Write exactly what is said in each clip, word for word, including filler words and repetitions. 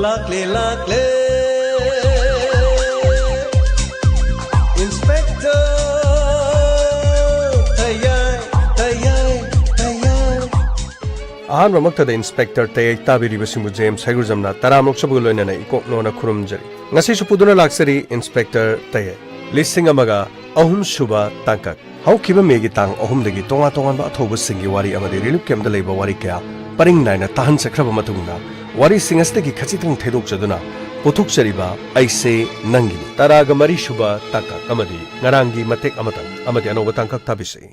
ꯂꯥꯛꯂꯦ, ꯂꯥꯛꯂꯦ, Inspector ꯇꯌꯥꯏ, ꯇꯌꯥꯏ, ꯇꯌꯥꯏ꯫ ꯑꯍꯥꯟꯕꯃꯛꯇꯗ Inspector ꯇꯌꯥꯏ ꯇꯥꯕꯤꯔꯤꯕꯁꯤꯡꯕꯨ James ꯍꯩꯒ꯭ꯔꯨꯖꯝꯅ ꯇꯔꯥꯝꯅ ꯑꯣꯛꯆꯕꯒ ꯂꯣꯏꯅꯅ ꯏꯀꯣꯛ ꯅꯣꯟꯅ ꯈꯨꯔꯨꯝꯖꯔꯤ꯫ ꯉꯁꯤꯁꯨ ꯄꯨꯗꯨꯅ ꯂꯥꯛꯆꯔꯤ Inspector ꯇꯌꯥꯏ꯫ ꯂꯤꯁꯤꯡ ꯑꯃꯒ ꯑꯍꯨꯝ ꯁꯨꯕ ꯇꯥꯡꯀꯛ꯫ ꯍꯧꯈꯤꯕ ꯃꯦꯒꯤ ꯇꯥꯡ ꯑꯍꯨꯝꯗꯒꯤ ꯇꯣꯉꯥꯟ ꯇꯣꯉꯥꯟꯕ ꯑꯊꯧꯕꯁꯤꯡꯒꯤ ꯋꯥꯔꯤ ꯑꯃꯗꯤ relief campꯇ ꯂꯩꯕ ꯋꯥꯔꯤ ꯀꯌꯥ ꯄꯔꯤꯡ ꯅꯥꯏꯅ ꯇꯥꯍꯟꯖꯈ꯭ꯔꯕ ꯃꯇꯨꯡꯗ, ꯋꯥꯔꯤꯁꯤꯡ ꯑꯁꯤꯗꯒꯤ ꯈꯖꯤꯛꯇꯪ ꯊꯩꯗꯣꯛꯆꯗꯨꯅ ꯄꯨꯊꯣꯛꯆꯔꯤꯕ ꯑꯩꯁꯦ ꯅꯪꯒꯤꯅꯤ꯫ ꯇꯔꯥꯒ ꯃꯔꯤ ꯁꯨꯕ ꯇꯥꯡꯀꯛ ꯑꯃꯗꯤ ꯉꯔꯥꯡꯒꯤ ꯃꯇꯦꯛ ꯑꯃꯇꯪ ꯑꯃꯗꯤ ꯑꯅꯧꯕ ꯇꯥꯡꯀꯛ ꯇꯥꯕꯤꯁꯤ꯫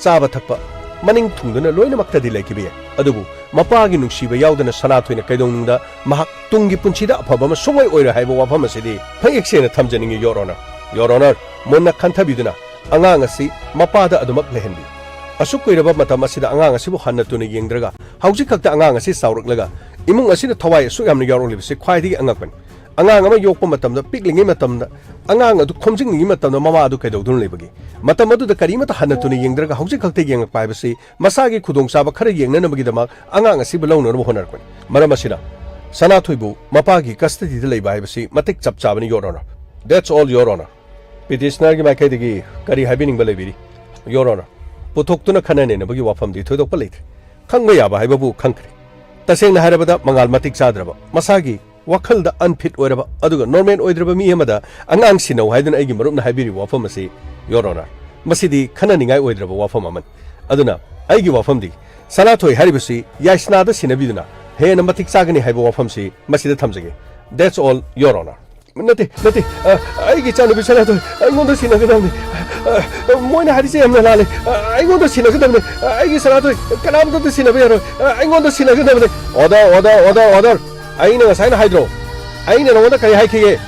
ꯆꯥꯕ ꯊꯛꯄ ꯃꯅꯤꯡ ꯊꯨꯡꯗꯨꯅ ꯂꯣꯏꯅꯃꯛꯇꯗꯤ ꯂꯩꯈꯤꯕ ꯌꯥꯏ, ꯑꯗꯨꯕꯨ ꯃꯄꯥꯒꯤ ꯅꯨꯡꯁꯤꯕ ꯌꯥꯎꯗꯅ ꯁꯅꯥꯊꯣꯏꯅ ꯀꯩꯗꯧꯅꯨꯡꯗ ꯃꯍꯥꯛ ꯇꯨꯡꯒꯤ ꯄꯨꯟꯁꯤꯗ ꯑꯐꯕ ꯑꯃ ꯁꯨꯡꯑꯣꯏ ꯑꯣꯏꯔꯣꯏ ꯍꯥꯏꯕ ꯋꯥꯐꯝ ꯑꯁꯤꯗꯤ ꯃꯌꯦꯛ ꯁꯦꯡꯅ ꯊꯝꯖꯅꯤꯡꯏ, Your Honour꯫ Your Honour, ꯃꯨꯟꯅ ꯈꯟꯊꯕꯤꯗꯨꯅ ꯑꯉꯥꯡ ꯑꯁꯤ ꯃꯄꯥꯗ ꯑꯗꯨꯃꯛ ꯂꯩꯍꯟꯕꯤꯌꯨ꯫ ꯑꯁꯨꯛ ꯀꯨꯏꯔꯕ ꯃꯇꯝ ꯑꯁꯤꯗ ꯑꯉꯥꯡ ꯑꯁꯤꯕꯨ ꯍꯟꯅ ꯇꯨꯅ ꯌꯦꯡꯗ꯭ꯔꯒ, ꯍꯧꯖꯤꯛ ꯈꯛꯇ ꯑꯉꯥꯡ ꯑꯁꯤ ꯆꯥꯎꯔꯛꯂꯒ, ꯏꯃꯨꯡ ꯑꯁꯤꯗ ꯊꯋꯥꯏ ꯑꯁꯨꯛ ꯌꯥꯝꯅ ꯌꯥꯎꯔꯛꯂꯤꯕꯁꯤ ꯈ꯭ꯋꯥꯏꯗꯒꯤ ꯑꯉꯛꯄꯅꯤ꯫ ꯑꯉꯥꯡ ꯑꯃ ꯌꯣꯛꯄ ꯃꯇꯝꯗ, ꯄꯤꯛꯂꯤꯉꯩ ꯃꯇꯝꯗ, ꯑꯉꯥꯡ ꯑꯗꯨ ꯈꯣꯝꯖꯤꯟꯅꯤꯡꯉꯤ ꯃꯇꯝꯗ ꯃꯃꯥ ꯑꯗꯨ ꯀꯩꯗꯧꯗꯨꯅ ꯂꯩꯕꯒꯦ? ꯃꯇꯝ ꯑꯗꯨꯗ ꯀꯔꯤꯃꯠꯇ ꯍꯟꯅ ꯇꯨꯅ ꯌꯦꯡꯗ꯭ꯔꯒ ꯍꯧꯖꯤꯛ ꯈꯛꯇ ꯌꯦꯡꯂꯛꯄ ꯍꯥꯏꯕꯁꯤ ꯃꯁꯥꯒꯤ ꯈꯨꯗꯣꯡꯆꯥꯕ ꯈꯔ ꯌꯦꯡꯅꯅꯕꯒꯤꯗꯃꯛ ꯑꯉꯥꯡ ꯑꯁꯤꯕꯨ ꯂꯧꯅꯅꯕ ꯍꯣꯠꯅꯔꯛꯄꯅꯤ꯫ ꯃꯔꯝ ꯑꯁꯤꯅ, ꯁꯅꯥꯊꯣꯏꯕꯨ ꯃꯄꯥꯒꯤ custodyꯗ ꯂꯩꯕ ꯍꯥꯏꯕꯁꯤ ꯃꯇꯤꯛ ꯆꯞ ꯆꯥꯕꯅꯤ, Your Honour꯫ That's all, Your Honour꯫ Petitionerꯒꯤ ꯃꯥꯏꯀꯩꯗꯒꯤ ꯀꯔꯤ ꯍꯥꯏꯕꯤꯅꯤꯡꯕ ꯂꯩꯕꯤꯔꯤ, Your Honour? ꯄꯨꯊꯣꯛꯇꯨꯅ ꯈꯟꯅ ꯅꯩꯅꯕꯒꯤ ꯋꯥꯐꯝꯗꯤ ꯊꯣꯏꯗꯣꯛꯄ ꯂꯩꯇ꯭ꯔꯦ꯫ ꯈꯪꯕ ꯌꯥꯕ ꯍꯥꯏꯕꯕꯨ ꯈꯪꯈ꯭ꯔꯦ꯫ ꯇꯁꯦꯡꯅ ꯍꯥꯏꯔꯕꯗ, ꯃꯉꯥꯜ ꯃꯇꯤꯛ ꯆꯥꯗ꯭ꯔꯕ, ꯃꯁꯥꯒꯤ ꯋꯥꯈꯜꯗ unfit ꯑꯣꯏꯔꯕ, ꯑꯗꯨꯒ normal ꯑꯣꯏꯗ꯭ꯔꯕ ꯃꯤ ꯑꯃꯗ ꯑꯉꯥꯡ ꯁꯤꯟꯅꯧ ꯍꯥꯏꯗꯨꯅ ꯑꯩꯒꯤ ꯃꯔꯨꯞꯅ ꯍꯥꯏꯕꯤꯔꯤꯕ ꯋꯥꯐꯝ ꯑꯁꯤ, Your Honour, ꯃꯁꯤꯗꯤ ꯈꯟꯅꯅꯤꯡꯉꯥꯏ ꯑꯣꯏꯗ꯭ꯔꯕ ꯋꯥꯐꯝ ꯑꯃꯅꯤ꯫ ꯑꯗꯨꯅ ꯑꯩꯒꯤ ꯋꯥꯐꯝꯗꯤ, ꯁꯅꯥꯊꯣꯏ ꯍꯥꯏꯔꯤꯕꯁꯤ ꯌꯥꯏꯁꯅꯥꯗ ꯁꯤꯟꯅꯕꯤꯗꯨꯅ ꯍꯦꯟꯅ ꯃꯇꯤꯛ ꯆꯥꯒꯅꯤ ꯍꯥꯏꯕ ꯋꯥꯐꯝꯁꯤ ꯃꯁꯤꯗ ꯊꯝꯖꯒꯦ꯫ That's all, Your Honour꯫ ꯅꯠꯇꯦ, ꯅꯠꯇꯦ, ꯑ, ꯑꯩꯒꯤ ꯏꯆꯥꯅꯨꯄꯤ ꯁꯅꯥꯊꯣꯏ ꯑꯩꯉꯣꯟꯗ ꯁꯤꯟꯅꯒꯗꯕꯅꯤ꯫ ꯑ, ꯃꯣꯏꯅ ꯍꯥꯏꯔꯤꯁꯦ ꯌꯥꯝꯅ ꯂꯥꯜꯂꯦ꯫ ꯑ, ꯑꯩꯉꯣꯟꯗ ꯁꯤꯟꯅꯒꯗꯕꯅꯤ꯫ ꯑ, ꯑꯩꯒꯤ ꯁꯅꯥꯊꯣꯏ ꯀꯅꯥꯝꯇꯗ ꯁꯤꯟꯅꯕ ꯌꯥꯔꯣꯏ꯫ ꯑ, ꯑꯩꯉꯣꯟꯗ ꯁꯤꯟꯅꯒꯗꯕꯅꯤ꯫ Order, order, order, order꯫ ꯑꯩꯅ ꯉꯁꯥꯏꯅ ꯍꯥꯏꯗ꯭ꯔꯣ? ꯑꯩꯅ ꯅꯉꯣꯟꯗ ꯀꯔꯤ ꯍꯥꯏꯈꯤꯒꯦ?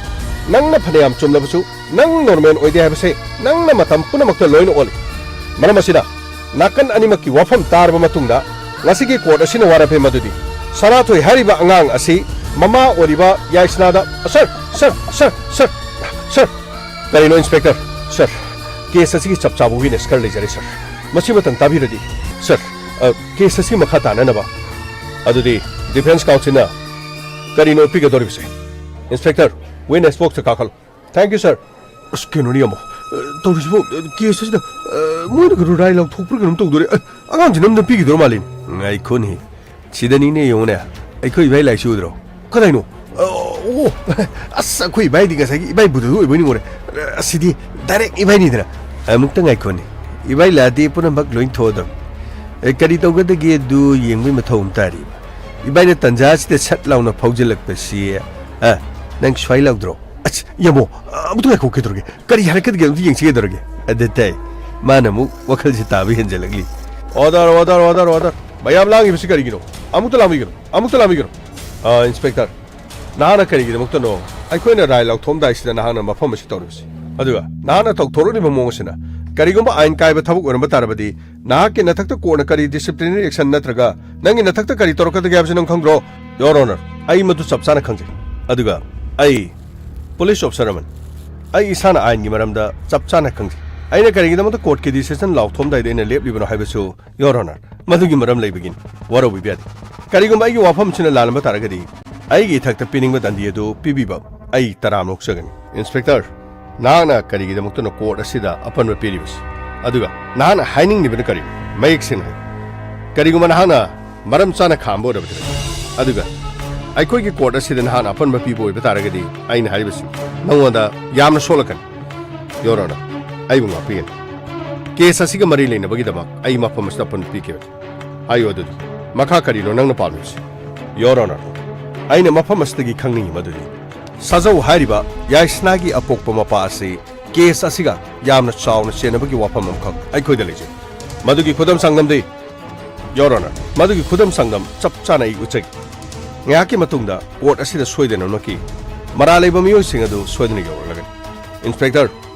ꯅꯪꯅ ꯐꯅꯌꯥꯝ ꯆꯨꯝꯂꯕꯁꯨ, ꯅꯪ normal ꯑꯣꯏꯗꯦ ꯍꯥꯏꯕꯁꯦ ꯅꯪꯅ ꯃꯇꯝ ꯄꯨꯝꯅꯃꯛꯇ ꯂꯣꯏꯅ ꯑꯣꯜꯂꯤ꯫ ꯃꯔꯝ ꯑꯁꯤꯅ, ꯅꯥꯀꯟ ꯑꯅꯤꯃꯛꯀꯤ ꯋꯥꯐꯝ ꯇꯥꯔꯕ ꯃꯇꯨꯡꯗ, ꯉꯁꯤꯒꯤ court ꯑꯁꯤꯅ ꯋꯥꯔꯦꯞ ꯄꯤ ꯃꯗꯨꯗꯤ ꯁꯅꯥꯊꯣꯏ ꯍꯥꯏꯔꯤꯕ ꯑꯉꯥꯡ ꯑꯁꯤ ꯃꯃꯥ ꯑꯣꯏꯔꯤꯕ ꯌꯥꯏꯁꯅꯥꯗ, Sir, sir, sir, sir, sir, sir꯫ ꯀꯔꯤꯅꯣ, Inspector? Sir, case ꯑꯁꯤꯒꯤ ꯆꯞ ꯆꯥꯕ witness ꯈꯔ ꯂꯩꯖꯔꯦ, sir꯫ ꯃꯁꯤꯃꯇꯪ ꯇꯥꯕꯤꯔꯗꯤ, sir, ꯑ, case ꯑꯁꯤ ꯃꯈꯥ ꯇꯥꯅꯅꯕ꯫ ꯑꯗꯨꯗꯤ defence counselꯅ ꯀꯔꯤꯅꯣ ꯄꯤꯒꯗꯧꯔꯤꯕꯁꯦ? ꯏꯟꯁꯄꯦꯛꯇꯔ, ꯋꯤꯠꯅꯦꯁ ꯕꯣꯛꯁꯇ ꯀꯥꯈꯠꯂꯨ꯫ Thank you, sir. ꯑꯁ, ꯀꯩꯅꯣꯅꯦ, ꯌꯥꯝꯕꯣ꯫ ꯑ, ꯇꯧꯔꯤꯁꯤꯕꯣ, ꯑ, ꯀꯦꯁ ꯑꯁꯤꯗ, ꯑ, ꯃꯣꯏꯅ ꯀꯩꯅꯣ ꯔꯥꯏ ꯂꯥꯎꯊꯣꯛꯄ꯭ꯔꯥ ꯀꯩꯅꯣꯝ ꯇꯧꯗꯣꯔꯦ꯫ ꯑ, ꯑꯉꯥꯡꯁꯤꯅ ꯑꯝꯇ ꯄꯤꯈꯤꯗꯧꯔ ꯃꯥꯜꯂꯤꯅꯦ꯫ ꯉꯥꯏꯈꯣꯅꯦ꯫ ꯁꯤꯗꯅꯤꯅꯦ, ꯌꯦꯡꯉꯨꯅꯦ꯫ ꯑꯩꯈꯣꯏ ꯏꯕꯥꯏ ꯂꯥꯏꯁꯤ ꯎꯗ꯭ꯔꯣ? ꯀꯗꯥꯏꯅꯣ? ꯑ, ꯑꯣ, ꯑꯁ, ꯑꯩꯈꯣꯏ ꯏꯕꯥꯏꯗꯤ ꯉꯁꯥꯏꯒꯤ ꯏꯕꯥꯏ ꯕꯨꯙꯗꯨ ꯑꯣꯏꯕꯣꯏ ꯅꯤꯡꯉꯨꯔꯦ꯫ ꯑ, ꯑꯁꯤꯗꯤ ꯗꯥꯏꯔꯦꯛ ꯏꯕꯥꯏꯅꯤꯗꯅ꯫ ꯑꯃꯨꯛꯇ ꯉꯥꯏꯈꯣꯅꯦ꯫ ꯏꯕꯥꯏ ꯂꯥꯛꯑꯗꯤ ꯄꯨꯝꯅꯃꯛ ꯂꯣꯏ ꯊꯣꯛꯑꯗꯕꯅꯤ꯫ ꯑꯦ, ꯀꯔꯤ ꯇꯧꯒꯗꯒꯦ ꯑꯗꯨ ꯌꯦꯡꯕꯒꯤ ꯃꯊꯧ ꯑꯃ ꯇꯥꯔꯤꯕ꯫ ꯏꯕꯥꯏꯅ ꯇꯟꯖꯥ ꯑꯁꯤꯗ ꯁꯠ ꯂꯥꯎꯅ ꯐꯥꯎꯖꯤꯜꯂꯛꯄꯁꯤ, ꯑ, ꯅꯪ ꯁ꯭ꯋꯥꯏ ꯂꯥꯎꯗ꯭ꯔꯣ? ꯑꯁ, ꯌꯥꯝꯕꯣ, ꯑꯃꯨꯛꯇ ꯉꯥꯏꯈꯣ, ꯀꯩꯗꯧꯔꯒꯦ? ꯀꯔꯤ ꯍꯥꯏꯔꯛꯀꯗꯒꯦ? ꯑꯃꯨꯛꯇ ꯌꯦꯡꯁꯤ, ꯀꯩꯗꯧꯔꯒꯦ? ꯑꯗ ꯇꯥꯏ, ꯃꯥꯅ ꯑꯃꯨꯛ ꯋꯥꯈꯜꯁꯦ ꯇꯥꯕ ꯍꯦꯟꯖꯜꯂꯛꯂꯤ꯫ Order, order, order, order. ꯃꯌꯥꯝ ꯂꯥꯡꯉꯤꯕꯁꯤ ꯀꯔꯤꯒꯤꯅꯣ? ꯑꯃꯨꯛꯇ ꯂꯥꯡꯕꯤꯒꯅꯨ, ꯑꯃꯨꯛꯇ ꯂꯥꯡꯕꯤꯒꯅꯨ꯫ ꯑ, ꯏꯟꯁꯄꯦꯛꯇꯔ, ꯅꯍꯥꯛꯅ ꯀꯔꯤꯒꯤꯗꯃꯛꯇꯅꯣ ꯑꯩꯈꯣꯏꯅ ꯔꯥꯏ ꯂꯥꯎꯊꯣꯛꯑꯝꯗꯥꯏꯁꯤꯗ ꯅꯍꯥꯛꯅ ꯃꯐꯝ ꯑꯁꯤ ꯇꯧꯔꯤꯕꯁꯤ? ꯑꯗꯨꯒ ꯅꯍꯥꯛꯅ ꯇꯧꯊꯣꯔꯛꯂꯤꯕ ꯃꯑꯣꯡ ꯑꯁꯤꯅ ꯀꯔꯤꯒꯨꯝꯕ ꯑꯥꯏꯟ ꯀꯥꯏꯕ ꯊꯕꯛ ꯑꯣꯏꯔꯝꯕ ꯇꯥꯔꯕꯗꯤ, ꯅꯍꯥꯛꯀꯤ ꯅꯊꯛꯇ ꯀꯣꯔꯠꯅ ꯀꯔꯤ disciplinary action ꯅꯠꯇ꯭ꯔꯒ ꯅꯪꯒꯤ ꯅꯊꯛꯇ ꯀꯔꯤ ꯇꯧꯔꯛꯀꯗꯒꯦ ꯍꯥꯏꯕꯁꯤ ꯅꯪ ꯈꯪꯗ꯭ꯔꯣ? Your Honor, ꯑꯩ ꯃꯗꯨ ꯆꯞ ꯆꯥꯅ ꯈꯪꯖꯩ꯫ ꯑꯗꯨꯒ ꯑꯩ ꯄꯨꯂꯤꯁ ꯑꯣꯐꯤꯁꯥꯔ ꯑꯃꯅꯤ꯫ ꯑꯩ ꯏꯁꯥꯅ ꯑꯥꯏꯟꯒꯤ ꯃꯔꯝꯗ ꯆꯞ ꯆꯥꯅ ꯈꯪꯖꯩ꯫ ꯑꯩꯅ ꯀꯔꯤꯒꯤꯗꯃꯛꯇ ꯀꯣꯔꯠꯀꯤ decision ꯂꯥꯎꯊꯣꯛꯑꯝꯗꯥꯏꯗ ꯑꯩꯅ ꯂꯦꯞꯂꯤꯕꯅꯣ ꯍꯥꯏꯕꯁꯨ, Your Honor, ꯃꯗꯨꯒꯤ ꯃꯔꯝ ꯂꯩꯕꯒꯤꯅꯤ꯫ ꯋꯥꯔꯧꯕꯤꯕ ꯌꯥꯗꯦ꯫ ꯀꯔꯤꯒꯨꯝꯕ ꯑꯩꯒꯤ ꯋꯥꯐꯝꯁꯤꯅ ꯂꯥꯜꯂꯝꯕ ꯇꯥꯔꯒꯗꯤ, ꯑꯩꯒꯤ ꯏꯊꯛꯇ ꯄꯤꯅꯤꯡꯕ ꯗꯟꯗꯤ ꯑꯗꯨ ꯄꯤꯕꯤꯕ ꯑꯩ ꯇꯔꯥꯝꯅ ꯑꯣꯛꯆꯒꯅꯤ꯫ ꯏꯟꯁꯄꯦꯛꯇꯔ, ꯅꯍꯥꯛꯅ ꯀꯔꯤꯒꯤꯗꯃꯛꯇꯅꯣ ꯀꯣꯔꯠ ꯑꯁꯤꯗ ꯑꯄꯟꯕ ꯄꯤꯔꯤꯕꯁꯤ? ꯑꯗꯨꯒ ꯅꯍꯥꯛꯅ ꯍꯥꯏꯅꯤꯡꯂꯤꯕꯅ ꯀꯔꯤꯅꯣ? ꯃꯌꯦꯛ ꯁꯦꯡꯅ ꯍꯥꯏꯌꯨ꯫ ꯀꯔꯤꯒꯨꯝꯕ ꯅꯍꯥꯛꯅ ꯃꯔꯝ ꯆꯥꯅ ꯈꯥꯝꯕ ꯑꯣꯏꯔꯕꯗꯤ, ꯑꯗꯨꯒ ꯑꯩꯈꯣꯏꯒꯤ ꯀꯣꯔꯠ ꯑꯁꯤꯗ ꯅꯍꯥꯛꯅ ꯑꯄꯟꯕ ꯄꯤꯕ ꯑꯣꯏꯕ ꯇꯥꯔꯒꯗꯤ, ꯑꯩꯅ ꯍꯥꯏꯔꯤꯕꯁꯤ ꯅꯉꯣꯟꯗ ꯌꯥꯝꯅ ꯁꯣꯛꯂꯛꯀꯅꯤ꯫ Your Honor, ꯑꯩꯕꯨ ꯉꯥꯛꯄꯤꯒꯅꯤ꯫ ꯀꯦꯁ ꯑꯁꯤꯒ ꯃꯔꯤ ꯂꯩꯅꯕꯒꯤꯗꯃꯛ ꯑꯩ ꯃꯐꯝ ꯑꯁꯤꯗ ꯑꯄꯟꯕ ꯄꯤꯈꯤꯕꯅꯤ꯫ ꯍꯥꯏꯌꯨ ꯑꯗꯨꯗꯤ, ꯃꯈꯥ ꯀꯔꯤꯅꯣ ꯅꯪꯅ ꯄꯥꯝꯂꯤꯕꯁꯤ? Your Honor, ꯑꯩꯅ ꯃꯐꯝ ꯑꯁꯤꯗꯒꯤ ꯈꯪꯅꯤꯡꯉꯤ ꯃꯗꯨꯗꯤ ꯁꯥꯖꯧ ꯍꯥꯏꯔꯤꯕ ꯌꯥꯏꯁꯅꯥꯒꯤ ꯑꯄꯣꯛꯄ ꯃꯄꯥ ꯑꯁꯤ ꯀꯦꯁ ꯑꯁꯤꯒ ꯌꯥꯝꯅ ꯆꯥꯎꯅ ꯆꯦꯟꯅꯕꯒꯤ ꯋꯥꯐꯝ ꯑꯃꯈꯛ ꯑꯩꯈꯣꯏꯗ ꯂꯩꯖꯩ꯫ ꯃꯗꯨꯒꯤ ꯈꯨꯗꯝ ꯆꯥꯡꯗꯝꯗꯤ, Your Honor, ꯃꯗꯨꯒꯤ ꯈꯨꯗꯝ ꯆꯥꯡꯗꯝ ꯆꯞ ꯆꯥꯅ ꯑꯩ ꯎꯠꯆꯒꯦ꯫ ꯉꯥꯏꯍꯥꯛꯀꯤ ꯃꯇꯨꯡꯗ ꯀꯣꯔꯠ ꯑꯁꯤꯗ ꯁꯣꯏꯗꯅꯃꯛꯀꯤ ꯃꯔꯥꯜ ꯂꯩꯕ ꯃꯤꯑꯣꯏꯁꯤꯡ ꯑꯗꯨ ꯁꯣꯏꯗꯅ ꯌꯧꯔꯛꯂꯒꯅꯤ꯫ ꯏꯟꯁꯄꯦꯛꯇꯔ,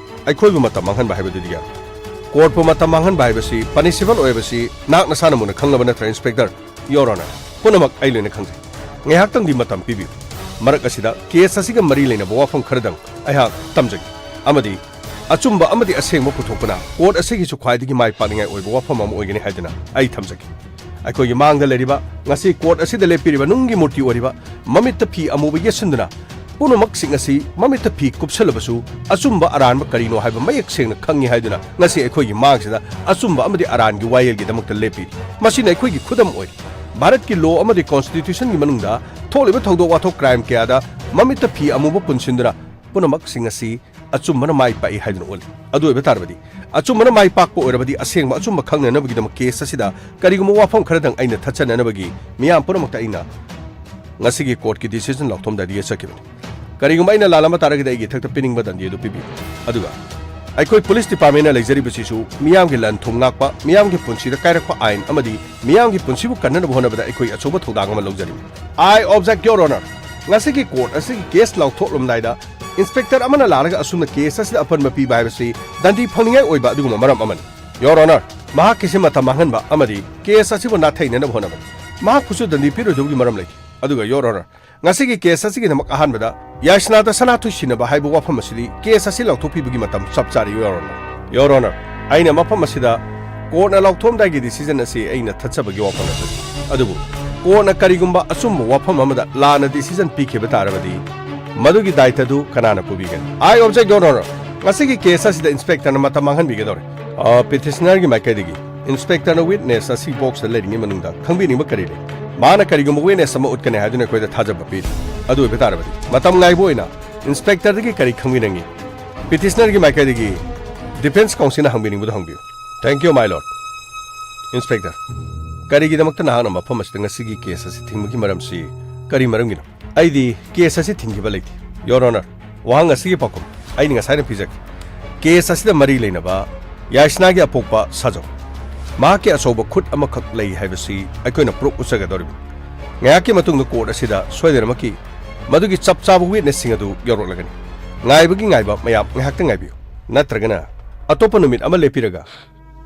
ꯑꯩꯈꯣꯏꯕꯨ ꯃꯇꯝ ꯃꯥꯡꯍꯟꯕ ꯍꯥꯏꯕꯗꯨꯗꯤ ꯌꯥꯔꯣꯏ꯫ ꯀꯣꯔꯠꯄꯨ ꯃꯇꯝ ꯃꯥꯡꯍꯟꯕ ꯍꯥꯏꯕꯁꯤ ꯄꯅꯤꯁꯤꯕꯜ ꯑꯣꯏꯕꯁꯤ ꯅꯍꯥꯛ ꯅꯁꯥꯅ ꯃꯨꯟꯅ ꯈꯪꯂꯕ ꯅꯠꯇ꯭ꯔꯥ, ꯏꯟꯁꯄꯦꯛꯇꯔ? Your Honor, ꯄꯨꯝꯅꯃꯛ ꯑꯩ ꯂꯣꯏꯅ ꯈꯪꯖꯩ꯫ ꯉꯥꯏꯍꯥꯛꯇꯪꯗꯤ ꯃꯇꯝ ꯄꯤꯕꯤꯌꯨ꯫ ꯃꯔꯛ ꯑꯁꯤꯗ ꯀꯦꯁ ꯑꯁꯤꯒ ꯃꯔꯤ ꯂꯩꯅꯕ ꯋꯥꯐꯝ ꯈꯔꯗꯪ ꯑꯩꯍꯥꯛ ꯇꯝꯖꯒꯦ, ꯑꯃꯗꯤ ꯑꯆꯨꯝꯕ ꯑꯃꯗꯤ ꯑꯁꯦꯡꯕ ꯄꯨꯊꯣꯛꯄꯅ ꯀꯣꯔꯠ ꯑꯁꯤꯒꯤꯁꯨ ꯈ꯭ꯋꯥꯏꯗꯒꯤ ꯃꯥꯏ ꯄꯥꯛꯅꯤꯡꯉꯥꯏ ꯑꯣꯏꯕ ꯋꯥꯐꯝ ꯑꯃ ꯑꯣꯏꯒꯅꯤ ꯍꯥꯏꯗꯨꯅ ꯑꯩ ꯊꯝꯖꯒꯦ꯫ ꯑꯩꯈꯣꯏꯒꯤ ꯃꯥꯡꯗ ꯂꯩꯔꯤꯕ, ꯉꯁꯤ ꯀꯣꯔꯠ ꯑꯁꯤꯗ ꯂꯦꯞꯄꯤꯔꯤꯕ ꯅꯨꯡꯒꯤ ꯃꯨꯔꯇꯤ ꯑꯣꯏꯔꯤꯕ, ꯃꯃꯤꯠꯇ ꯐꯤ ꯑꯃꯨꯕ ꯌꯦꯠꯁꯤꯟꯗꯨꯅ, ꯄꯨꯝꯅꯃꯛꯁꯤꯡ ꯑꯁꯤ ꯃꯃꯤꯠꯇ ꯐꯤ ꯀꯨꯞꯁꯜꯂꯕꯁꯨ ꯑꯆꯨꯝꯕ ꯑꯔꯥꯟꯕ ꯀꯔꯤꯅꯣ ꯍꯥꯏꯕ ꯃꯌꯦꯛ ꯁꯦꯡꯅ ꯈꯪꯉꯤ ꯍꯥꯏꯗꯨꯅ ꯉꯁꯤ ꯑꯩꯈꯣꯏꯒꯤ ꯃꯥꯡꯁꯤꯗ ꯑꯆꯨꯝꯕ ꯑꯃꯗꯤ ꯑꯔꯥꯟꯒꯤ ꯋꯥꯌꯦꯜꯒꯤꯗꯃꯛꯇ ꯂꯦꯞꯄꯤꯔꯤ꯫ ꯃꯁꯤꯅ ꯑꯩꯈꯣꯏꯒꯤ ꯈꯨꯗꯝ ꯑꯣꯏꯔꯤ꯫ ꯚꯥꯔꯠꯀꯤ ꯂꯣ ꯑꯃꯗꯤ ꯀꯣꯟꯁꯇꯤꯇ꯭ꯌꯨꯁꯟꯒꯤ ꯃꯅꯨꯡꯗ ꯊꯣꯛꯂꯤꯕ ꯊꯧꯗꯣꯛ ꯋꯥꯊꯣꯛ, ꯀ꯭ꯔꯥꯏꯝ ꯀꯌꯥꯗ ꯃꯃꯤꯠꯇ ꯐꯤ ꯑꯃꯨꯕ ꯄꯨꯟꯁꯤꯟꯗꯨꯅ ꯄꯨꯝꯅꯃꯛꯁꯤꯡ ꯑꯁꯤ ꯑꯆꯨꯝꯕꯅ ꯃꯥꯏ ꯄꯥꯛꯏ ꯍꯥꯏꯗꯨꯅ ꯎꯠꯂꯤ꯫ ꯑꯗꯨ ꯑꯣꯏꯕ ꯇꯥꯔꯕꯗꯤ, ꯑꯆꯨꯝꯕꯅ ꯃꯥꯏ ꯄꯥꯛꯄ ꯑꯣꯏꯔꯕꯗꯤ, ꯑꯁꯦꯡꯕ ꯑꯆꯨꯝꯕ ꯈꯪꯅꯅꯕꯒꯤꯗꯃꯛ ꯀꯦꯁ ꯑꯁꯤꯗ ꯀꯔꯤꯒꯨꯝꯕ ꯋꯥꯐꯝ ꯈꯔꯗꯪ ꯑꯩꯅ ꯊꯠꯆꯅꯅꯕꯒꯤ ꯃꯤꯌꯥꯝ ꯄꯨꯝꯅꯃꯛꯇ ꯑꯩꯅ ꯉꯁꯤꯒꯤ ꯀꯣꯔꯠꯀꯤ ꯗꯤꯁꯤꯖꯟ ꯂꯥꯎꯊꯣꯛꯑꯝꯗꯥꯏꯗ ꯌꯦꯠꯆꯈꯤꯕꯅꯤ꯫ ꯀꯔꯤꯒꯨꯝꯕ ꯑꯩꯅ ꯂꯥꯜꯂꯝꯕ ꯇꯥꯔꯒꯗꯤ ꯑꯩꯒꯤ ꯏꯊꯛꯇ ꯄꯤꯅꯤꯡꯕ ꯗꯟꯗꯤ ꯑꯗꯨ ꯄꯤꯕꯤꯌꯨ꯫ ꯑꯗꯨꯒ ꯑꯩꯈꯣꯏ ꯄꯨꯂꯤꯁ ꯗꯤꯄꯥꯔꯠꯃꯦꯟꯅ ꯂꯩꯖꯔꯤꯕꯁꯤꯁꯨ ꯃꯤꯌꯥꯝꯒꯤ ꯂꯟ ꯊꯨꯝ ꯉꯥꯛꯄ, ꯃꯤꯌꯥꯝꯒꯤ ꯄꯨꯟꯁꯤꯗ ꯀꯥꯏꯔꯛꯄ ꯑꯥꯏꯟ ꯑꯃꯗꯤ ꯃꯤꯌꯥꯝꯒꯤ ꯄꯨꯟꯁꯤꯕꯨ ꯀꯟꯅꯅꯕ ꯍꯣꯠꯅꯕꯗ ꯑꯩꯈꯣꯏ ꯑꯆꯧꯕ ꯊꯧꯗꯥꯡ ꯑꯃ ꯂꯧꯖꯔꯤꯕꯅꯤ꯫ I object, Your Honor꯫ ꯉꯁꯤꯒꯤ ꯀꯣꯔꯠ ꯑꯁꯤꯒꯤ ꯀꯦꯁ ꯂꯥꯎꯊꯣꯛꯂꯝꯗꯥꯏꯗ ꯏꯟꯁꯄꯦꯛꯇꯔ ꯑꯃꯅ ꯂꯥꯛꯂꯒ ꯑꯁꯨꯝꯅ ꯀꯦꯁ ꯑꯁꯤꯗ ꯑꯄꯟꯕ ꯄꯤꯕ ꯍꯥꯏꯕꯁꯤ ꯗꯟꯗꯤ ꯐꯪꯅꯤꯡꯉꯥꯏ ꯑꯣꯏꯕ ꯑꯗꯨꯒꯨꯝꯕ ꯃꯔꯝ ꯑꯃꯅꯤ꯫ Your Honor, ꯃꯍꯥꯛꯀꯤꯁꯤ ꯃꯇꯝ ꯃꯥꯡꯍꯟꯕ ꯑꯃꯗꯤ ꯀꯦꯁ ꯑꯁꯤꯕꯨ ꯅꯥꯊꯩꯅꯅꯕ ꯍꯣꯠꯅꯕꯅꯤ꯫ ꯃꯍꯥꯛꯄꯨꯁꯨ ꯗꯟꯗꯤ ꯄꯤꯔꯣꯏꯗꯕꯒꯤ ꯃꯔꯝ ꯂꯩꯇꯦ꯫ ꯑꯗꯨꯒ, Your Honor, ꯉꯁꯤꯒꯤ ꯀꯦꯁ ꯑꯁꯤꯒꯤꯗꯃꯛ ꯑꯍꯥꯟꯕꯗ ꯌꯥꯏꯁꯅꯥꯗ ꯁꯅꯥꯊꯣꯏ ꯁꯤꯟꯅꯕ ꯍꯥꯏꯕ ꯋꯥꯐꯝ ꯑꯁꯤꯗꯤ ꯀꯦꯁ ꯑꯁꯤ ꯂꯥꯎꯊꯣꯛꯄꯤꯕꯒꯤ ꯃꯇꯝ ꯆꯞ ꯆꯥꯔꯦ, Your Honor꯫ Your Honor, ꯑꯩꯅ ꯃꯐꯝ ꯑꯁꯤꯗ ꯀꯣꯔꯠꯅ ꯂꯥꯎꯊꯣꯛꯑꯝꯗꯥꯏꯒꯤ ꯗꯤꯁꯤꯖꯟ ꯑꯁꯤ ꯑꯩꯅ ꯊꯠꯆꯕꯒꯤ ꯋꯥꯐꯝ ꯅꯠꯆꯗꯦ꯫ ꯑꯗꯨꯕꯨ ꯀꯣꯔꯠꯅ ꯀꯔꯤꯒꯨꯝꯕ ꯑꯆꯨꯝꯕ ꯋꯥꯐꯝ ꯑꯃꯗ ꯂꯥꯟꯅ ꯗꯤꯁꯤꯖꯟ ꯄꯤꯈꯤꯕ ꯇꯥꯔꯕꯗꯤ ꯃꯗꯨꯒꯤ ꯗꯥꯏꯇꯗꯨ ꯀꯅꯥꯅ ꯄꯨꯕꯤꯒꯅꯤ? I object, Your Honor꯫ ꯉꯁꯤꯒꯤ ꯀꯦꯁ ꯑꯁꯤꯗ ꯏꯟꯁꯄꯦꯛꯇꯔꯅ ꯃꯇꯝ ꯃꯥꯡꯍꯟꯕꯤꯒꯗꯧꯔꯦ꯫ ꯑ, ꯄꯤꯇꯤꯁꯅꯔꯒꯤ ꯃꯥꯏꯀꯩꯗꯒꯤ ꯏꯟꯁꯄꯦꯛꯇꯔꯅ ꯋꯤꯠꯅꯦꯁ ꯑꯁꯤ ꯕꯣꯛꯁꯇ ꯂꯩꯔꯤꯉꯩ ꯃꯅꯨꯡꯗ ꯈꯪꯕꯤꯅꯤꯡꯕ ꯀꯔꯤ ꯂꯩ? ꯃꯥꯅ ꯀꯔꯤꯒꯨꯝꯕ ꯋꯤꯠꯅꯦꯁ ꯑꯃ ꯎꯠꯀꯅꯤ ꯍꯥꯏꯗꯨꯅ ꯑꯩꯈꯣꯏꯗ ꯊꯥꯖꯕ ꯄꯤꯔꯤ꯫ ꯑꯗꯨ ꯑꯣꯏꯕ ꯇꯥꯔꯕꯗꯤ ꯃꯇꯝ ꯉꯥꯏꯕ ꯑꯣꯏꯅ ꯏꯟꯁꯄꯦꯛꯇꯔꯗꯒꯤ ꯀꯔꯤ ꯈꯪꯕꯤꯅꯤꯡꯉꯤ? ꯄꯤꯇꯤꯁꯅꯔꯒꯤ ꯃꯥꯏꯀꯩꯗꯒꯤ ꯗꯤꯐꯦꯟꯁ ꯀꯥꯎꯟꯁꯤꯜꯅ ꯍꯪꯕꯤꯅꯤꯡꯕꯗꯨ ꯍꯪꯕꯤꯌꯨ꯫ Thank you, my lord꯫ Inspector, ꯀꯔꯤꯒꯤꯗꯃꯛꯇ ꯅꯍꯥꯛꯅ ꯃꯐꯝ ꯑꯁꯤꯗ ꯉꯁꯤꯒꯤ ꯀꯦꯁ ꯑꯁꯤ ꯊꯤꯡꯕꯒꯤ ꯃꯔꯝꯁꯤ ꯀꯔꯤ ꯃꯔꯝꯒꯤꯅꯣ? ꯑꯩꯗꯤ ꯀꯦꯁ ꯑꯁꯤ ꯊꯤꯡꯈꯤꯕ ꯂꯩꯇꯦ, Your Honor꯫ ꯋꯥꯍꯪ ꯑꯁꯤꯒꯤ ꯄꯥꯎꯈꯨꯝ ꯑꯩꯅ ꯉꯁꯥꯏꯅ ꯄꯤꯖꯈꯤ꯫ ꯀꯦꯁ ꯑꯁꯤꯗ ꯃꯔꯤ ꯂꯩꯅꯕ ꯌꯥꯏꯁꯅꯥꯒꯤ ꯑꯄꯣꯛꯄ ꯁꯥꯖꯧ꯫ ꯃꯍꯥꯛꯀꯤ ꯑꯆꯧꯕ ꯈꯨꯠ ꯑꯃꯈꯛ ꯂꯩ ꯍꯥꯏꯕꯁꯤ ꯑꯩꯈꯣꯏꯅ ꯄ꯭ꯔꯨꯐ ꯎꯠꯆꯒꯗꯧꯔꯤꯕꯅꯤ꯫ ꯉꯥꯏꯍꯥꯛꯀꯤ ꯃꯇꯨꯡꯗ ꯀꯣꯔꯠ ꯑꯁꯤꯗ ꯁꯣꯏꯗꯅꯃꯛꯀꯤ ꯃꯗꯨꯒꯤ ꯆꯞ ꯆꯥꯕ ꯋꯤꯠꯅꯦꯁꯁꯤꯡ ꯑꯗꯨ ꯌꯧꯔꯛꯂꯒꯅꯤ꯫ ꯉꯥꯏꯕꯒꯤ ꯉꯥꯏꯕ ꯃꯌꯥꯝ ꯉꯥꯏꯍꯥꯛꯇ ꯉꯥꯏꯕꯤꯌꯨ, ꯅꯠꯇ꯭ꯔꯒꯅ ꯑꯇꯣꯞꯄ ꯅꯨꯃꯤꯠ ꯑꯃ ꯂꯦꯞꯄꯤꯔꯒ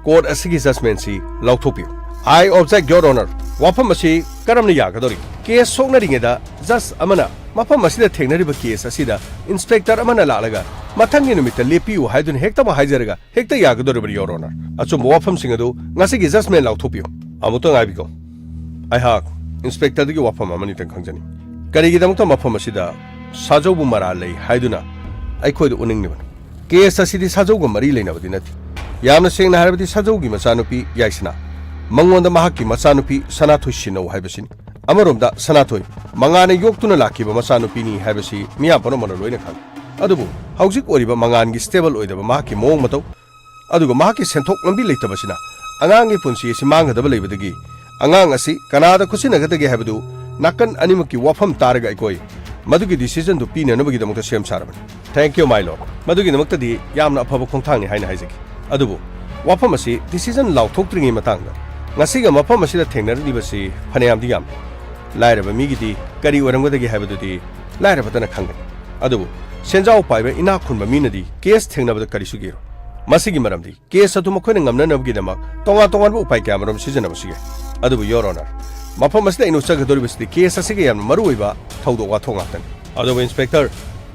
ꯀꯣꯔꯠ ꯑꯁꯤꯒꯤ ꯖꯖꯃꯦꯟꯁꯤ ꯂꯥꯎꯊꯣꯛꯄꯤꯌꯨ꯫ I object, Your Honor꯫ ꯋꯥꯐꯝ ꯑꯁꯤ ꯀꯔꯝꯅ ꯌꯥꯒꯗꯧꯔꯤ? ꯀꯦꯁ ꯁꯣꯛꯅꯔꯤꯉꯩꯗ ꯖꯖ ꯑꯃꯅ ꯃꯐꯝ ꯑꯁꯤꯗ ꯊꯦꯡꯅꯔꯤꯕ ꯀꯦꯁ ꯑꯁꯤꯗ ꯏꯟꯁꯄꯦꯛꯇꯔ ꯑꯃꯅ ꯂꯥꯛꯂꯒ ꯃꯊꯪꯒꯤ ꯅꯨꯃꯤꯠꯇ ꯂꯦꯞꯄꯤꯌꯨ ꯍꯥꯏꯗꯨꯅ ꯍꯦꯛꯇꯃꯛ ꯍꯥꯏꯖꯔꯒ ꯍꯦꯛꯇ ꯌꯥꯒꯗꯧꯔꯤꯕꯅꯤ, Your Honor꯫ ꯑꯆꯨꯝꯕ ꯋꯥꯐꯝꯁꯤꯡ ꯑꯗꯨ ꯉꯁꯤꯒꯤ ꯖꯖꯃꯦꯟ ꯂꯥꯎꯊꯣꯛꯄꯤꯌꯨ꯫ ꯑꯃꯨꯛꯇ ꯉꯥꯏꯕꯤꯈꯣ꯫ ꯑꯩꯍꯥꯛ ꯏꯟꯁꯄꯦꯛꯇꯔꯗꯒꯤ ꯋꯥꯐꯝ ꯑꯃꯅꯤꯇꯪ ꯈꯪꯖꯅꯤꯡꯏ꯫ ꯀꯔꯤꯒꯤꯗꯃꯛꯇ ꯃꯐꯝ ꯑꯁꯤꯗ ꯁꯥꯖꯧꯕꯨ ꯃꯔꯥꯜ ꯂꯩ ꯍꯥꯏꯗꯨꯅ ꯑꯩꯈꯣꯏꯗ ꯎꯠꯅꯤꯡꯂꯤꯕꯅꯣ? ꯀꯦꯁ ꯑꯁꯤꯗꯤ ꯁꯥꯖꯧꯒ ꯃꯔꯤ ꯂꯩꯅꯕꯗꯤ ꯅꯠꯇꯦ꯫ ꯌꯥꯝꯅ ꯁꯦꯡꯅ ꯍꯥꯏꯔꯕꯗꯤ ꯁꯥꯖꯧꯒꯤ ꯃꯆꯥꯅꯨꯄꯤ ꯌꯥꯏꯁꯅꯥ, ꯃꯉꯣꯟꯗ ꯃꯍꯥꯛꯀꯤ ꯃꯆꯥꯅꯨꯄꯤ ꯁꯅꯥꯊꯣꯏ ꯁꯤꯟꯅꯧ ꯍꯥꯏꯕꯁꯤꯅꯤ꯫ ꯑꯃꯔꯣꯝꯗ ꯁꯅꯥꯊꯣꯏ, ꯃꯉꯥꯅ ꯌꯣꯛꯇꯨꯅ ꯂꯥꯛꯈꯤꯕ ꯃꯆꯥꯅꯨꯄꯤꯅꯤ ꯍꯥꯏꯕꯁꯤ ꯃꯤꯌꯥꯝ ꯄꯨꯝꯅꯃꯛꯅ ꯂꯣꯏꯅ ꯈꯪꯏ꯫ ꯑꯗꯨꯕꯨ ꯍꯧꯖꯤꯛ ꯑꯣꯏꯔꯤꯕ ꯃꯉꯥꯟꯒꯤ ꯁ꯭ꯇꯦꯕꯜ ꯑꯣꯏꯗꯕ ꯃꯍꯥꯛꯀꯤ ꯃꯑꯣꯡ ꯃꯇꯧ, ꯑꯗꯨꯒ ꯃꯍꯥꯛꯀꯤ ꯁꯦꯟꯊꯣꯛ ꯂꯝꯕꯤ ꯂꯩꯇꯕꯁꯤꯅ ꯑꯉꯥꯡꯒꯤ ꯄꯨꯟꯁꯤ ꯑꯁꯤ ꯃꯥꯡꯒꯗꯕ ꯂꯩꯕꯗꯒꯤ ꯑꯉꯥꯡ ꯑꯁꯤ ꯀꯅꯥꯗ ꯈꯨꯠꯁꯤꯟꯅꯒꯗꯒꯦ ꯍꯥꯏꯕꯗꯨ ꯅꯥꯀꯟ ꯑꯅꯤꯃꯛꯀꯤ ꯋꯥꯐꯝ ꯇꯥꯔꯒ ꯑꯩꯈꯣꯏ ꯃꯗꯨꯒꯤ ꯗꯤꯁꯤꯖꯟꯗꯨ ꯄꯤꯅꯅꯕꯒꯤꯗꯃꯛꯇ ꯁꯦꯝ ꯁꯥꯔꯕꯅꯤ꯫ Thank you, my lord꯫ ꯃꯗꯨꯒꯤꯗꯃꯛꯇꯗꯤ ꯌꯥꯝꯅ ꯑꯐꯕ ꯈꯣꯡꯊꯥꯡꯅꯤ ꯍꯥꯏꯅ ꯍꯥꯏꯖꯒꯦ꯫ ꯑꯗꯨꯕꯨ ꯋꯥꯐꯝ ꯑꯁꯤ ꯗꯤꯁꯤꯖꯟ ꯂꯥꯎꯊꯣꯛꯇ꯭ꯔꯤꯉꯩ ꯃꯇꯥꯡꯗ ꯉꯁꯤꯒ ꯃꯐꯝ ꯑꯁꯤꯗ ꯊꯦꯡꯅꯔꯛꯂꯤꯕꯁꯤ ꯐꯅꯌꯥꯝꯗꯤ ꯌꯥꯝꯃꯤ꯫ ꯂꯥꯏꯔꯕ ꯃꯤꯒꯤꯗꯤ ꯀꯔꯤ ꯑꯣꯏꯔꯝꯒꯗꯒꯦ ꯍꯥꯏꯕꯗꯨꯗꯤ ꯂꯥꯏꯔꯕꯇꯅ ꯈꯪꯒꯅꯤ꯫ ꯑꯗꯨꯕꯨ ꯁꯦꯟꯖꯥꯎ ꯄꯥꯏꯕ ꯏꯅꯥꯛ ꯈꯨꯟꯕ ꯃꯤꯅꯗꯤ ꯀꯦꯁ ꯊꯦꯡꯅꯕꯗ ꯀꯔꯤꯁꯨ ꯀꯤꯔꯣꯏ꯫ ꯃꯁꯤꯒꯤ ꯃꯔꯝꯗꯤ ꯀꯦꯁ ꯑꯗꯨ ꯃꯈꯣꯏꯅ ꯉꯝꯅꯅꯕꯒꯤꯗꯃꯛ ꯇꯣꯉꯥꯟ ꯇꯣꯉꯥꯟꯕ ꯎꯄꯥꯏ ꯀꯌꯥꯃꯔꯨꯝ ꯁꯤꯖꯤꯟꯅꯕꯁꯨ ꯌꯥꯏ꯫ ꯑꯗꯨꯕꯨ, Your Honor, ꯃꯐꯝ ꯑꯁꯤꯗ ꯑꯩꯅ ꯎꯠꯆꯒꯗꯧꯔꯤꯕꯁꯤꯗꯤ ꯀꯦꯁ ꯑꯁꯤꯒ ꯌꯥꯝꯅ ꯃꯔꯨꯑꯣꯏꯕ ꯊꯧꯗꯣꯛ ꯋꯥꯊꯣꯛ ꯉꯥꯛꯇꯅꯤ꯫ ꯑꯗꯨꯕꯨ, ꯏꯟꯁꯄꯦꯛꯇꯔ,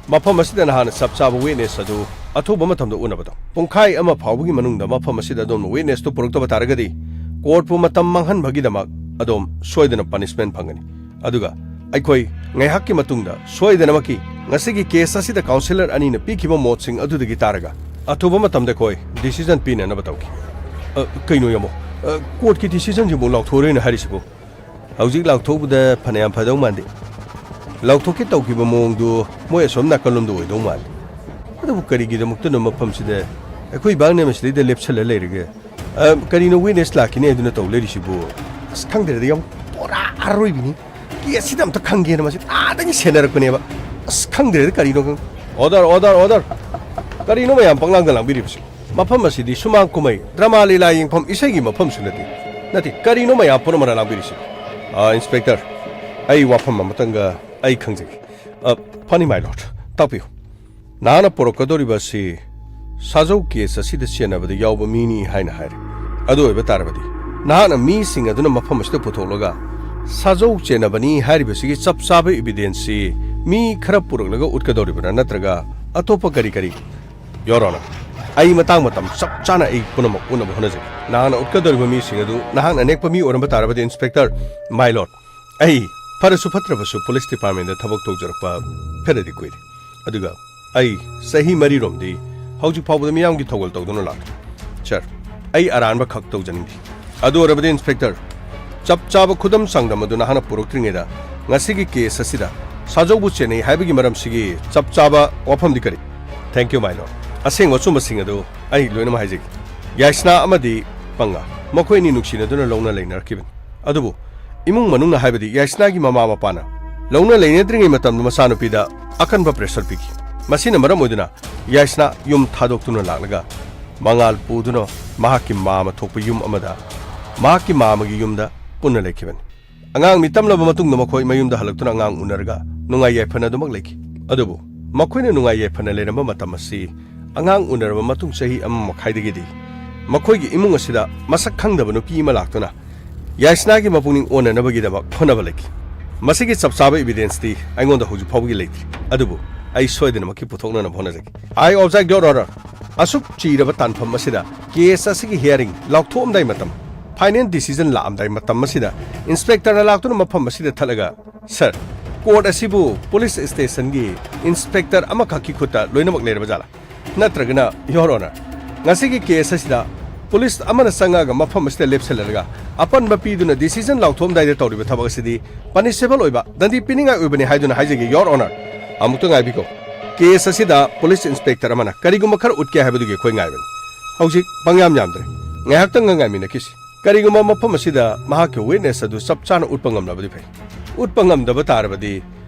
ꯃꯐꯝ ꯑꯁꯤꯗ ꯅꯍꯥꯛꯅ ꯆꯞ ꯆꯥꯕ ꯋꯤꯠꯅꯦꯁ ꯑꯗꯨ ꯑꯊꯨꯕ ꯃꯇꯝꯗ ꯎꯅꯕꯗꯣ꯫ ꯄꯨꯡꯈꯥꯏ ꯑꯃ ꯐꯥꯎꯕꯒꯤ ꯃꯅꯨꯡꯗ ꯃꯐꯝ ꯑꯁꯤꯗ ꯑꯗꯣꯝꯅ ꯋꯤꯠꯅꯦꯁꯇꯨ ꯄꯨꯔꯛꯇꯕ ꯇꯥꯔꯒꯗꯤ, ꯀꯣꯔꯠꯄꯨ ꯃꯇꯝ ꯃꯥꯡꯍꯟꯕꯒꯤꯗꯃꯛ ꯑꯗꯣꯝ ꯁꯣꯏꯗꯅ ꯄꯅꯤꯁꯃꯦꯟ ꯐꯪꯒꯅꯤ꯫ ꯑꯗꯨꯒ ꯑꯩꯈꯣꯏ ꯉꯥꯏꯍꯥꯛꯀꯤ ꯃꯇꯨꯡꯗ ꯁꯣꯏꯗꯅꯃꯛꯀꯤ ꯉꯁꯤꯒꯤ ꯀꯦꯁ ꯑꯁꯤꯗ ꯀꯥꯎꯟꯁꯤꯂꯔ ꯑꯅꯤꯅ ꯄꯤꯈꯤꯕ ꯃꯣꯠꯁꯤꯡ ꯑꯗꯨꯗꯒꯤ ꯇꯥꯔꯒ ꯑꯊꯨꯕ ꯃꯇꯝꯗ ꯑꯩꯈꯣꯏ ꯗꯤꯁꯤꯖꯟ ꯄꯤꯅꯅꯕ ꯇꯧꯈꯤ꯫ ꯑ, ꯀꯩꯅꯣ, ꯌꯥꯝꯕꯣ? ꯑ, ꯀꯣꯔꯠꯀꯤ ꯗꯤꯁꯤꯖꯟꯁꯤꯕꯨ ꯂꯥꯎꯊꯣꯛꯑꯔꯣꯏꯅ ꯍꯥꯏꯔꯤꯁꯤꯕꯨ? ꯍꯧꯖꯤꯛ ꯂꯥꯎꯊꯣꯛꯎꯕꯗ ꯐꯅꯌꯥꯝ ꯐꯗꯧ ꯃꯥꯟꯗꯦ꯫ ꯂꯥꯎꯊꯣꯛꯀꯦ ꯇꯧꯈꯤꯕ ꯃꯑꯣꯡꯗꯨ ꯃꯣꯏ ꯑꯁꯣꯝ ꯅꯥꯀꯜꯂꯣꯝꯗ ꯑꯣꯏꯗꯧ ꯃꯥꯜꯂꯤ꯫ ꯑꯗꯨꯕꯨ ꯀꯔꯤꯒꯤꯗꯃꯛꯇꯅꯣ ꯃꯐꯝꯁꯤꯗ ꯑꯩꯈꯣꯏ ꯏꯕꯥꯡꯅ ꯃꯁꯤꯗꯩꯗ ꯂꯦꯞꯁꯜꯂ ꯂꯩꯔꯒ? ꯑ, ꯀꯔꯤꯅꯣ ꯋꯤꯠꯅꯦꯁ ꯂꯥꯛꯈꯤꯅꯤ ꯍꯥꯏꯗꯨꯅ ꯇꯧ ꯂꯩꯔꯤꯁꯤꯕꯨ? ꯑꯁ, ꯈꯪꯗ꯭ꯔꯦꯗ, ꯌꯥꯝ ꯄꯨꯔꯥ ꯑꯔꯣꯏꯕꯤꯅꯤ꯫ ꯀꯦꯁꯁꯤꯗ ꯑꯝꯇ ꯈꯪꯒꯦꯅ ꯃꯁꯤ ꯑꯥꯗꯒꯤ ꯁꯦꯟꯅꯔꯛꯄꯅꯦꯕ꯫ ꯑꯁ, ꯈꯪꯗ꯭ꯔꯦꯗ, ꯀꯔꯤꯅꯣ ꯈꯪ-, ꯑꯣꯔꯗꯔ, ꯑꯣꯔꯗꯔ, ꯑꯣꯔꯗꯔ! ꯀꯔꯤꯅꯣ ꯃꯌꯥꯝ ꯄꯪꯂꯥꯡꯗ ꯂꯥꯡꯕꯤꯔꯤꯕꯁꯤ? ꯃꯐꯝ ꯑꯁꯤꯗꯤ ꯁꯨꯃꯥꯡ ꯀꯨꯝꯍꯩ, ꯗ꯭ꯔꯃꯥ ꯂꯤꯂꯥ ꯌꯦꯡꯐꯝ, ꯏꯁꯩꯒꯤ ꯃꯐꯝꯁꯨ ꯅꯠꯇꯦ꯫ ꯅꯠꯇꯦ, ꯀꯔꯤꯅꯣ ꯃꯌꯥꯝ ꯄꯨꯝꯅꯃꯛꯅ ꯂꯥꯡꯕꯤꯔꯤꯁꯤ? ꯑ, ꯏꯟꯁꯄꯦꯛꯇꯔ, ꯑꯩ ꯋꯥꯐꯝ ꯑꯃꯇꯪꯒ ꯑꯩ ꯈꯪꯖꯒꯦ꯫ ꯑ, ꯐꯅꯤ, my lord, ꯇꯥꯛꯄꯤꯌꯨ꯫ ꯅꯍꯥꯛꯅ ꯄꯨꯔꯛꯀꯗꯧꯔꯤꯕ ꯑꯁꯤ ꯁꯥꯖꯧ ꯀꯦꯁ ꯑꯁꯤꯗ ꯆꯦꯟꯅꯕꯗ ꯌꯥꯎꯕ ꯃꯤꯅꯤ ꯍꯥꯏꯅ ꯍꯥꯏꯔꯦ꯫ ꯑꯗꯨ ꯑꯣꯏꯕ ꯇꯥꯔꯕꯗꯤ, ꯅꯍꯥꯛꯅ ꯃꯤꯁꯤꯡ ꯑꯗꯨꯅ ꯃꯐꯝ ꯑꯁꯤꯗ ꯄꯨꯊꯣꯛꯂꯒ ꯁꯥꯖꯧ ꯆꯦꯟꯅꯕꯅꯤ ꯍꯥꯏꯔꯤꯕꯁꯤꯒꯤ ꯆꯞ ꯆꯥꯕ ꯏꯕꯤꯗꯦꯟꯁꯁꯤ ꯃꯤ ꯈꯔ ꯄꯨꯔꯛꯂꯒ ꯎꯠꯀꯗꯧꯔꯤꯕ꯭ꯔꯥ, ꯅꯠꯇ꯭ꯔꯒ ꯑꯇꯣꯞꯄ ꯀꯔꯤ ꯀꯔꯤ? Your Honor, ꯑꯩ ꯃꯇꯥꯡ ꯃꯇꯝ ꯆꯞ ꯆꯥꯅ ꯑꯩ ꯄꯨꯝꯅꯃꯛ ꯎꯠꯅꯕ ꯍꯣꯠꯅꯖꯒꯦ꯫ ꯅꯍꯥꯛꯅ ꯎꯠꯀꯗꯧꯔꯤꯕ ꯃꯤꯁꯤꯡ ꯑꯗꯨ ꯅꯍꯥꯛꯅ ꯅꯦꯛꯄ ꯃꯤ ꯑꯣꯏꯔꯝꯕ ꯇꯥꯔꯕꯗꯤ, Inspector, my lord, ꯑꯩ ꯐꯔꯁꯨ ꯐꯠꯇ꯭ꯔꯕꯁꯨ police departmentꯗ ꯊꯕꯛ ꯇꯧꯖꯔꯛꯄ ꯈꯔꯗꯤ ꯀꯨꯏꯔꯦ꯫ ꯑꯗꯨꯒ ꯑꯩ ꯆꯍꯤ ꯃꯔꯤꯔꯣꯝꯗꯤ ꯍꯧꯖꯤꯛ ꯐꯥꯎꯕꯗ ꯃꯤꯌꯥꯝꯒꯤ ꯊꯧꯒꯜ ꯇꯧꯗꯨꯅ ꯂꯥꯛꯂꯤ꯫ Sir, ꯑꯩ ꯑꯔꯥꯟꯕ ꯈꯛ ꯇꯧꯖꯅꯤꯡꯗꯦ꯫ ꯑꯗꯨ ꯑꯣꯏꯔꯕꯗꯤ, Inspector, ꯆꯞ ꯆꯥꯕ ꯈꯨꯗꯝ ꯆꯥꯡꯗꯝ ꯑꯗꯨ ꯅꯍꯥꯛꯅ ꯄꯨꯔꯛꯇ꯭ꯔꯤꯉꯩꯗ, ꯉꯁꯤꯒꯤ case ꯑꯁꯤꯗ ꯁꯥꯖꯧꯕꯨ ꯆꯦꯟꯅꯩ ꯍꯥꯏꯕꯒꯤ ꯃꯔꯝꯁꯤꯒꯤ ꯆꯞ ꯆꯥꯕ ꯋꯥꯐꯝꯗꯤ ꯀꯔꯤ? Thank you, my lord. ꯑꯁꯦꯡꯕ ꯑꯆꯨꯝꯕꯁꯤꯡ ꯑꯗꯨ ꯑꯩ ꯂꯣꯏꯅꯃꯛ ꯍꯥꯏꯖꯒꯦ꯫ ꯌꯥꯏꯁꯅꯥ ꯑꯃꯗꯤ ꯄꯪꯉꯥ, ꯃꯈꯣꯏ ꯑꯅꯤ ꯅꯨꯡꯁꯤꯅꯗꯨꯅ ꯂꯧꯅ ꯂꯩꯅꯔꯛꯈꯤꯕꯅꯤ꯫ ꯑꯗꯨꯕꯨ ꯏꯃꯨꯡ ꯃꯅꯨꯡꯅ ꯍꯥꯏꯕꯗꯤ ꯌꯥꯏꯁꯅꯥꯒꯤ ꯃꯃꯥ ꯃꯄꯥꯅ ꯂꯧꯅ ꯂꯩꯅꯗ꯭ꯔꯤꯉꯩ ꯃꯇꯝꯗ ꯃꯆꯥꯅꯨꯄꯤꯗ ꯑꯀꯟꯕ pressure ꯄꯤꯈꯤ꯫ ꯃꯁꯤꯅ ꯃꯔꯝ ꯑꯣꯏꯗꯨꯅ ꯌꯥꯏꯁꯅꯥ ꯌꯨꯝ ꯊꯥꯗꯣꯛꯇꯨꯅ ꯂꯥꯛꯂꯒ ꯃꯉꯥꯜ ꯄꯨꯗꯨꯅ ꯃꯍꯥꯛꯀꯤ ꯃꯥꯝꯃ ꯊꯣꯛꯄ ꯌꯨꯝ ꯑꯃꯗ, ꯃꯍꯥꯛꯀꯤ ꯃꯥꯝꯃꯒꯤ ꯌꯨꯝꯗ ꯄꯨꯟꯅ ꯂꯩꯈꯤꯕꯅꯤ꯫ ꯑꯉꯥꯡ ꯃꯤꯇꯝꯂꯕ ꯃꯇꯨꯡꯗ ꯃꯈꯣꯏ ꯃꯌꯨꯝꯗ ꯍꯜꯂꯛꯇꯨꯅ ꯑꯉꯥꯡ ꯎꯅꯔꯒ ꯅꯨꯡꯉꯥꯏ ꯌꯥꯏꯐꯅ ꯑꯗꯨꯃꯛ ꯂꯩꯈꯤ꯫ ꯑꯗꯨꯕꯨ ꯃꯈꯣꯏꯅ ꯅꯨꯡꯉꯥꯏ ꯌꯥꯏꯐꯅ ꯂꯩꯔꯝꯕ ꯃꯇꯝ ꯑꯁꯤ ꯑꯉꯥꯡ ꯎꯅꯔꯕ ꯃꯇꯨꯡ ꯆꯍꯤ ꯑꯃ ꯃꯈꯥꯏꯗꯒꯤꯗꯤ ꯃꯈꯣꯏꯒꯤ ꯏꯃꯨꯡ ꯑꯁꯤꯗ ꯃꯁꯛ ꯈꯪꯗꯕ ꯅꯨꯄꯤ ꯑꯃ ꯂꯥꯛꯇꯨꯅ ꯌꯥꯏꯁꯅꯥꯒꯤ ꯃꯄꯨꯛꯅꯤꯡ ꯑꯣꯟꯅꯅꯕꯒꯤꯗꯃꯛ ꯍꯣꯠꯅꯕ ꯂꯩꯈꯤ꯫ ꯃꯁꯤꯒꯤ ꯆꯞ ꯆꯥꯕ evidenceꯇꯤ ꯑꯩꯉꯣꯟꯗ ꯍꯧꯖꯤꯛ ꯐꯥꯎꯕꯒꯤ ꯂꯩꯇ꯭ꯔꯤ, ꯑꯗꯨꯕꯨ ꯑꯩ ꯁꯣꯏꯗꯅꯃꯛꯀꯤ ꯄꯨꯊꯣꯛꯅꯅꯕ ꯍꯣꯠꯅꯖꯒꯦ꯫ I object, your honor. ꯑꯁꯨꯛ ꯆꯤꯔꯕ ꯇꯥꯟꯐꯝ ꯑꯁꯤꯗ case ꯑꯁꯤꯒꯤ hearing ꯂꯥꯎꯊꯣꯛꯑꯝꯗꯥꯏ ꯃꯇꯝ, final decision ꯂꯥꯛꯑꯝꯗꯥꯏ ꯃꯇꯝ ꯑꯁꯤꯗ Inspectorꯅ ꯂꯥꯛꯇꯨꯅ ꯃꯐꯝ ꯑꯁꯤꯗ ꯊꯠꯂꯒ, Sir, court ꯑꯁꯤꯕꯨ police stationꯒꯤ inspector ꯑꯃꯈꯛꯀꯤ ꯈꯨꯠꯇ ꯂꯣꯏꯅꯃꯛ ꯂꯩꯔꯕ ꯖꯥꯠꯂꯥ? ꯅꯠꯇ꯭ꯔꯒꯅ, your honor, ꯉꯁꯤꯒꯤ case ꯑꯁꯤꯗ police ꯑꯃꯅ ꯆꯪꯉꯛꯑꯒ ꯃꯐꯝ ꯑꯁꯤꯗ ꯂꯦꯞꯁꯤꯜꯂꯒ ꯑꯄꯟꯕ ꯄꯤꯗꯨꯅ decision ꯂꯥꯎꯊꯣꯛꯑꯝꯗꯥꯏꯗ ꯇꯧꯔꯤꯕ ꯊꯕꯛ ꯑꯁꯤꯗꯤ punishable ꯑꯣꯏꯕ, ꯗꯟꯗꯤ ꯄꯤꯅꯤꯡꯉꯥꯏ ꯑꯣꯏꯕꯅꯤ ꯍꯥꯏꯗꯨꯅ ꯍꯥꯏꯖꯒꯦ, your honor꯫ ꯑꯃꯨꯛꯇ ꯉꯥꯏꯕꯤꯈꯣ꯫ Case ꯑꯁꯤꯗ police inspector ꯑꯃꯅ ꯀꯔꯤꯒꯨꯝꯕ ꯈꯔ ꯎꯠꯀꯦ ꯍꯥꯏꯕꯗꯨꯒꯤ ꯑꯩꯈꯣꯏ ꯉꯥꯏꯕꯅꯤ꯫ ꯍꯧꯖꯤꯛ ꯄꯪꯌꯥꯝ ꯌꯥꯝꯗ꯭ꯔꯦ꯫ ꯉꯥꯏꯍꯥꯛꯇꯪꯒ ꯉꯥꯏꯃꯤꯟꯅꯈꯤꯁꯤ꯫ ꯀꯔꯤꯒꯨꯝꯕ ꯃꯐꯝ ꯑꯁꯤꯗ ꯃꯍꯥꯛꯀꯤ witness ꯑꯗꯨ ꯆꯞ ꯆꯥꯅ ꯎꯠꯄ ꯉꯝꯂꯕꯗꯤ ꯐꯩ꯫ ꯎꯠꯄ ꯉꯝꯗꯕ ꯇꯥꯔꯕꯗꯤ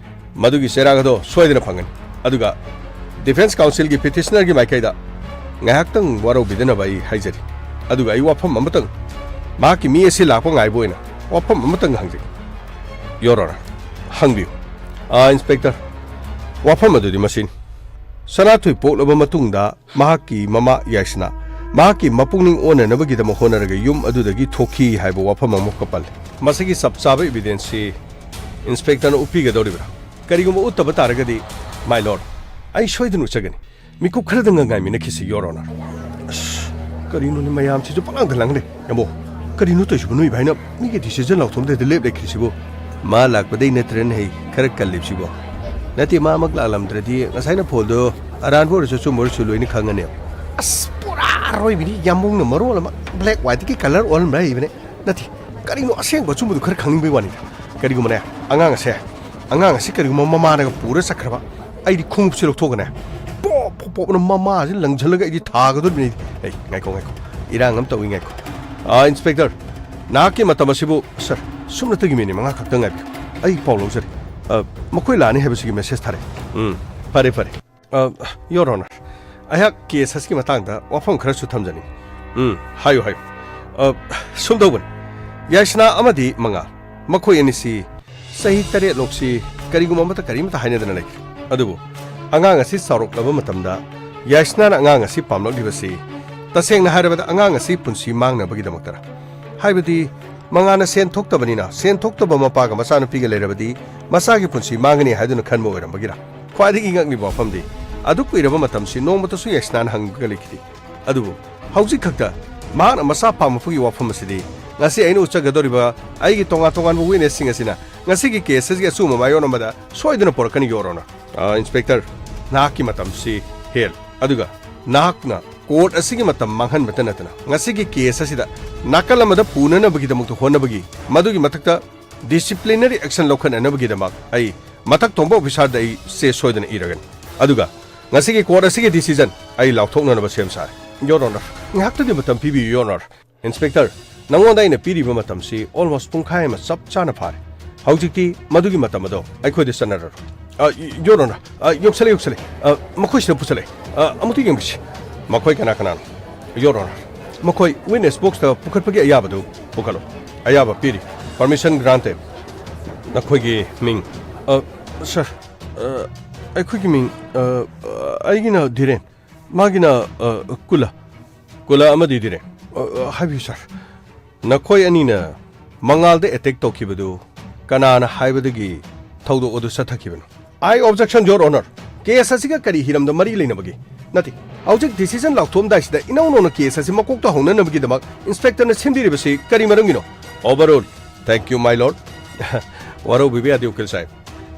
ꯃꯗꯨꯒꯤ ꯆꯩꯔꯥꯛ ꯑꯗꯣ ꯁꯣꯏꯗꯅ ꯐꯪꯒꯅꯤ꯫ ꯑꯗꯨꯒ defence counselꯒꯤ petitionerꯒꯤ ꯃꯥꯏꯀꯩꯗ ꯉꯥꯏꯍꯥꯛꯇꯪ ꯋꯥꯔꯧꯕꯤꯗꯅꯕ ꯑꯩ ꯍꯥꯏꯖꯔꯤ꯫ ꯑꯗꯨꯒ ꯑꯩ ꯋꯥꯐꯝ ꯑꯃꯇꯪ, ꯃꯍꯥꯛꯀꯤ ꯃꯤ ꯑꯁꯤ ꯂꯥꯛꯄ ꯉꯥꯏꯕ ꯑꯣꯏꯅ ꯋꯥꯐꯝ ꯑꯃꯇꯪ ꯍꯪꯖꯒꯦ꯫ Your honor, ꯍꯪꯕꯤꯌꯨ꯫ ꯑꯥ, Inspector, ꯋꯥꯐꯝ ꯑꯗꯨꯗꯤ ꯃꯁꯤꯅꯤ꯫ ꯁꯅꯥꯊꯣꯏ ꯄꯣꯛꯂꯕ ꯃꯇꯨꯡꯗ ꯃꯍꯥꯛꯀꯤ ꯃꯃꯥ ꯌꯥꯏꯁꯅꯥ ꯃꯍꯥꯛꯀꯤ ꯃꯄꯨꯛꯅꯤꯡ ꯑꯣꯟꯅꯅꯕꯒꯤꯗꯃꯛ ꯍꯣꯠꯅꯔꯒ ꯌꯨꯝ ꯑꯗꯨꯗꯒꯤ ꯊꯣꯛꯈꯤ ꯍꯥꯏꯕ ꯋꯥꯐꯝ ꯑꯃꯈꯛ ꯄꯜꯂꯤ꯫ ꯃꯁꯤꯒꯤ ꯆꯞ ꯆꯥꯕ evidenceꯁꯤ Inspectorꯅ ꯎꯠꯄꯤꯒꯗꯧꯔꯤꯕ꯭ꯔꯥ? ꯀꯔꯤꯒꯨꯝꯕ ꯎꯠꯇꯕ ꯇꯥꯔꯒꯗꯤ, my lord, ꯑꯩ ꯁꯣꯏꯗꯅ ꯎꯠꯆꯒꯅꯤ꯫ ꯃꯤꯀꯨꯞ ꯈꯔꯗꯪꯒ ꯉꯥꯏꯃꯤꯟꯅꯈꯤꯁꯤ, Your Honor꯫ ꯑꯁ, ꯀꯔꯤꯅꯣꯅꯦ, ꯃꯌꯥꯝꯁꯤꯁꯨ ꯄꯪꯂꯥꯡꯗ ꯂꯥꯡꯂꯦ꯫ ꯌꯥꯝꯕꯣ, ꯀꯔꯤꯅꯣ ꯇꯧꯔꯤꯁꯤꯕꯣ? ꯅꯣꯏ ꯚꯥꯏꯅ ꯃꯤꯒꯤ decision ꯂꯥꯎꯊꯣꯛꯑꯝꯗꯥꯏꯗ ꯂꯦꯞ ꯂꯩꯈ꯭ꯔꯤꯁꯤꯕꯨ? ꯃꯥ ꯂꯥꯛꯄꯗꯩ ꯅꯠꯇ꯭ꯔꯅꯦ ꯍꯩ ꯈꯔ ꯀꯜꯂꯤꯕꯁꯤꯕꯣ? ꯅꯠꯇꯦ, ꯃꯥꯃꯛ ꯂꯥꯛꯂꯝꯗ꯭ꯔꯗꯤ ꯉꯁꯥꯏꯅ ꯐꯣꯟꯗꯣ ꯑꯔꯥꯟꯕ ꯑꯣꯏꯔꯁꯨ ꯑꯆꯨꯝꯕ ꯑꯣꯏꯔꯁꯨ ꯂꯣꯏꯅ ꯈꯪꯉꯅꯦꯕ꯫ ꯑꯁ, ꯄꯨꯔꯥ ꯑꯔꯣꯏꯕꯤꯅꯤ꯫ ꯌꯥꯝꯕꯨꯡꯅ ꯃꯔꯣꯜ ꯑꯃ black whiteꯀꯤ colour ꯑꯣꯜꯍꯟꯕ ꯍꯩꯕꯅꯦ꯫ ꯅꯠꯇꯦ, ꯀꯔꯤꯅꯣ, ꯑꯁꯦꯡꯕ ꯑꯆꯨꯝꯕꯗꯨ ꯈꯔ ꯈꯪꯅꯤꯡꯕꯩ ꯋꯥꯅꯤꯗ꯫ ꯀꯔꯤꯒꯨꯝꯕꯅꯦ, ꯑꯉꯥꯡ ꯑꯁꯦ, ꯑꯉꯥꯡ ꯑꯁꯤ ꯀꯔꯤꯒꯨꯝꯕ ꯃꯃꯥꯅꯒ ꯄꯨꯔ ꯆꯠꯈ꯭ꯔꯕ, ꯑꯩꯗꯤ ꯈꯣꯡꯎꯞꯁꯦ ꯂꯧꯊꯣꯛꯑꯒꯅꯦ, ꯄꯣꯞ ꯄꯣꯞ ꯄꯣꯞꯅ ꯃꯃꯥꯁꯤ ꯂꯪꯁꯤꯜꯂꯒ ꯑꯩꯗꯤ ꯊꯥꯒꯗꯧꯔꯤꯕꯅꯤ꯫ ꯑꯩ, ꯉꯥꯏꯈꯣ, ꯉꯥꯏꯈꯣ, ꯏꯔꯥꯡ ꯑꯃ ꯇꯧꯏ, ꯉꯥꯏꯈꯣ꯫ ꯑꯥ, Inspector, ꯅꯍꯥꯛꯀꯤ ꯃꯇꯝ ꯑꯁꯤꯕꯨ, sir, ꯁꯨꯞꯅꯇꯒꯤ minute ꯃꯉꯥ ꯈꯛꯇ ꯉꯥꯏꯕꯤꯌꯨ꯫ ꯑꯩ ꯄꯥꯎ ꯂꯧꯖꯔꯤ꯫ ꯑ, ꯃꯈꯣꯏ ꯂꯥꯛꯑꯅꯤ ꯍꯥꯏꯕꯁꯤꯒꯤ message ꯊꯥꯔꯛꯑꯦ꯫ ꯎꯝ, ꯐꯔꯦ, ꯐꯔꯦ꯫ ꯑ, Your Honor, ꯑꯩꯍꯥꯛ case ꯑꯁꯤꯒꯤ ꯃꯇꯥꯡꯗ ꯋꯥꯐꯝ ꯈꯔꯁꯨ ꯊꯝꯖꯅꯤꯡꯏ꯫ ꯎꯝ, ꯍꯥꯏꯌꯨ, ꯍꯥꯏꯌꯨ꯫ ꯑ, ꯁꯨꯝ ꯇꯧꯕꯅꯤ, ꯌꯥꯏꯁꯅꯥ ꯑꯃꯗꯤ ꯃꯉꯥꯜ, ꯃꯈꯣꯏ ꯑꯅꯤꯁꯤ ꯆꯍꯤ ꯇꯔꯦꯠ ꯂꯣꯛꯁꯤ ꯀꯔꯤꯒꯨꯝꯕ ꯑꯃꯠꯇ ꯀꯔꯤꯃꯠꯇ ꯍꯥꯏꯅꯗꯅ ꯂꯩꯈ꯭ꯔꯦ꯫ ꯑꯗꯨꯕꯨ ꯑꯉꯥꯡ ꯑꯁꯤ ꯆꯥꯎꯔꯛꯂꯕ ꯃꯇꯝꯗ ꯌꯥꯏꯁꯅꯥꯅ ꯑꯉꯥꯡ ꯑꯁꯤ ꯄꯥꯝꯂꯛꯂꯤꯕꯁꯤ, ꯇꯁꯦꯡꯅ ꯍꯥꯏꯔꯕꯗ, ꯑꯉꯥꯡ ꯑꯁꯤ ꯄꯨꯟꯁꯤ ꯃꯥꯡꯅꯕꯒꯤꯗꯃꯛꯇꯔ? ꯍꯥꯏꯕꯗꯤ, ꯃꯉꯥꯜꯅ ꯁꯦꯟ ꯊꯣꯛꯇꯕꯅꯤꯅ, ꯁꯦꯟ ꯊꯣꯛꯇꯕ ꯃꯄꯥꯒ ꯃꯆꯥꯅꯨꯄꯤꯒ ꯂꯩꯔꯕꯗꯤ ꯃꯆꯥꯒꯤ ꯄꯨꯟꯁꯤ ꯃꯥꯡꯒꯅꯤ ꯍꯥꯏꯗꯨꯅ ꯈꯟꯕ ꯑꯣꯏꯔꯝꯕꯒꯤꯔ? ꯈ꯭ꯋꯥꯏꯗꯒꯤ ꯉꯛꯂꯤꯕ ꯋꯥꯐꯝꯗꯤ, ꯑꯗꯨꯛ ꯀꯨꯏꯔꯕ ꯃꯇꯝꯁꯤ ꯅꯣꯡꯃꯇꯁꯨ ꯌꯥꯏꯁꯅꯥꯅ ꯍꯪꯕꯤꯒ ꯂꯩꯈꯤꯗꯦ꯫ ꯑꯗꯨꯕꯨ ꯍꯧꯖꯤꯛ ꯈꯛꯇ ꯃꯍꯥꯛꯅ ꯃꯆꯥ ꯄꯥꯝꯂꯛꯄꯒꯤ ꯋꯥꯐꯝ ꯑꯁꯤꯗꯤ, ꯉꯁꯤ ꯑꯩꯅ ꯎꯠꯆꯒꯗꯧꯔꯤꯕ ꯑꯩꯒꯤ ꯇꯣꯉꯥꯟ ꯇꯣꯉꯥꯟꯕ witnessꯁꯤꯡ ꯑꯁꯤꯅ ꯉꯁꯤꯒꯤ case ꯑꯁꯤꯒꯤ ꯑꯆꯨꯝꯕ ꯃꯥꯏꯑꯣꯟ ꯑꯃꯗ ꯁꯣꯏꯗꯅ ꯄꯨꯔꯛꯀꯅꯤ, Your Honor꯫ ꯑ, Inspector, ꯅꯍꯥꯛꯀꯤ ꯃꯇꯝꯁꯤ ꯍꯦꯜ꯫ ꯑꯗꯨꯒ ꯅꯍꯥꯛꯅ court ꯑꯁꯤꯒꯤ ꯃꯇꯝ ꯃꯥꯡꯍꯟꯕꯇ ꯅꯠꯇꯅ ꯉꯁꯤꯒꯤ case ꯑꯁꯤꯗ ꯅꯥꯀꯜ ꯑꯃꯗ ꯄꯨꯅꯅꯕꯒꯤꯗꯃꯛꯇ ꯍꯣꯠꯅꯕꯒꯤ, ꯃꯗꯨꯒꯤ ꯃꯊꯛꯇ disciplinary action ꯂꯧꯈꯠꯅꯅꯕꯒꯤꯗꯃꯛ ꯑꯩ ꯃꯊꯛ ꯊꯣꯡꯕ officerꯗ ꯑꯩ ꯆꯦ ꯁꯣꯏꯗꯅ ꯏꯔꯒꯅꯤ꯫ ꯑꯗꯨꯒ ꯉꯁꯤꯒꯤ court ꯑꯁꯤꯒꯤ decision ꯑꯩ ꯂꯥꯎꯊꯣꯛꯅꯅꯕ ꯁꯦꯝ ꯁꯥꯔꯦ꯫ Your Honor, ꯉꯥꯏꯍꯥꯛꯇꯪꯗꯤ ꯃꯇꯝ ꯄꯤꯕꯤꯌꯨ, Your Honor꯫ Inspector, ꯅꯉꯣꯟꯗ ꯑꯩꯅ ꯄꯤꯔꯤꯕ ꯃꯇꯝꯁꯤ almost ꯄꯨꯡꯈꯥꯏ ꯑꯃ ꯆꯞ ꯆꯥꯅ ꯐꯥꯔꯦ꯫ ꯍꯧꯖꯤꯛꯇꯤ ꯃꯗꯨꯒꯤ ꯃꯇꯝ ꯑꯗꯣ ꯑꯩꯈꯣꯏꯗ ꯆꯠꯅꯔꯔꯣꯏ꯫ ꯑ, Your Honor, ꯑ, ꯌꯧꯁꯜꯂꯦ, ꯌꯧꯁꯜꯂꯦ꯫ ꯑ, ꯃꯈꯣꯏꯁꯤꯗ ꯄꯨꯁꯜꯂꯛꯑꯦ꯫ ꯑ, ꯑꯃꯨꯛꯇ ꯌꯦꯡꯕꯤꯁꯤ꯫ ꯃꯈꯣꯏ ꯀꯅꯥ ꯀꯅꯥꯅꯣ? Your Honor, ꯃꯈꯣꯏ witness boxꯇ ꯄꯨꯈꯠꯄꯒꯤ ꯑꯌꯥꯕꯗꯨ ꯄꯨꯈꯠꯂꯣ꯫ ꯑꯌꯥꯕ ꯄꯤꯔꯤ꯫ Permission granted꯫ ꯅꯈꯣꯏꯒꯤ ꯃꯤꯡ? ꯑ, sir, ꯑ, ꯑꯩꯈꯣꯏꯒꯤ ꯃꯤꯡ, ꯑ, ꯑ, ꯑꯩꯒꯤꯅ ꯙꯤꯔꯦꯟ, ꯃꯥꯒꯤꯅ, ꯑ, ꯀꯨꯂꯥ꯫ ꯀꯨꯂꯥ ꯑꯃꯗꯤ ꯙꯤꯔꯦꯟ꯫ ꯑ, ꯑ, ꯍꯥꯏꯕꯤꯌꯨ, sir꯫ ꯅꯈꯣꯏ ꯑꯅꯤꯅ ꯃꯉꯥꯜꯗ attack ꯇꯧꯈꯤꯕꯗꯨ ꯀꯅꯥꯅ ꯍꯥꯏꯕꯗꯒꯤ ꯊꯧꯗꯣꯛ ꯑꯗꯨ ꯆꯠꯊꯈꯤꯕꯅꯣ? I objection, Your Honor꯫ Case ꯑꯁꯤꯒ ꯀꯔꯤ ꯍꯤꯔꯝꯗ ꯃꯔꯤ ꯂꯩꯅꯕꯒꯦ? ꯅꯠꯇꯦ, ꯍꯧꯖꯤꯛ decision ꯂꯥꯎꯊꯣꯛꯑꯝꯗꯥꯏꯁꯤꯗ ꯏꯅꯧ ꯅꯧꯅ ꯀꯦꯁ ꯑꯁꯤ ꯃꯀꯣꯛꯇ ꯍꯧꯅꯅꯕꯒꯤꯗꯃꯛ ꯏꯟꯁꯄꯦꯛꯇꯔꯅ ꯁꯦꯝꯕꯤꯔꯤꯕꯁꯤ ꯀꯔꯤ ꯃꯔꯝꯒꯤꯅꯣ? Overruled. Thank you, my lord. ꯋꯥꯔꯧꯕꯤꯕ ꯌꯥꯗꯦ, ꯎꯀꯤꯜ ꯁꯥꯍꯦꯕ꯫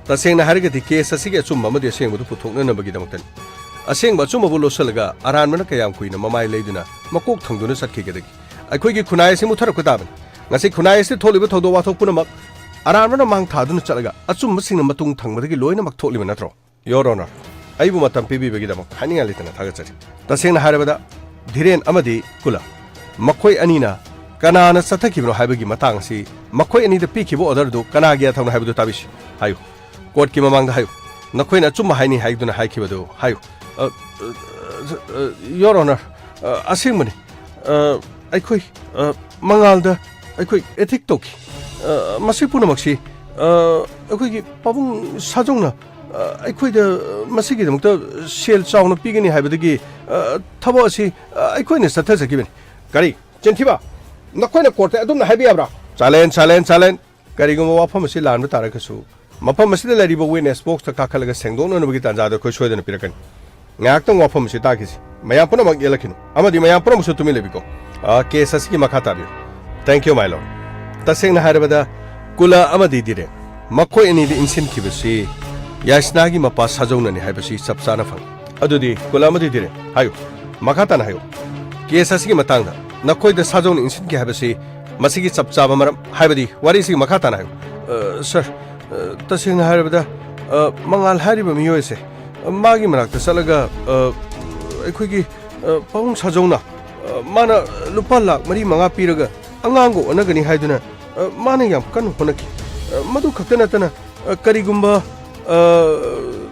ꯇꯁꯦꯡꯅ ꯍꯥꯏꯔꯒꯗꯤ ꯀꯦꯁ ꯑꯁꯤꯒꯤ ꯑꯆꯨꯝꯕ ꯑꯃꯗꯤ ꯑꯁꯦꯡꯕꯗꯨ ꯄꯨꯊꯣꯛꯅꯅꯕꯒꯤꯗꯃꯛꯇꯅꯤ꯫ ꯑꯁꯦꯡꯕ ꯑꯆꯨꯝꯕꯕꯨ ꯂꯣꯠꯁꯤꯜꯂꯒ ꯑꯔꯥꯟꯕꯅ ꯀꯌꯥꯝ ꯀꯨꯏꯅ ꯃꯃꯥꯏ ꯂꯩꯗꯨꯅ ꯃꯀꯣꯛ ꯊꯪꯗꯨꯅ ꯆꯠꯈꯤꯒꯗꯒꯦ? ꯑꯩꯈꯣꯏꯒꯤ ꯈꯨꯟꯅꯥꯏ ꯑꯁꯤ ꯃꯨꯠꯊꯔꯛꯄ ꯇꯥꯕꯅꯤ꯫ ꯉꯁꯤ ꯈꯨꯟꯅꯥꯏ ꯑꯁꯤꯗ ꯊꯣꯛꯂꯤꯕ ꯊꯧꯗꯣꯛ ꯋꯥꯊꯣꯛ ꯄꯨꯝꯅꯃꯛ ꯑꯔꯥꯟꯕꯅ ꯃꯥꯡ ꯊꯥꯗꯨꯅ ꯆꯠꯂꯒ ꯑꯆꯨꯝꯕꯁꯤꯡꯅ ꯃꯇꯨꯡ ꯊꯪꯕꯗꯒꯤ ꯂꯣꯏꯅꯃꯛ ꯊꯣꯛꯂꯤꯕ ꯅꯠꯇ꯭ꯔꯣ? Your Honor, ꯑꯩꯕꯨ ꯃꯇꯝ ꯄꯤꯕꯤꯕꯒꯤꯗꯃꯛ ꯍꯥꯏꯅꯤꯡꯉꯥꯏ ꯂꯩꯇꯅ ꯊꯥꯒꯠꯆꯔꯤ꯫ ꯇꯁꯦꯡꯅ ꯍꯥꯏꯔꯕꯗ, ꯙꯤꯔꯦꯟ ꯑꯃꯗꯤ ꯀꯨꯂ, ꯃꯈꯣꯏ ꯑꯅꯤꯅ ꯀꯅꯥꯅ ꯆꯠꯊꯈꯤꯕꯅꯣ ꯍꯥꯏꯕꯒꯤ ꯃꯇꯥꯡ ꯑꯁꯤ ꯃꯈꯣꯏ ꯑꯅꯤꯗ ꯄꯤꯈꯤꯕ order ꯗꯨ ꯀꯅꯥꯒꯤ ꯌꯥꯊꯪꯅꯣ ꯍꯥꯏꯕꯗꯨ ꯇꯥꯕꯤꯁꯤ꯫ ꯍꯥꯏꯌꯨ꯫ Court ꯀꯤ ꯃꯃꯥꯡꯗ ꯍꯥꯏꯌꯨ꯫ ꯅꯈꯣꯏꯅ ꯑꯆꯨꯝꯕ ꯍꯥꯏꯅꯤ ꯍꯥꯏꯗꯨꯅ ꯍꯥꯏꯈꯤꯕꯗꯨ ꯍꯥꯏꯌꯨ꯫ ꯑ, ꯑ, ꯑ, Your Honor, ꯑ, ꯑꯁꯦꯡꯕꯅꯤ꯫ ꯑ, ꯑꯩꯈꯣꯏ, ꯑ, ꯃꯉꯥꯜꯗ ꯑꯩꯈꯣꯏ attack ꯇꯧꯈꯤ꯫ ꯑ, ꯃꯁꯤ ꯄꯨꯝꯅꯃꯛꯁꯤ, ꯑ, ꯑꯩꯈꯣꯏꯒꯤ ꯄꯥꯕꯨꯡ ꯁꯥꯖꯧꯅ, ꯑ, ꯑꯩꯈꯣꯏꯗ ꯃꯁꯤꯒꯤꯗꯃꯛꯇ ꯁꯦꯜ ꯆꯥꯎꯅ ꯄꯤꯒꯅꯤ ꯍꯥꯏꯕꯗꯒꯤ, ꯑ, ꯊꯕꯛ ꯑꯁꯤ, ꯑ, ꯑꯩꯈꯣꯏꯅ ꯆꯠꯊꯖꯈꯤꯕꯅꯤ꯫ ꯀꯔꯤ? ꯆꯤꯟꯊꯤꯕ! ꯅꯈꯣꯏꯅ court ꯇ ꯑꯗꯨꯝꯅ ꯍꯥꯏꯕ ꯌꯥꯕ꯭ꯔꯥ? Silence, silence, silence! ꯀꯔꯤꯒꯨꯝꯕ ꯋꯥꯐꯝ ꯑꯁꯤ ꯂꯥꯟꯕ ꯇꯥꯔꯒꯁꯨ, ꯃꯐꯝ ꯑꯁꯤꯗ ꯂꯩꯔꯤꯕ witness box ꯇ ꯀꯥꯈꯠꯂꯒ ꯁꯦꯡꯗꯣꯛꯅꯅꯕꯒꯤ ꯇꯥꯟꯖꯥꯗꯨ ꯑꯩꯈꯣꯏ ꯁꯣꯏꯗꯅ ꯄꯤꯔꯛꯀꯅꯤ꯫ ꯉꯥꯏꯍꯥꯛꯇꯪ ꯋꯥꯐꯝ ꯑꯁꯤ ꯇꯥꯈꯤꯁꯤ꯫ ꯃꯌꯥꯝ ꯄꯨꯝꯅꯃꯛ ꯌꯦꯠꯂꯛꯈꯤꯅꯨ, ꯑꯃꯗꯤ ꯃꯌꯥꯝ ꯄꯨꯝꯅꯃꯛꯁꯨ ꯇꯨꯃꯤꯟ ꯂꯩꯕꯤꯀꯣ꯫ ꯑ, case ꯑꯁꯤꯒꯤ ꯃꯈꯥ ꯇꯥꯕꯤꯌꯨ꯫ Thank you, my lord. ꯇꯁꯦꯡꯅ ꯍꯥꯏꯔꯕꯗ, ꯀꯨꯂ ꯑꯃꯗꯤ ꯙꯤꯔꯦꯟ, ꯃꯈꯣꯏ ꯑꯅꯤꯗ ꯏꯟꯁꯤꯟꯈꯤꯕꯁꯤ ꯌꯥꯏꯁꯅꯥꯒꯤ ꯃꯄꯥ ꯁꯥꯖꯧꯅꯅꯤ ꯍꯥꯏꯕꯁꯤ ꯆꯞ ꯆꯥꯅ ꯈꯪꯏ꯫ ꯑꯗꯨꯗꯤ ꯀꯨꯂ ꯑꯃꯗꯤ ꯙꯤꯔꯦꯟ, ꯍꯥꯏꯌꯨ, ꯃꯈꯥ ꯇꯥꯅ ꯍꯥꯏꯌꯨ꯫ Case ꯑꯁꯤꯒꯤ ꯃꯇꯥꯡꯗ ꯅꯈꯣꯏꯗ ꯁꯥꯖꯧꯅ ꯏꯟꯁꯤꯟꯈꯤ ꯍꯥꯏꯕꯁꯤ ꯃꯁꯤꯒꯤ ꯆꯞ ꯆꯥꯕ ꯃꯔꯝ, ꯍꯥꯏꯕꯗꯤ ꯋꯥꯔꯤꯁꯤꯒꯤ ꯃꯈꯥ ꯇꯥꯅ ꯍꯥꯏꯌꯨ꯫ ꯑ, sir, ꯑ, ꯇꯁꯦꯡꯅ ꯍꯥꯏꯔꯕꯗ, ꯑ, ꯃꯉꯥꯜ ꯍꯥꯏꯔꯤꯕ ꯃꯤꯑꯣꯏ ꯑꯁꯦ, ꯑ, ꯃꯥꯒꯤ ꯃꯅꯥꯛꯇ ꯆꯠꯂꯒ, ꯑ, ꯑꯩꯈꯣꯏꯒꯤ, ꯑ, ꯄꯥꯕꯨꯡ ꯁꯥꯖꯧꯅ, ꯑ, ꯃꯥꯅ ꯂꯨꯄꯥ ꯂꯥꯈ ꯃꯔꯤ ꯃꯉꯥ ꯄꯤꯔꯒ ꯑꯉꯥꯡꯒ ꯑꯣꯟꯅꯒꯅꯤ ꯍꯥꯏꯗꯨꯅ, ꯑ, ꯃꯥꯅ ꯌꯥꯝ ꯀꯟꯅ ꯍꯣꯠꯅꯈꯤ꯫ ꯑ, ꯃꯗꯨ ꯈꯛꯇ ꯅꯠꯇꯅ, ꯑ, ꯀꯔꯤꯒꯨꯝꯕ, ꯑ,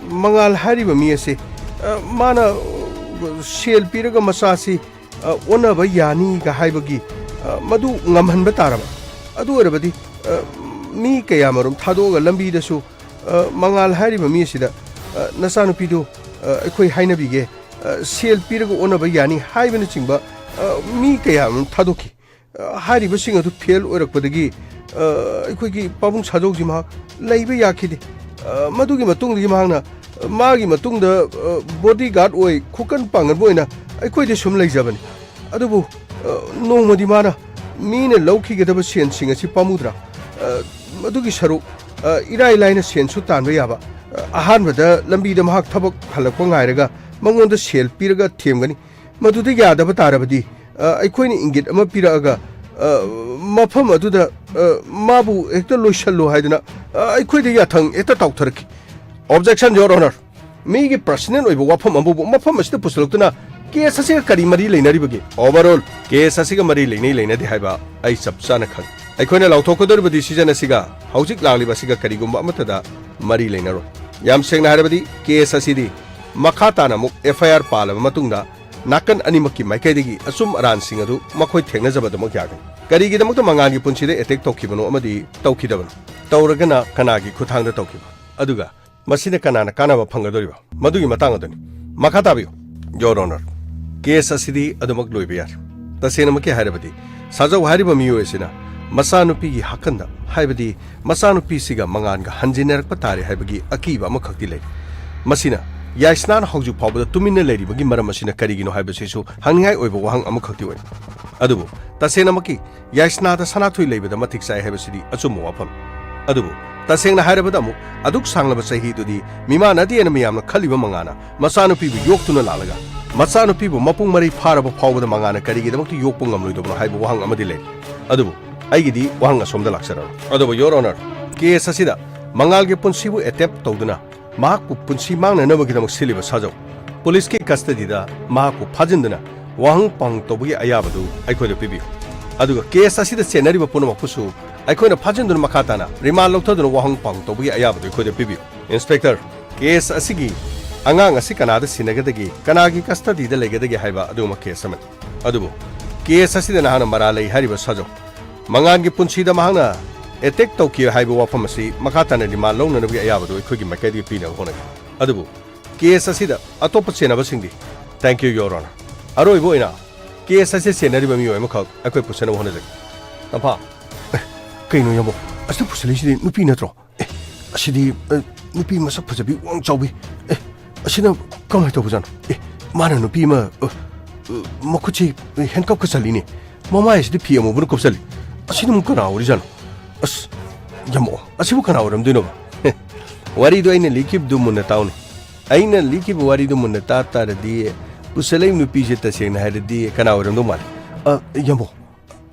ꯃꯉꯥꯜ ꯍꯥꯏꯔꯤꯕ ꯃꯤ ꯑꯁꯤ, ꯑ, ꯃꯥꯅ, ꯑ, ꯁꯦꯜ ꯄꯤꯔꯒ ꯃꯆꯥꯁꯤ, ꯑ, ꯑꯣꯟꯅꯕ ꯌꯥꯅꯤꯒ ꯍꯥꯏꯕꯒꯤ, ꯑ, ꯃꯗꯨ ꯉꯝꯍꯟꯕ ꯇꯥꯔꯕ꯫ ꯑꯗꯨ ꯑꯣꯏꯔꯕꯗꯤ, ꯑ, ꯃꯤ ꯀꯌꯥꯃꯔꯨꯝ ꯊꯥꯗꯣꯛꯑꯒ ꯂꯝꯕꯤꯗꯁꯨ, ꯑ, ꯃꯉꯥꯜ ꯍꯥꯏꯔꯤꯕ ꯃꯤ ꯑꯁꯤꯗ, ꯑ, "ꯅꯆꯥꯅꯨꯄꯤꯗꯨ, ꯑ, ꯑꯩꯈꯣꯏ ꯍꯥꯏꯅꯕꯤꯒꯦ, ꯑ, ꯁꯦꯜ ꯄꯤꯔꯒ ꯑꯣꯟꯅꯕ ꯌꯥꯅꯤ" ꯍꯥꯏꯕꯅꯆꯤꯡꯕ, ꯑ, ꯃꯤ ꯀꯌꯥꯃꯔꯨꯝ ꯊꯥꯗꯣꯛꯈꯤ꯫ ꯑ, ꯍꯥꯏꯔꯤꯕꯁꯤꯡ ꯑꯗꯨ fail ꯑꯣꯏꯔꯛꯄꯗꯒꯤ, ꯑ, ꯑꯩꯈꯣꯏꯒꯤ ꯄꯥꯕꯨꯡ ꯁꯥꯖꯧꯁꯤ ꯃꯍꯥꯛ ꯂꯩꯕ ꯌꯥꯈꯤꯗꯦ꯫ ꯑ, ꯃꯗꯨꯒꯤ ꯃꯇꯨꯡꯗꯒꯤ ꯃꯍꯥꯛꯅ, ꯃꯥꯒꯤ ꯃꯇꯨꯡꯗ, ꯑ, bodyguard ꯑꯣꯏ, ꯈꯨꯀꯟ ꯄꯥꯡꯒꯟꯕ ꯑꯣꯏꯅ ꯑꯩꯈꯣꯏꯗ ꯁꯨꯝ ꯂꯩꯖꯕꯅꯤ꯫ ꯑꯗꯨꯕꯨ, ꯑ, ꯅꯣꯡꯃꯗꯤ ꯃꯥꯅ ꯃꯤꯅ ꯂꯧꯈꯤꯒꯗꯕ ꯁꯦꯟꯁꯤꯡ ꯑꯁꯤ ꯄꯥꯝꯃꯨꯗ꯭ꯔꯥ? ꯑ, ꯃꯗꯨꯒꯤ ꯁꯔꯨꯛ, ꯑ, ꯏꯔꯥꯏ ꯂꯥꯏꯅ ꯁꯦꯟꯁꯨ ꯇꯥꯟꯕ ꯌꯥꯕ꯫ ꯑ, ꯑꯍꯥꯟꯕꯗ ꯂꯝꯕꯤꯗ ꯃꯍꯥꯛ ꯊꯕꯛ ꯍꯜꯂꯛꯄ ꯉꯥꯏꯔꯒ ꯃꯉꯣꯟꯗ ꯁꯦꯜ ꯄꯤꯔꯒ ꯊꯦꯝꯒꯅꯤ꯫ ꯃꯗꯨꯗ ꯌꯥꯗꯕ ꯇꯥꯔꯕꯗꯤ, ꯑ, ꯑꯩꯈꯣꯏꯅ ꯏꯪꯒꯤꯠ ꯑꯃ ꯄꯤꯔꯛꯑꯒ, ꯑ, ꯃꯐꯝ ꯑꯗꯨꯗ, ꯑ, ꯃꯥꯕꯨ ꯍꯦꯛꯇ ꯂꯣꯏꯁꯜꯂꯨ ꯍꯥꯏꯗꯅ, ꯑ, ꯑꯩꯈꯣꯏꯗ ꯌꯥꯊꯪ ꯍꯦꯛꯇ ꯇꯥꯎꯊꯔꯛꯈꯤ꯫ Objection, Your Honor. ꯃꯤꯒꯤ personal ꯑꯣꯏꯕ ꯋꯥꯐꯝ ꯑꯃꯕꯨ ꯃꯐꯝ ꯑꯁꯤꯗ ꯄꯨꯁꯤꯜꯂꯛꯇꯨꯅ case ꯑꯁꯤꯒ ꯀꯔꯤ ꯃꯔꯤ ꯂꯩꯅꯔꯤꯕꯒꯦ? Overrule, case ꯑꯁꯤꯒ ꯃꯔꯤ ꯂꯩꯅꯩ ꯂꯩꯅꯗꯦ ꯍꯥꯏꯕ ꯑꯩ ꯆꯞ ꯆꯥꯅ ꯈꯪꯏ꯫ ꯑꯩꯈꯣꯏꯅ ꯂꯥꯎꯊꯣꯛꯀꯗꯧꯔꯤꯕ decision ꯑꯁꯤꯒ ꯍꯧꯖꯤꯛ ꯂꯥꯛꯂꯤꯕ ꯑꯁꯤꯒ ꯀꯔꯤꯒꯨꯝꯕ ꯑꯃꯠꯇꯗ ꯃꯔꯤ ꯂꯩꯅꯔꯣꯏ꯫ ꯌꯥꯝ ꯁꯦꯡꯅ ꯍꯥꯏꯔꯕꯗꯤ, case ꯑꯁꯤꯗꯤ ꯃꯈꯥ ꯇꯥꯅ ꯑꯃꯨꯛ F I R ꯄꯥꯜꯂꯕ ꯃꯇꯨꯡꯗ ꯅꯥꯀꯟ ꯑꯅꯤꯃꯛꯀꯤ ꯃꯥꯏꯀꯩꯗꯒꯤ ꯑꯆꯨꯝ ꯑꯔꯥꯟꯁꯤꯡ ꯑꯗꯨ ꯃꯈꯣꯏ ꯊꯦꯡꯅꯖꯕꯗꯃꯛ ꯌꯥꯒꯅꯤ꯫ ꯀꯔꯤꯒꯤꯗꯃꯛꯇ ꯃꯉꯥꯜꯒꯤ ꯄꯨꯟꯁꯤꯗ attack ꯇꯧꯈꯤꯕꯅꯣ ꯑꯃꯗꯤ ꯇꯧꯈꯤꯗꯕꯅꯣ? ꯇꯧꯔꯒꯅ ꯀꯅꯥꯒꯤ ꯈꯨꯠꯊꯥꯡꯗ ꯇꯧꯈꯤꯕ? ꯑꯗꯨꯒ ꯃꯁꯤꯅ ꯀꯅꯥꯅ ꯀꯥꯟꯅꯕ ꯐꯪꯒꯗꯧꯔꯤꯕ? ꯃꯗꯨꯒꯤ ꯃꯇꯥꯡ ꯑꯗꯨꯅꯤ꯫ ꯃꯈꯥ ꯇꯥꯕꯤꯌꯨ꯫ Your Honor, case ꯑꯁꯤꯗꯤ ꯑꯗꯨꯃꯛ ꯂꯣꯏꯕ ꯌꯥꯔꯦ꯫ ꯇꯁꯦꯡꯅꯃꯛꯀꯤ ꯍꯥꯏꯔꯕꯗꯤ, ꯁꯥꯖꯧ ꯍꯥꯏꯔꯤꯕ ꯃꯤꯑꯣꯏ ꯑꯁꯤꯅ ꯃꯆꯥꯅꯨꯄꯤꯒꯤ ꯍꯥꯀꯟꯗ, ꯍꯥꯏꯕꯗꯤ ꯃꯆꯥꯅꯨꯄꯤꯁꯤꯒ ꯃꯉꯥꯟꯒ ꯍꯟꯖꯤꯟꯅꯔꯛꯄ ꯇꯥꯔꯦ ꯍꯥꯏꯕꯒꯤ ꯑꯀꯤꯕ ꯑꯃꯈꯛꯇꯤ ꯂꯩ꯫ ꯃꯁꯤꯅ ꯌꯥꯏꯁꯅꯥꯅ ꯍꯧꯖꯤꯛ ꯐꯥꯎꯕꯗ ꯇꯨꯃꯤꯟꯅ ꯂꯩꯔꯤꯕꯒꯤ ꯃꯔꯝ ꯑꯁꯤꯅ ꯀꯔꯤꯒꯤꯅꯣ ꯍꯥꯏꯕꯁꯤꯁꯨ ꯍꯪꯅꯤꯡꯉꯥꯏ ꯑꯣꯏꯕ ꯋꯥꯍꯪ ꯑꯃꯈꯛꯇꯤ ꯑꯣꯏ꯫ ꯑꯗꯨꯕꯨ ꯇꯁꯦꯡꯅꯃꯛꯀꯤ ꯌꯥꯏꯁꯅꯥꯗ ꯁꯅꯥꯊꯣꯏ ꯂꯩꯕꯗ ꯃꯇꯤꯛ ꯆꯥꯏ ꯍꯥꯏꯕꯁꯤꯗꯤ ꯑꯆꯨꯝꯕ ꯋꯥꯐꯝ꯫ ꯑꯗꯨꯕꯨ ꯇꯁꯦꯡꯅ ꯍꯥꯏꯔꯕꯗ, ꯑꯃꯨꯛ ꯑꯗꯨꯛ ꯁꯥꯡꯂꯕ ꯆꯍꯤꯗꯨꯗꯤ ꯃꯤꯃꯥꯟꯅꯗꯦꯅ ꯃꯤꯌꯥꯝꯅ ꯈꯜꯂꯤꯕ ꯃꯉꯥꯅ ꯃꯆꯥꯅꯨꯄꯤꯕꯨ ꯌꯣꯛꯇꯨꯅ ꯂꯥꯛꯂꯒ, ꯃꯆꯥꯅꯨꯄꯤꯕꯨ ꯃꯄꯨꯡ ꯃꯔꯩ ꯐꯥꯔꯕ ꯐꯥꯎꯕꯗ ꯃꯉꯥꯅ ꯀꯔꯤꯒꯤꯗꯃꯛꯇ ꯌꯣꯛꯄ ꯉꯝꯂꯣꯏꯗꯕꯅꯣ ꯍꯥꯏꯕ ꯋꯥꯍꯪ ꯑꯃꯗꯤ ꯂꯩꯔꯤ꯫ ꯑꯗꯨꯕꯨ ꯑꯩꯒꯤꯗꯤ ꯋꯥꯍꯪ ꯑꯁꯣꯝꯗ ꯂꯥꯛꯆꯔꯔꯣꯏ꯫ ꯑꯗꯨꯕꯨ, Your Honor, case ꯑꯁꯤꯗ ꯃꯉꯥꯜꯒꯤ ꯄꯨꯟꯁꯤꯕꯨ attempt ꯇꯧꯗꯨꯅ ꯃꯍꯥꯛꯄꯨ ꯄꯨꯟꯁꯤ ꯃꯥꯡꯅꯅꯕꯒꯤꯗꯃꯛ ꯁꯤꯜꯂꯤꯕ ꯁꯥꯖꯧ, ꯄꯨꯂꯤꯁꯀꯤ custody ꯗ ꯃꯍꯥꯛꯄꯨ ꯐꯥꯖꯤꯟꯗꯨꯅ ꯋꯥꯍꯪ ꯄꯥꯎꯍꯪ ꯇꯧꯕꯒꯤ ꯑꯌꯥꯕꯗꯨ ꯑꯩꯈꯣꯏꯗ ꯄꯤꯕꯤꯌꯨ꯫ ꯑꯗꯨꯒ case ꯑꯁꯤꯗ ꯆꯦꯟꯅꯔꯤꯕ ꯄꯨꯝꯅꯃꯛꯄꯨꯁꯨ ꯑꯩꯈꯣꯏꯅ ꯐꯥꯖꯤꯟꯗꯨꯅ ꯃꯈꯥ ꯇꯥꯅ remand ꯂꯧꯊꯗꯨꯅ ꯋꯥꯍꯪ ꯄꯥꯎꯍꯪ ꯇꯧꯕꯒꯤ ꯑꯌꯥꯕꯗꯨ ꯑꯩꯈꯣꯏꯗ ꯄꯤꯕꯤꯌꯨ꯫ Inspector, case ꯑꯁꯤꯒꯤ ꯑꯉꯥꯡ ꯑꯁꯤ ꯀꯅꯥꯗ ꯁꯤꯟꯅꯒꯗꯒꯦ, ꯀꯅꯥꯒꯤ custody ꯗ ꯂꯩꯒꯗꯒꯦ ꯍꯥꯏꯕ ꯑꯗꯨꯒꯨꯝꯕ case ꯑꯃꯅꯤ꯫ ꯑꯗꯨꯕꯨ case ꯑꯁꯤꯗ ꯅꯍꯥꯛꯅ ꯃꯔꯥꯜ ꯂꯩ ꯍꯥꯏꯔꯤꯕ ꯁꯥꯖꯧ꯫ ꯃꯉꯥꯜꯒꯤ ꯄꯨꯟꯁꯤꯗ ꯃꯍꯥꯛꯅ attack ꯇꯧꯈꯤ ꯍꯥꯏꯕ ꯋꯥꯐꯝ ꯑꯁꯤ ꯃꯈꯥ ꯇꯥꯅ remand ꯂꯧꯅꯅꯕꯒꯤ ꯑꯌꯥꯕꯗꯨ ꯑꯩꯈꯣꯏꯒꯤ ꯃꯥꯏꯀꯩꯗꯒꯤ ꯄꯤꯅꯕ ꯍꯣꯠꯅꯒꯦ꯫ ꯑꯗꯨꯕꯨ case ꯑꯁꯤꯗ ꯑꯇꯣꯞꯄ ꯆꯦꯟꯅꯕꯁꯤꯡꯗꯤ? Thank you, Your Honor. ꯑꯔꯣꯏꯕ ꯑꯣꯏꯅ case ꯑꯁꯤ ꯆꯦꯟꯅꯔꯤꯕ ꯃꯤꯑꯣꯏ ꯑꯃꯈꯛ ꯑꯩꯈꯣꯏ ꯄꯨꯁꯤꯟꯅꯕ ꯍꯣꯠꯅꯖꯒꯦ꯫ ꯇꯝꯐꯥ꯫ ꯑꯦ, ꯀꯩꯅꯣ ꯌꯥꯝꯕꯣ? ꯑꯁꯤꯗ ꯄꯨꯁꯤꯜꯂꯤꯁꯤꯗꯤ ꯅꯨꯄꯤ ꯅꯠꯇ꯭ꯔꯣ? ꯑꯦ, ꯑꯁꯤꯗꯤ, ꯑ, ꯅꯨꯄꯤ ꯃꯁꯛ ꯐꯖꯕꯤ, ꯋꯥꯡ ꯆꯥꯎꯕꯤ꯫ ꯑꯦ, ꯑꯁꯤꯅ ꯀꯃꯥꯏꯅ ꯇꯧꯕꯖꯥꯠꯅꯣ? ꯑꯦ, ꯃꯥꯅ ꯅꯨꯄꯤ ꯑꯃ, ꯑ, ꯑ, ꯃꯈꯨꯠꯁꯤ ꯍꯦꯟꯀꯞꯀ ꯆꯜꯂꯤꯅꯦ꯫ ꯃꯃꯥꯏꯁꯤꯗꯤ ꯐꯤ ꯑꯃꯨꯕꯅ ꯀꯨꯞꯁꯜꯂꯤ꯫ ꯑꯁꯤꯅ ꯑꯃꯨꯛ ꯀꯅꯥ ꯑꯣꯏꯔꯤꯖꯥꯠꯅꯣ? ꯑꯁ, ꯌꯥꯝꯃꯛꯑꯣ, ꯑꯁꯤꯕꯨ ꯀꯅꯥ ꯑꯣꯏꯔꯝꯗꯣꯏꯅꯣꯕ? ꯍꯦ, ꯋꯥꯔꯤꯗꯣ ꯑꯩꯅ ꯂꯤꯈꯤꯕꯗꯨ ꯃꯨꯟꯅ ꯇꯥꯎꯅꯦ꯫ ꯑꯩꯅ ꯂꯤꯈꯤꯕ ꯋꯥꯔꯤꯗꯨ ꯃꯨꯟꯅ ꯇꯥ ꯇꯥꯔꯗꯤ, ꯄꯨꯁꯜꯂꯛꯏꯕ ꯅꯨꯄꯤꯁꯦ ꯇꯁꯦꯡꯅ ꯍꯥꯏꯔꯗꯤ ꯀꯅꯥ ꯑꯣꯏꯔꯝꯗꯧ ꯃꯥꯜꯂꯤ? ꯑ, ꯌꯥꯝꯃꯣ꯫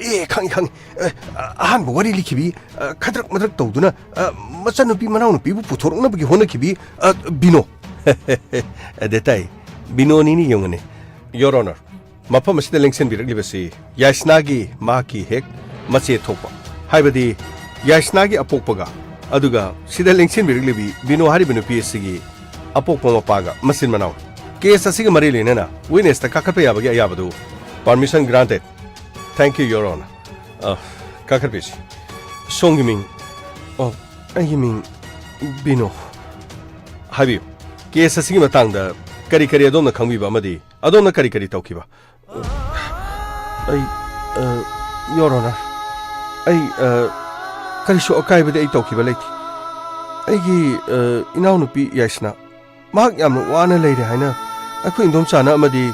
ꯑꯦ, ꯈꯪꯉꯤ, ꯈꯪꯉꯤ꯫ ꯑ, ꯑ, ꯑꯍꯥꯟꯕ ꯋꯥꯔꯤ ꯂꯤꯈꯤꯕꯤ, ꯑ, ꯈꯗ꯭ꯔꯛ ꯃꯗ꯭ꯔꯛ ꯇꯧꯗꯨꯅ, ꯑ, ꯃꯆꯟꯅꯨꯄꯤ ꯃꯅꯥꯎꯅꯨꯄꯤꯕꯨ ꯄꯨꯊꯣꯔꯛꯅꯕꯒꯤ ꯍꯣꯠꯅꯈꯤꯕꯤ, ꯑ, ꯕꯤꯅꯣ꯫ ꯑꯗ ꯇꯥꯏ, ꯕꯤꯅꯣꯅꯤꯅꯤ ꯌꯦꯡꯉꯨꯅꯦ꯫ Your Honor, ꯃꯐꯝ ꯑꯁꯤꯗ ꯂꯦꯡꯁꯤꯟꯕꯤꯔꯛꯂꯤꯕꯁꯤ ꯌꯥꯏꯁꯅꯥꯒꯤ ꯃꯍꯥꯛꯀꯤ ꯍꯦꯛ ꯃꯆꯦ ꯊꯣꯛꯄ, ꯍꯥꯏꯕꯗꯤ ꯌꯥꯏꯁꯅꯥꯒꯤ ꯑꯄꯣꯛꯄꯒ, ꯑꯗꯨꯒ ꯁꯤꯗ ꯂꯦꯡꯁꯤꯟꯕꯤꯔꯛꯂꯤꯕꯤ ꯕꯤꯅꯣ ꯍꯥꯏꯔꯤꯕ ꯅꯨꯄꯤ ꯑꯁꯤꯒꯤ ꯑꯄꯣꯛꯄ ꯃꯄꯥꯒ ꯃꯆꯤꯟ ꯃꯅꯥꯎ꯫ ꯀꯦꯁ ꯑꯁꯤꯒ ꯃꯔꯤ ꯂꯩꯅꯅ ꯋꯤꯠꯅꯦꯁꯇ ꯀꯥꯈꯠꯄ ꯌꯥꯕꯒꯤ ꯑꯌꯥꯕꯗꯨ permission granted. Thank you, Your Honor. ꯑ, ꯀꯥꯈꯠꯄꯤꯁꯤ꯫ ꯁꯣꯝꯒꯤ ꯃꯤꯡ? ꯑꯣ, ꯑꯩꯒꯤ ꯃꯤꯡ ꯕꯤꯅꯣ꯫ ꯍꯥꯏꯕꯤꯌꯨ, ꯀꯦꯁ ꯑꯁꯤꯒꯤ ꯃꯇꯥꯡꯗ ꯀꯔꯤ ꯀꯔꯤ ꯑꯗꯣꯝꯅ ꯈꯪꯕꯤꯕ ꯑꯃꯗꯤ ꯑꯗꯣꯝꯅ ꯀꯔꯤ ꯀꯔꯤ ꯇꯧꯈꯤꯕ? ꯑꯩ, ꯑ, Your Honor, ꯑꯩ, ꯑ, ꯀꯔꯤꯁꯨ ꯑꯀꯥꯏꯕꯗꯤ ꯑꯩ ꯇꯧꯈꯤꯕ ꯂꯩꯇꯦ꯫ ꯑꯩꯒꯤ, ꯑ, ꯏꯅꯥꯎꯅꯨꯄꯤ ꯌꯥꯏꯁꯅꯥ, ꯃꯍꯥꯛ ꯌꯥꯝꯅ ꯋꯥꯅ ꯂꯩꯔꯦ ꯍꯥꯏꯅ ꯑꯩꯈꯣꯏ ꯏꯟꯗꯣꯝꯆꯥꯅ ꯑꯃꯗꯤ,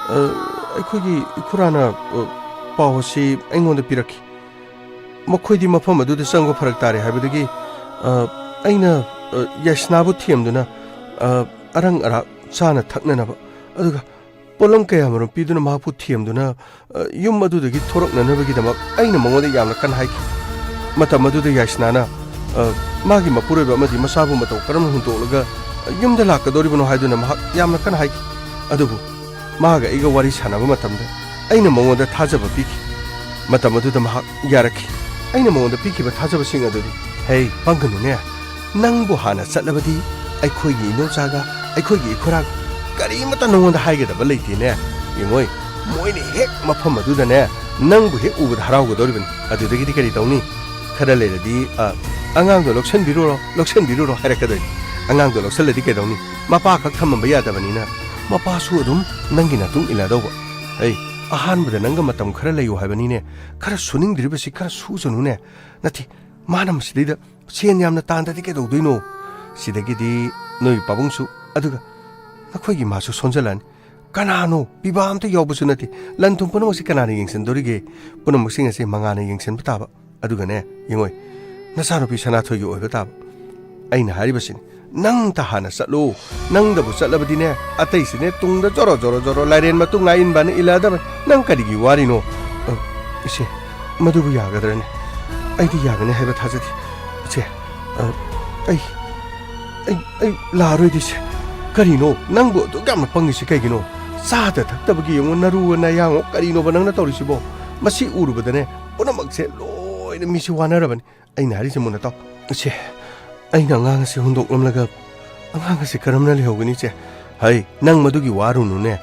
ꯑ, ꯑꯩꯈꯣꯏꯒꯤ ꯏꯈꯨꯔꯥꯅ, ꯑ, ꯄꯥꯎ ꯑꯁꯤ ꯑꯩꯉꯣꯟꯗ ꯄꯤꯔꯛꯈꯤ꯫ ꯃꯈꯣꯏꯗꯤ ꯃꯐꯝ ꯑꯗꯨꯗ ꯆꯪꯕ ꯐꯔꯛ ꯇꯥꯔꯦ ꯍꯥꯏꯕꯗꯒꯤ, ꯑ, ꯑꯩꯅ, ꯑ, ꯌꯥꯏꯁꯅꯥꯕꯨ ꯊꯦꯝꯗꯨꯅ, ꯑ, ꯑꯔꯪ ꯑꯔꯥꯛ ꯆꯥꯅ ꯊꯛꯅꯅꯕ, ꯑꯗꯨꯒ ꯄꯣꯠꯂꯝ ꯀꯌꯥꯃꯔꯨꯝ ꯄꯤꯗꯨꯅ ꯃꯍꯥꯛꯄꯨ ꯊꯦꯝꯗꯨꯅ, ꯑ, ꯌꯨꯝ ꯑꯗꯨꯗꯒꯤ ꯊꯣꯔꯛꯅꯅꯕꯒꯤꯗꯃꯛ ꯑꯩꯅ ꯃꯉꯣꯟꯗ ꯌꯥꯝꯅ ꯀꯟꯅ ꯍꯥꯏꯈꯤ꯫ ꯃꯇꯝ ꯑꯗꯨꯗ ꯌꯥꯏꯁꯅꯥꯅ, ꯑ, ꯃꯥꯒꯤ ꯃꯄꯨꯔꯣꯏꯕ ꯑꯃꯗꯤ ꯃꯆꯥꯕꯨ ꯃꯇꯧ ꯀꯔꯝꯅ ꯍꯨꯟꯗꯣꯛꯂꯒ, ꯑ, ꯌꯨꯝꯗ ꯂꯥꯛꯀꯗꯧꯔꯤꯕꯅꯣ ꯍꯥꯏꯗꯨꯅ ꯃꯍꯥꯛ ꯌꯥꯝꯅ ꯀꯟꯅ ꯍꯥꯏꯈꯤ꯫ ꯑꯗꯨꯕꯨ ꯃꯍꯥꯛꯀ ꯑꯩꯒ ꯋꯥꯔꯤ ꯁꯥꯟꯅꯕ ꯃꯇꯝꯗ ꯑꯩꯅ ꯃꯉꯣꯟꯗ ꯊꯥꯖꯕ ꯄꯤꯈꯤ꯫ ꯃꯇꯝ ꯑꯗꯨꯗ ꯃꯍꯥꯛ ꯌꯥꯔꯛꯈꯤ꯫ ꯑꯩꯅ ꯃꯉꯣꯟꯗ ꯄꯤꯈꯤꯕ ꯊꯥꯖꯕꯁꯤꯡ ꯑꯗꯨꯗꯤ, "ꯍꯦ, ꯄꯪꯒꯅꯨꯅꯦ꯫ ꯅꯪꯕꯨ ꯍꯥꯟꯅ ꯆꯠꯂꯕꯗꯤ ꯑꯩꯈꯣꯏꯒꯤ ꯏꯅꯣꯝꯆꯥꯒ ꯑꯩꯈꯣꯏꯒꯤ ꯏꯈꯨꯔꯥꯒ ꯀꯔꯤꯃꯠꯇ ꯅꯉꯣꯟꯗ ꯍꯥꯏꯒꯗꯕ ꯂꯩꯇꯦꯅꯦ꯫ ꯌꯦꯡꯉꯣꯏ, ꯃꯣꯏꯅ ꯍꯦꯛ ꯃꯐꯝ ꯑꯗꯨꯗꯅꯦ ꯅꯪꯕꯨ ꯍꯦꯛ ꯎꯕꯗ ꯍꯔꯥꯎꯒꯗꯧꯔꯤꯕꯅꯤ꯫ ꯑꯗꯨꯗꯒꯤꯗꯤ ꯀꯔꯤ ꯇꯧꯅꯤ? ꯈꯔ ꯂꯩꯔꯗꯤ, ꯑ, 'ꯑꯉꯥꯡꯗꯣ ꯂꯧꯁꯟꯕꯤꯔꯨꯔꯣ, ꯂꯧꯁꯟꯕꯤꯔꯨꯔꯣ' ꯍꯥꯏꯔꯛꯀꯗꯣꯏꯅꯤ꯫ ꯑꯉꯥꯡꯗꯣ ꯂꯧꯁꯜꯂꯗꯤ ꯀꯩꯗꯧꯅꯤ? ꯃꯄꯥ ꯈꯛ ꯊꯝꯃꯝꯕ ꯌꯥꯗꯕꯅꯤꯅ ꯃꯄꯥꯁꯨ ꯑꯗꯨꯝ ꯅꯪꯒꯤ ꯅꯇꯨꯡ ꯏꯜꯂꯗꯧꯕ꯫ ꯑꯩ ꯑꯍꯥꯟꯕꯗ ꯅꯪꯒ ꯃꯇꯝ ꯈꯔ ꯂꯩꯌꯨ ꯍꯥꯏꯕꯅꯤꯅꯦ꯫ ꯈꯔ ꯁꯨꯅꯤꯡꯗ꯭ꯔꯤꯕꯁꯤ ꯈꯔ ꯁꯨꯖꯅꯨꯅꯦ꯫ ꯅꯠꯇꯦ, ꯃꯥꯅ ꯃꯁꯤꯗꯩꯗ ꯁꯦꯟ ꯌꯥꯝꯅ ꯇꯥꯟꯗꯗꯤ ꯀꯩꯗꯧꯗꯣꯏꯅꯣ? ꯁꯤꯗꯒꯤꯗꯤ ꯅꯣꯏ ꯄꯥꯕꯨꯡꯁꯨ, ꯑꯗꯨꯒ ꯅꯈꯣꯏꯒꯤ ꯃꯥꯁꯨ ꯁꯣꯟꯖꯜꯂꯛꯑꯅꯤ꯫ ꯀꯅꯥꯅꯣ? ꯄꯤꯕꯥ ꯑꯝꯇ ꯌꯥꯎꯕꯁꯨ ꯅꯠꯇꯦ꯫ ꯂꯟ ꯊꯨꯝ ꯄꯨꯝꯅꯃꯛꯁꯤ ꯀꯅꯥꯅ ꯌꯦꯡꯁꯤꯟꯗꯣꯔꯤꯒꯦ? ꯄꯨꯝꯅꯃꯛꯁꯤꯡ ꯑꯁꯦ ꯃꯉꯥꯅ ꯌꯦꯡꯁꯤꯟꯕ ꯇꯥꯕ꯫ ꯑꯗꯨꯒꯅꯦ, ꯌꯦꯡꯉꯣꯏ, ꯅꯆꯥꯅꯨꯄꯤ ꯁꯅꯥꯊꯣꯏꯒꯤ ꯑꯣꯏꯕ ꯇꯥꯕ꯫ ꯑꯩꯅ ꯍꯥꯏꯔꯤꯕꯁꯤꯅꯤ, ꯅꯪꯇ ꯍꯥꯟꯅ ꯆꯠꯂꯨ꯫ ꯅꯪꯗꯕꯨ ꯆꯠꯂꯕꯗꯤꯅꯦ, ꯑꯇꯩꯁꯤꯅꯦ ꯇꯨꯡꯗ ꯖꯣꯔꯣ ꯖꯣꯔꯣ ꯖꯣꯔꯣ ꯂꯥꯏꯔꯦꯟ ꯃꯇꯨꯡ ꯉꯥ ꯏꯟꯕꯅ ꯏꯜꯂꯛꯑꯗꯕꯅꯤ꯫ ꯅꯪ ꯀꯔꯤꯒꯤ ꯋꯥꯔꯤꯅꯣ? ꯑ, ꯏꯆꯦ, ꯃꯗꯨꯕꯨ ꯌꯥꯒꯗ꯭ꯔꯅꯦ? ꯑꯩꯗꯤ ꯌꯥꯒꯅꯤ ꯍꯥꯏꯕ ꯊꯥꯖꯗꯦ꯫ ꯏꯆꯦ, ꯑ, ꯑꯩ, ꯑꯩ, ꯑꯩ ꯂꯥꯛꯑꯔꯣꯏꯗ, ꯏꯆꯦ꯫ ꯀꯔꯤꯅꯣ? ꯅꯪꯕꯨ ꯑꯗꯨꯛ ꯌꯥꯝꯅ ꯄꯪꯉꯤꯁꯤ ꯀꯩꯒꯤꯅꯣ? ꯆꯥꯗ ꯊꯛꯇꯕꯒꯤ ꯌꯦꯡꯉꯨ, ꯅꯔꯨ ꯅꯌꯥꯡꯉꯨ ꯀꯔꯤꯅꯣꯕ ꯅꯪꯅ ꯇꯧꯔꯤꯁꯤꯕꯣ? ꯃꯁꯤ ꯎꯔꯨꯕꯗꯅꯦ, ꯄꯨꯝꯅꯃꯛꯁꯦ ꯂꯣꯏꯅ ꯃꯤꯁꯤ ꯋꯥꯅꯔꯕꯅꯤ꯫ ꯑꯩꯅ ꯍꯥꯏꯔꯤꯁꯦ ꯃꯨꯟꯅ ꯇꯥꯎ꯫ ꯏꯆꯦ, ꯑꯩꯅ ꯑꯉꯥꯡ ꯑꯁꯤ ꯍꯨꯟꯗꯣꯛꯂꯝꯂꯒ ꯑꯉꯥꯡ ꯑꯁꯤ ꯀꯔꯝꯅ ꯂꯩꯍꯧꯒꯅꯤ, ꯏꯆꯦ? ꯍꯩ, ꯅꯪ ꯃꯗꯨꯒꯤ ꯋꯥꯔꯨꯅꯨꯅꯦ꯫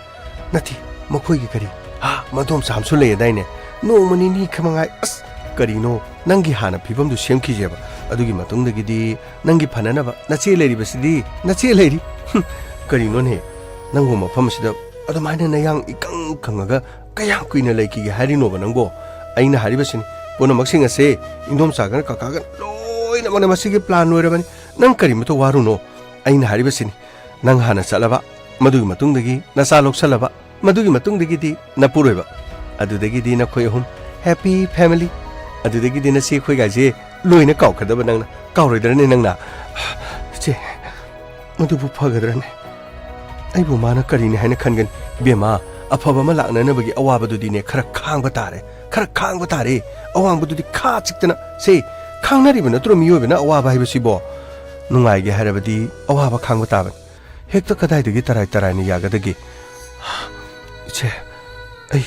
ꯅꯠꯇꯦ, ꯃꯈꯣꯏꯒꯤ ꯀꯔꯤ? ꯍꯥ, ꯃꯗꯣꯝꯆꯥ ꯑꯃꯁꯨ ꯂꯩꯌꯦꯗꯥꯏꯅꯦ? ꯅꯣꯡꯃ ꯅꯤꯅꯤ ꯈꯛ ꯃꯉꯥꯏ꯫ ꯑꯁ, ꯀꯔꯤꯅꯣ? ꯅꯪꯒꯤ ꯍꯥꯟꯅ ꯐꯤꯕꯝꯗꯨ ꯁꯦꯝꯈꯤꯁꯦꯕ꯫ ꯑꯗꯨꯒꯤ ꯃꯇꯨꯡꯗꯒꯤꯗꯤ ꯅꯪꯒꯤ ꯐꯅꯅꯕ ꯅꯆꯦ ꯂꯩꯔꯤꯕꯁꯤꯗꯤ, ꯅꯆꯦ ꯂꯩꯔꯤ꯫ ꯍꯨꯝ, ꯀꯔꯤꯅꯣꯅꯦ? ꯅꯪꯕꯨ ꯃꯐꯝ ꯑꯁꯤꯗ ꯑꯗꯨꯃꯥꯏꯅ ꯅꯌꯥꯡ ꯏꯀꯪ ꯀꯪꯉꯒ ꯀꯌꯥꯝ ꯀꯨꯏꯅ ꯂꯩꯈꯤꯒꯦ ꯍꯥꯏꯔꯤꯅꯣꯕ ꯅꯪꯕꯣ? ꯑꯩꯅ ꯍꯥꯏꯔꯤꯕꯁꯤꯅꯤ, ꯄꯨꯝꯅꯃꯛꯁꯤꯡ ꯑꯁꯦ ꯏꯟꯗꯣꯝꯆꯥꯒ ꯀꯀꯥꯒ ꯂꯣꯏꯅꯃꯛꯅ ꯃꯁꯤꯒꯤ ꯄ꯭ꯂꯥꯟ ꯂꯣꯏꯔꯕꯅꯤ꯫ ꯅꯪ ꯀꯔꯤꯃꯇ ꯋꯥꯔꯨꯅꯣ꯫ ꯑꯩꯅ ꯍꯥꯏꯔꯤꯕꯁꯤꯅꯤ, ꯅꯪ ꯍꯥꯟꯅ ꯆꯠꯂꯕ, ꯃꯗꯨꯒꯤ ꯃꯇꯨꯡꯗꯒꯤ ꯅꯆꯥ ꯂꯧꯁꯜꯂꯕ, ꯃꯗꯨꯒꯤ ꯃꯇꯨꯡꯗꯒꯤꯗꯤ ꯅꯄꯨꯔꯣꯏꯕ, ꯑꯗꯨꯗꯒꯤꯗꯤ ꯅꯈꯣꯏ ꯑꯍꯨꯝ ꯍꯦꯄꯤ ꯐꯦꯃꯤꯂꯤ, ꯑꯗꯨꯗꯒꯤꯗꯤ ꯅꯆꯦ ꯑꯩꯈꯣꯏꯒꯥꯏꯁꯦ ꯂꯣꯏꯅ ꯀꯥꯎꯈ꯭ꯔꯗꯕ ꯅꯪꯅ꯫ ꯀꯥꯎꯔꯣꯏꯗ꯭ꯔꯅꯦ ꯅꯪꯅ? ꯏꯆꯦ, ꯃꯗꯨꯕꯨ ꯐꯒꯗ꯭ꯔꯅꯦ? ꯑꯩꯕꯨ ꯃꯥꯅ ꯀꯔꯤꯅꯤ ꯍꯥꯏꯅ ꯈꯟꯒꯅꯤ? ꯏꯕꯦꯝꯃ, ꯑꯐꯕ ꯑꯃ ꯂꯥꯛꯅꯅꯕꯒꯤ ꯑꯋꯥꯕꯗꯨꯗꯤꯅꯦ, ꯈꯔ ꯈꯥꯡꯕ ꯇꯥꯔꯦ, ꯈꯔ ꯈꯥꯡꯕ ꯇꯥꯔꯦ꯫ ꯑꯋꯥꯡꯕꯗꯨꯗꯤ ꯈꯥ ꯆꯤꯛꯇꯅ꯫ ꯁꯦ, ꯈꯥꯡꯅꯔꯤꯕ ꯅꯠꯇ꯭ꯔꯣ ꯃꯤꯑꯣꯏꯕꯅ ꯑꯋꯥꯕ ꯍꯥꯏꯕꯁꯤꯕꯣ? ꯅꯨꯡꯉꯥꯏꯒꯦ ꯍꯥꯏꯔꯕꯗꯤ ꯑꯋꯥꯕ ꯈꯥꯡꯕ ꯇꯥꯕꯅꯤ꯫ ꯍꯦꯛꯇ ꯀꯗꯥꯏꯗꯒꯤ ꯇꯔꯥꯏ ꯇꯔꯥꯏꯅ ꯌꯥꯒꯗꯒꯦ? ꯏꯆꯦ, ꯑꯩ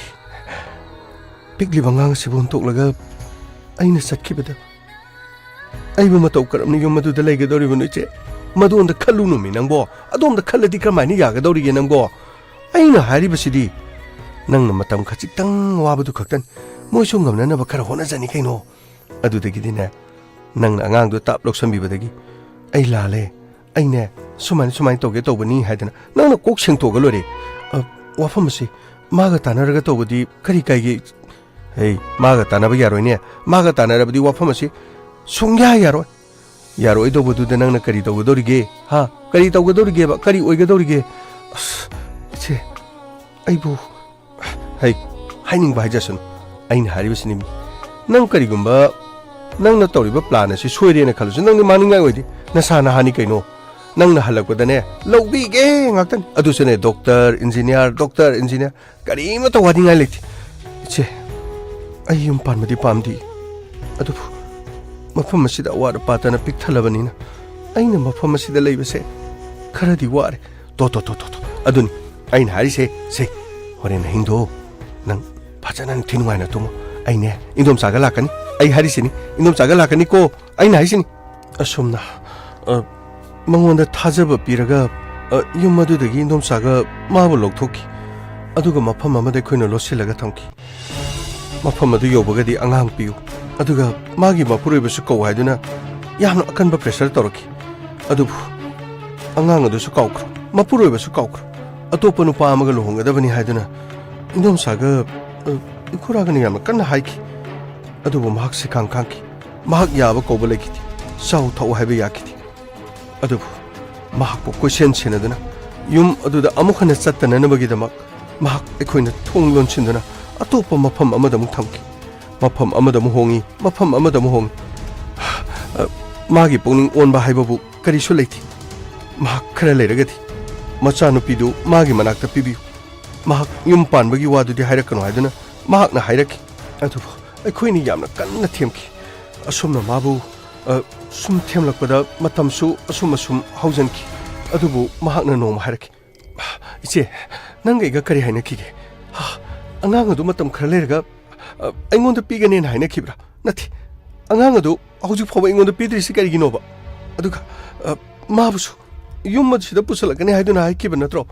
ꯄꯤꯛꯂꯤꯕ ꯑꯉꯥꯡ ꯑꯁꯤꯕꯨ ꯍꯨꯟꯗꯣꯛꯂꯒ ꯑꯩꯅ ꯆꯠꯈꯤꯕꯗ ꯑꯩꯕꯨ ꯃꯇꯧ ꯀꯔꯝꯅ ꯌꯨꯝ ꯑꯗꯨꯗ ꯂꯩꯒꯗꯧꯔꯤꯕꯅꯣ, ꯏꯆꯦ? ꯃꯗꯣꯝꯗ ꯈꯜꯂꯨꯅꯨꯃꯤ ꯅꯪꯕꯣ꯫ ꯑꯗꯣꯝꯗ ꯈꯜꯂꯗꯤ ꯀꯔꯝꯍꯥꯏꯅ ꯌꯥꯒꯗꯧꯔꯤꯒꯦ ꯅꯪꯕꯣ? ꯑꯩꯅ ꯍꯥꯏꯔꯤꯕꯁꯤꯗꯤ ꯅꯪꯅ ꯃꯇꯝ ꯈꯖꯤꯛꯇꯪ ꯋꯥꯕꯗꯨ ꯈꯛꯇꯅꯤ꯫ ꯃꯣꯏꯁꯨ ꯉꯝꯅꯅꯕ ꯈꯔ ꯍꯣꯠꯅꯖꯅꯤ ꯀꯩꯅꯣ꯫ ꯑꯗꯨꯗꯒꯤꯗꯤꯅꯦ, ꯅꯪꯅ ꯑꯉꯥꯡꯗꯣ ꯇꯥꯞ ꯂꯧꯁꯟꯕꯤꯕꯗꯒꯤ ꯑꯩ ꯂꯥꯜꯂꯦ, ꯑꯩꯅꯦ ꯁꯨꯃꯥꯏꯅ ꯁꯨꯃꯥꯏꯅ ꯇꯧꯒꯦ ꯇꯧꯕꯅꯤ ꯍꯥꯏꯗꯅ ꯅꯪꯅ ꯀꯣꯛ ꯁꯦꯡꯇꯣꯛꯑꯒ ꯂꯣꯏꯔꯦ꯫ ꯑ, ꯋꯥꯐꯝ ꯑꯁꯤ ꯃꯥꯒ ꯇꯥꯟꯅꯔꯒ ꯇꯧꯕꯗꯤ ꯀꯔꯤ ꯀꯥꯏꯒꯦ? ꯍꯩ, ꯃꯥꯒ ꯇꯥꯟꯅꯕ ꯌꯥꯔꯣꯏꯅꯦ꯫ ꯃꯥꯒ ꯇꯥꯟꯅꯔꯕꯗꯤ ꯋꯥꯐꯝ ꯑꯁꯤ ꯁꯨꯡꯌꯥ ꯌꯥꯔꯣꯏ꯫ ꯌꯥꯔꯣꯏꯗꯧꯕꯗꯨꯗ ꯅꯪꯅ ꯀꯔꯤ ꯇꯧꯒꯗꯧꯔꯤꯒꯦ? ꯍꯥ? ꯀꯔꯤ ꯇꯧꯒꯗꯧꯔꯤꯒꯦꯕ? ꯀꯔꯤ ꯑꯣꯏꯒꯗꯧꯔꯤꯒꯦ? ꯑꯁ, ꯏꯆꯦ, ꯑꯩꯕꯨ, ꯍꯩ, ꯍꯥꯏꯅꯤꯡꯕ ꯍꯥꯏꯖꯁꯅꯨ꯫ ꯑꯩꯅ ꯍꯥꯏꯔꯤꯕꯁꯤꯅꯤ꯫ ꯅꯪ ꯀꯔꯤꯒꯨꯝꯕ ꯅꯪꯅ ꯇꯧꯔꯤꯕ plan ꯑꯁꯤ ꯁꯣꯏꯔꯦꯅ ꯈꯜꯂꯁꯨ, ꯅꯪꯗꯤ ꯃꯥꯡꯅꯤꯡꯉꯥꯏ ꯑꯣꯏꯗꯦ꯫ ꯅꯁꯥ ꯅꯍꯥꯅꯤ ꯀꯩꯅꯣ꯫ ꯅꯪꯅ ꯍꯜꯂꯛꯄꯗꯅꯦ, ꯂꯧꯕꯤꯒꯦ ꯉꯥꯛꯇꯅꯤ꯫ ꯑꯗꯨꯁꯨꯅꯦ, doctor, engineer, doctor, engineer, ꯀꯔꯤꯃꯠꯇ ꯋꯥꯅꯤꯡꯉꯥꯏ ꯂꯩꯇꯦ꯫ ꯏꯆꯦ, ꯑꯩ ꯌꯨꯝ ꯄꯥꯟꯕꯗꯤ ꯄꯥꯝꯗꯦ꯫ ꯑꯗꯨꯕꯨ ꯃꯐꯝ ꯑꯁꯤꯗ ꯑꯋꯥꯠ ꯑꯄꯥꯇꯅ ꯄꯤꯛ ꯊꯜꯂꯕꯅꯤꯅ ꯑꯩꯅ ꯃꯐꯝ ꯑꯁꯤꯗ ꯂꯩꯕꯁꯦ ꯈꯔꯗꯤ ꯋꯥꯔꯦ꯫ ꯇꯣ, ꯇꯣ, ꯇꯣ, ꯇꯣ, ꯇꯣ꯫ ꯑꯗꯨꯅꯤ ꯑꯩꯅ ꯍꯥꯏꯔꯤꯁꯦ꯫ ꯁꯦ, ꯍꯣꯔꯦꯟ ꯑꯍꯤꯡꯗꯣ ꯅꯪ ꯐꯖꯅ ꯅꯤꯡꯊꯤ ꯅꯨꯡꯉꯥꯏꯅ ꯇꯨꯝꯃꯣ꯫ ꯑꯩꯅꯦ, ꯏꯟꯗꯣꯝꯆꯥꯒ ꯂꯥꯛꯀꯅꯤ꯫ ꯑꯩ ꯍꯥꯏꯔꯤꯁꯤꯅꯤ, ꯏꯟꯗꯣꯝꯆꯥꯒ ꯂꯥꯛꯀꯅꯤꯀꯣ꯫ ꯑꯩꯅ ꯍꯥꯏꯁꯤꯅꯤ꯫ ꯑꯁꯨꯝꯅ, ꯑ, ꯃꯉꯣꯟꯗ ꯊꯥꯖꯕ ꯄꯤꯔꯒ, ꯑ, ꯌꯨꯝ ꯑꯗꯨꯗꯒꯤ ꯏꯟꯗꯣꯝꯆꯥꯒ ꯃꯥꯕꯨ ꯂꯧꯊꯣꯛꯈꯤ꯫ ꯑꯗꯨꯒ ꯃꯐꯝ ꯑꯃꯗ ꯑꯩꯈꯣꯏꯅ ꯂꯣꯠꯁꯤꯜꯂꯒ ꯊꯝꯈꯤ꯫ ꯃꯐꯝ ꯑꯗꯨ ꯌꯧꯕꯒꯗꯤ ꯑꯉꯥꯡ ꯄꯤꯌꯨ, ꯑꯗꯨꯒ ꯃꯥꯒꯤ ꯃꯄꯨꯔꯣꯏꯕꯁꯨ ꯀꯧ ꯍꯥꯏꯗꯨꯅ ꯌꯥꯝꯅ ꯑꯀꯟꯕ pressure ꯇꯧꯔꯛꯈꯤ꯫ ꯑꯗꯨꯕꯨ ꯑꯉꯥꯡ ꯑꯗꯨꯁꯨ ꯀꯥꯎꯈ꯭ꯔꯣ, ꯃꯄꯨꯔꯣꯏꯕꯁꯨ ꯀꯥꯎꯈ꯭ꯔꯣ꯫ ꯑꯇꯣꯞꯄ ꯅꯨꯄꯥ ꯑꯃꯒ ꯂꯨꯍꯣꯡꯒꯗꯕꯅꯤ ꯍꯥꯏꯗꯨꯅ ꯏꯟꯗꯣꯝꯆꯥꯒ, ꯑ, ꯏꯈꯨꯔꯥꯒꯅ ꯌꯥꯝꯅ ꯀꯟꯅ ꯍꯥꯏꯈꯤ꯫ ꯑꯗꯨꯕꯨ ꯃꯍꯥꯛ ꯁꯤꯈꯥꯡ ꯈꯥꯡꯈꯤ꯫ ꯃꯍꯥꯛ ꯌꯥꯕ ꯀꯧꯕ ꯂꯩꯈꯤꯗꯦ꯫ ꯆꯥꯎ ꯊꯛꯎ ꯍꯥꯏꯕ ꯌꯥꯈꯤꯗꯦ꯫ ꯑꯗꯨꯕꯨ ꯃꯍꯥꯛꯄꯨ ꯀꯣꯏꯁꯦꯟ ꯁꯦꯟꯅꯗꯨꯅ ꯌꯨꯝ ꯑꯗꯨꯗ ꯑꯃꯨꯛ ꯍꯟꯅ ꯆꯠꯇꯅꯅꯕꯒꯤꯗꯃꯛ ꯃꯍꯥꯛ ꯑꯩꯈꯣꯏꯅ ꯊꯣꯡ ꯂꯣꯟꯁꯤꯟꯗꯨꯅ ꯑꯇꯣꯞꯄ ꯃꯐꯝ ꯑꯃꯗ ꯑꯃꯨꯛ ꯊꯝꯈꯤ꯫ ꯃꯐꯝ ꯑꯃꯗ ꯑꯃꯨꯛ ꯍꯣꯡꯉꯤ, ꯃꯐꯝ ꯑꯃꯗ ꯑꯃꯨꯛ ꯍꯣꯡꯉꯤ꯫ ꯑ, ꯃꯥꯒꯤ ꯄꯨꯛꯅꯤꯡ ꯑꯣꯟꯕ ꯍꯥꯏꯕꯕꯨ ꯀꯔꯤꯁꯨ ꯂꯩꯇꯦ꯫ ꯃꯍꯥꯛ ꯈꯔ ꯂꯩꯔꯒꯗꯤ ꯃꯆꯥꯅꯨꯄꯤꯗꯨ ꯃꯥꯒꯤ ꯃꯅꯥꯛꯇ ꯄꯤꯕꯤꯌꯨ꯫ ꯃꯍꯥꯛ ꯌꯨꯝ ꯄꯥꯟꯕꯒꯤ ꯋꯥꯗꯨꯗꯤ ꯍꯥꯏꯔꯛꯀꯅꯨ ꯍꯥꯏꯗꯨꯅ ꯃꯍꯥꯛꯅ ꯍꯥꯏꯔꯛꯈꯤ꯫ ꯑꯗꯨꯕꯨ ꯑꯩꯈꯣꯏꯅ ꯌꯥꯝꯅ ꯀꯟꯅ ꯊꯦꯝꯈꯤ꯫ ꯑꯁꯨꯝꯅ ꯃꯥꯕꯨ, ꯑ, ꯁꯨꯝ ꯊꯦꯝꯂꯛꯄꯗ ꯃꯇꯝꯁꯨ ꯑꯁꯨꯝ ꯑꯁꯨꯝ ꯍꯧꯖꯤꯟꯈꯤ꯫ ꯑꯗꯨꯕꯨ ꯃꯍꯥꯛꯅ ꯅꯣꯡꯃ ꯍꯥꯏꯔꯛꯈꯤ, "ꯏꯆꯦ, ꯅꯪꯒ ꯑꯩꯒ ꯀꯔꯤ ꯍꯥꯏꯅꯈꯤꯒꯦ? ꯍꯥ, ꯑꯉꯥꯡ ꯑꯗꯨ ꯃꯇꯝ ꯈꯔ ꯂꯩꯔꯒ, ꯑ, ꯑꯩꯉꯣꯟꯗ ꯄꯤꯒꯅꯦꯅ ꯍꯥꯏꯅꯈꯤꯕ꯭ꯔꯥ? ꯅꯠꯇꯦ, ꯑꯉꯥꯡ ꯑꯗꯨ ꯍꯧꯖꯤꯛ ꯐꯥꯎꯕ ꯑꯩꯉꯣꯟꯗ ꯄꯤꯗ꯭ꯔꯤꯁꯤ ꯀꯔꯤꯒꯤꯅꯣꯕ? ꯑꯗꯨꯒ, ꯑ, ꯃꯥꯕꯨꯁꯨ ꯌꯨꯝ ꯑꯁꯤꯗ ꯄꯨꯁꯜꯂꯛꯀꯅꯤ ꯍꯥꯏꯗꯨꯅ ꯍꯥꯏꯈꯤꯕ ꯅꯠꯇ꯭ꯔꯣ?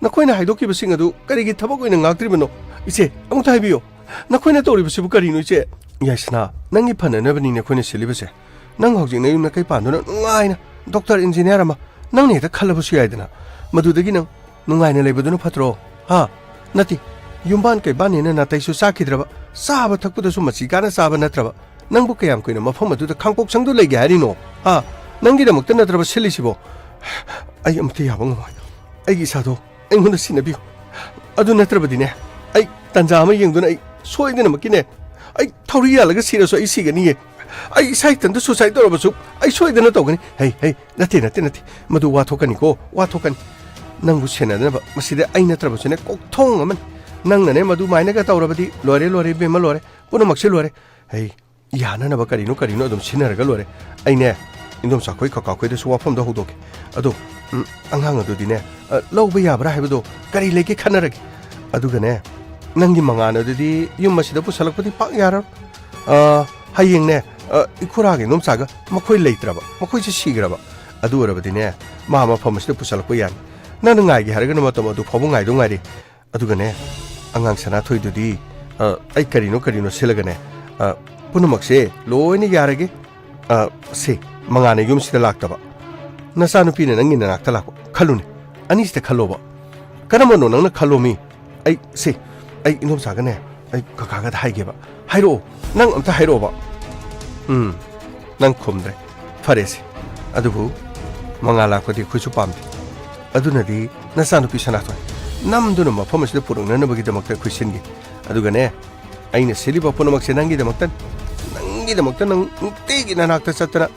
ꯅꯈꯣꯏꯅ ꯍꯥꯏꯗꯣꯛꯈꯤꯕꯁꯤꯡ ꯑꯗꯨ ꯀꯔꯤꯒꯤ ꯊꯕꯛ ꯑꯣꯏꯅ ꯉꯥꯛꯇ꯭ꯔꯤꯕꯅꯣ? ꯏꯆꯦ, ꯑꯃꯨꯛꯇ ꯍꯥꯏꯕꯤꯌꯨ꯫ ꯅꯈꯣꯏꯅ ꯇꯧꯔꯤꯕꯁꯤꯕꯨ ꯀꯔꯤꯅꯣ, ꯏꯆꯦ?" "ꯌꯥꯏꯁꯅꯥ, ꯅꯪꯒꯤ ꯐꯅꯅꯕꯅꯤꯅꯦ ꯑꯩꯈꯣꯏꯅ ꯁꯤꯜꯂꯤꯕꯁꯦ꯫ ꯅꯪ ꯍꯧꯖꯤꯛ ꯅꯌꯨꯝ ꯅꯀꯩ ꯄꯥꯟꯗꯨꯅ ꯅꯨꯡꯉꯥꯏꯅ doctor, engineer ꯑꯃ ꯅꯪꯅ ꯍꯦꯛꯇ ꯈꯜꯂꯕꯁꯨ ꯌꯥꯏꯗꯅ꯫ ꯃꯗꯨꯗꯒꯤ ꯅꯪ ꯅꯨꯡꯉꯥꯏꯅ ꯂꯩꯕꯗꯨꯅ ꯐꯠꯇ꯭ꯔꯣ? ꯍꯥ? ꯅꯠꯇꯦ, ꯌꯨꯝꯕꯥꯟ ꯀꯩꯕꯥꯟꯅꯦꯅ ꯅꯥꯇꯩꯁꯨ ꯆꯥꯈꯤꯗ꯭ꯔꯕ, ꯆꯥꯕ ꯊꯛꯄꯗꯁꯨ ꯃꯆꯤ ꯀꯥꯅ ꯆꯥꯕ ꯅꯠꯇ꯭ꯔꯕ, ꯅꯪꯕꯨ ꯀꯌꯥꯝ ꯀꯨꯏꯅ ꯃꯐꯝ ꯑꯗꯨꯗ ꯈꯥꯡꯄꯣꯛ ꯁꯪꯗꯨ ꯂꯩꯒꯦ ꯍꯥꯏꯔꯤꯅꯣ? ꯍꯥ? ꯅꯪꯒꯤꯗꯃꯛꯇ ꯅꯠꯇ꯭ꯔꯕ ꯁꯤꯜꯂꯤꯁꯤꯕꯣ? ꯑꯩ ꯑꯃꯠꯇ ꯌꯥꯕ ꯉꯝꯃꯣꯏ꯫ ꯑꯩꯒꯤ ꯏꯁꯥꯗꯣ ꯑꯩꯉꯣꯟꯗ ꯁꯤꯟꯅꯕꯤꯌꯨ꯫ ꯑꯗꯨ ꯅꯠꯇ꯭ꯔꯕꯗꯤꯅꯦ, ꯑꯩ ꯇꯥꯟꯖꯥ ꯑꯃ ꯌꯦꯡꯗꯨꯅ ꯑꯩ ꯁꯣꯏꯗꯅꯃꯛꯀꯤꯅꯦ, ꯑꯩ ꯊꯧꯔꯤ ꯌꯥꯜꯂꯒ ꯁꯤꯔꯁꯨ ꯑꯩ ꯁꯤꯒꯅꯤꯌꯦ꯫ ꯑꯩ ꯏꯁꯥ ꯏꯊꯟꯇ suicide ꯇꯧꯔꯕꯁꯨ ꯑꯩ ꯁꯣꯏꯗꯅ ꯇꯧꯒꯅꯤ꯫ ꯍꯩ, ꯍꯩ, ꯅꯠꯇꯦ, ꯅꯠꯇꯦ, ꯅꯠꯇꯦ꯫ ꯃꯗꯨ ꯋꯥ ꯊꯣꯛꯀꯅꯤꯀꯣ, ꯋꯥ ꯊꯣꯛꯀꯅꯤ꯫ ꯅꯪꯕꯨ ꯁꯦꯟꯅꯅꯕ ꯃꯁꯤꯗ ꯑꯩ ꯅꯠꯇ꯭ꯔꯕꯁꯨꯅꯦ ꯀꯣꯛꯊꯣꯡ ꯑꯃꯅꯤ꯫ ꯅꯪꯅꯅꯦ ꯃꯗꯨꯃꯥꯏꯅꯒ ꯇꯧꯔꯕꯗꯤ ꯂꯣꯏꯔꯦ, ꯂꯣꯏꯔꯦ, ꯏꯕꯦꯝꯃ, ꯂꯣꯏꯔꯦ꯫ ꯄꯨꯝꯅꯃꯛꯁꯦ ꯂꯣꯏꯔꯦ꯫ ꯍꯩ, ꯌꯥꯅꯅꯕ ꯀꯔꯤꯅꯣ ꯀꯔꯤꯅꯣ ꯑꯗꯨꯝ ꯁꯤꯟꯅꯔꯒ ꯂꯣꯏꯔꯦ꯫ ꯑꯩꯅꯦ, ꯏꯟꯗꯣꯝꯆꯥꯈꯣꯏ ꯀꯀꯥꯈꯣꯏꯗꯁꯨ ꯋꯥꯐꯝꯗꯣ ꯍꯧꯗꯣꯛꯀꯦ꯫ ꯑꯗꯣ, ꯎꯝ, ꯑꯉꯥꯡ ꯑꯗꯨꯗꯤꯅꯦ, ꯑ, ꯂꯧꯕ ꯌꯥꯕ꯭ꯔꯥ ꯍꯥꯏꯕꯗꯣ ꯀꯔꯤ ꯂꯩꯒꯦ ꯈꯟꯅꯔꯒꯦ꯫ ꯑꯗꯨꯒꯅꯦ, ꯅꯪꯒꯤ ꯃꯉꯥꯜ ꯑꯗꯨꯗꯤ ꯌꯨꯝ ꯑꯁꯤꯗ ꯄꯨꯁꯜꯂꯛꯄꯗꯤ ꯄꯥꯛ ꯌꯥꯔꯣꯏ꯫ ꯑ, ꯍꯌꯦꯡꯅꯦ, ꯑ, ꯏꯈꯨꯔꯥꯒꯤ ꯏꯟꯗꯣꯝꯆꯥꯒ ꯃꯈꯣꯏ ꯂꯩꯇ꯭ꯔꯕ, ꯃꯈꯣꯏꯁꯦ ꯁꯤꯈ꯭ꯔꯕ꯫ ꯑꯗꯨ ꯑꯣꯏꯔꯕꯗꯤꯅꯦ, ꯃꯥ ꯃꯐꯝ ꯑꯁꯤꯗ ꯄꯨꯁꯜꯂꯛꯄ ꯌꯥꯅꯤ꯫ ꯅꯪꯅ ꯉꯥꯏꯒꯦ ꯍꯥꯏꯔꯒꯅ ꯃꯇꯝ ꯑꯗꯨ ꯐꯥꯎꯕ ꯉꯥꯏꯗꯧ ꯉꯥꯏꯔꯤ꯫ ꯑꯗꯨꯒꯅꯦ, ꯑꯉꯥꯡ ꯁꯅꯥꯊꯣꯏꯗꯨꯗꯤ, ꯑ, ꯑꯩ ꯀꯔꯤꯅꯣ ꯀꯔꯤꯅꯣ ꯁꯤꯜꯂꯒꯅꯦ, ꯑ, ꯄꯨꯝꯅꯃꯛꯁꯦ ꯂꯣꯏꯅ ꯌꯥꯔꯒꯦ꯫ ꯑ, ꯁꯦ, ꯃꯉꯥꯜꯅ ꯌꯨꯝꯁꯤꯗ ꯂꯥꯛꯇꯕ, ꯅꯆꯥꯅꯨꯄꯤꯅ ꯅꯪꯒꯤ ꯅꯅꯥꯛꯇ ꯂꯥꯛꯄ, ꯈꯜꯂꯨꯅꯦ꯫ ꯑꯅꯤꯁꯤꯗ ꯈꯜꯂꯣꯕ꯫ ꯀꯔꯝꯕꯅꯣ ꯅꯪꯅ ꯈꯜꯂꯣ ꯃꯤ? ꯑꯩ, ꯁꯦ, ꯑꯩ ꯏꯟꯗꯣꯝꯆꯥꯒꯅꯦ, ꯑꯩ ꯀꯀꯥꯒꯗ ꯍꯥꯏꯒꯦꯕ꯫ ꯍꯥꯏꯔꯛꯑꯣ, ꯅꯪ ꯑꯝꯇ ꯍꯥꯏꯔꯛꯑꯣꯕ꯫ ꯎꯝ, ꯅꯪ ꯈꯨꯝꯗ꯭ꯔꯦ꯫ ꯐꯔꯦꯁꯦ꯫ ꯑꯗꯨꯕꯨ ꯃꯉꯥꯜ ꯂꯥꯛꯄꯗꯤ ꯑꯩꯈꯣꯏꯁꯨ ꯄꯥꯝꯗꯦ꯫ ꯑꯗꯨꯅꯗꯤ ꯅꯆꯥꯅꯨꯄꯤ ꯁꯅꯥꯊꯣꯏ ꯅꯝꯗꯨꯅ ꯃꯐꯝ ꯑꯁꯤꯗ ꯄꯨꯔꯛꯅꯅꯕꯒꯤꯗꯃꯛꯇ ꯑꯩꯈꯣꯏ ꯁꯤꯟꯒꯦ꯫ ꯑꯗꯨꯒꯅꯦ, ꯑꯩꯅ ꯁꯤꯜꯂꯤꯕ ꯄꯨꯝꯅꯃꯛꯁꯦ ꯅꯪꯒꯤꯗꯃꯛꯇꯅꯤ꯫ ꯅꯪꯒꯤꯗꯃꯛꯇ ꯅꯪ ꯅꯨꯡꯇꯤꯒꯤ ꯅꯅꯥꯛꯇ ꯆꯠꯇꯅ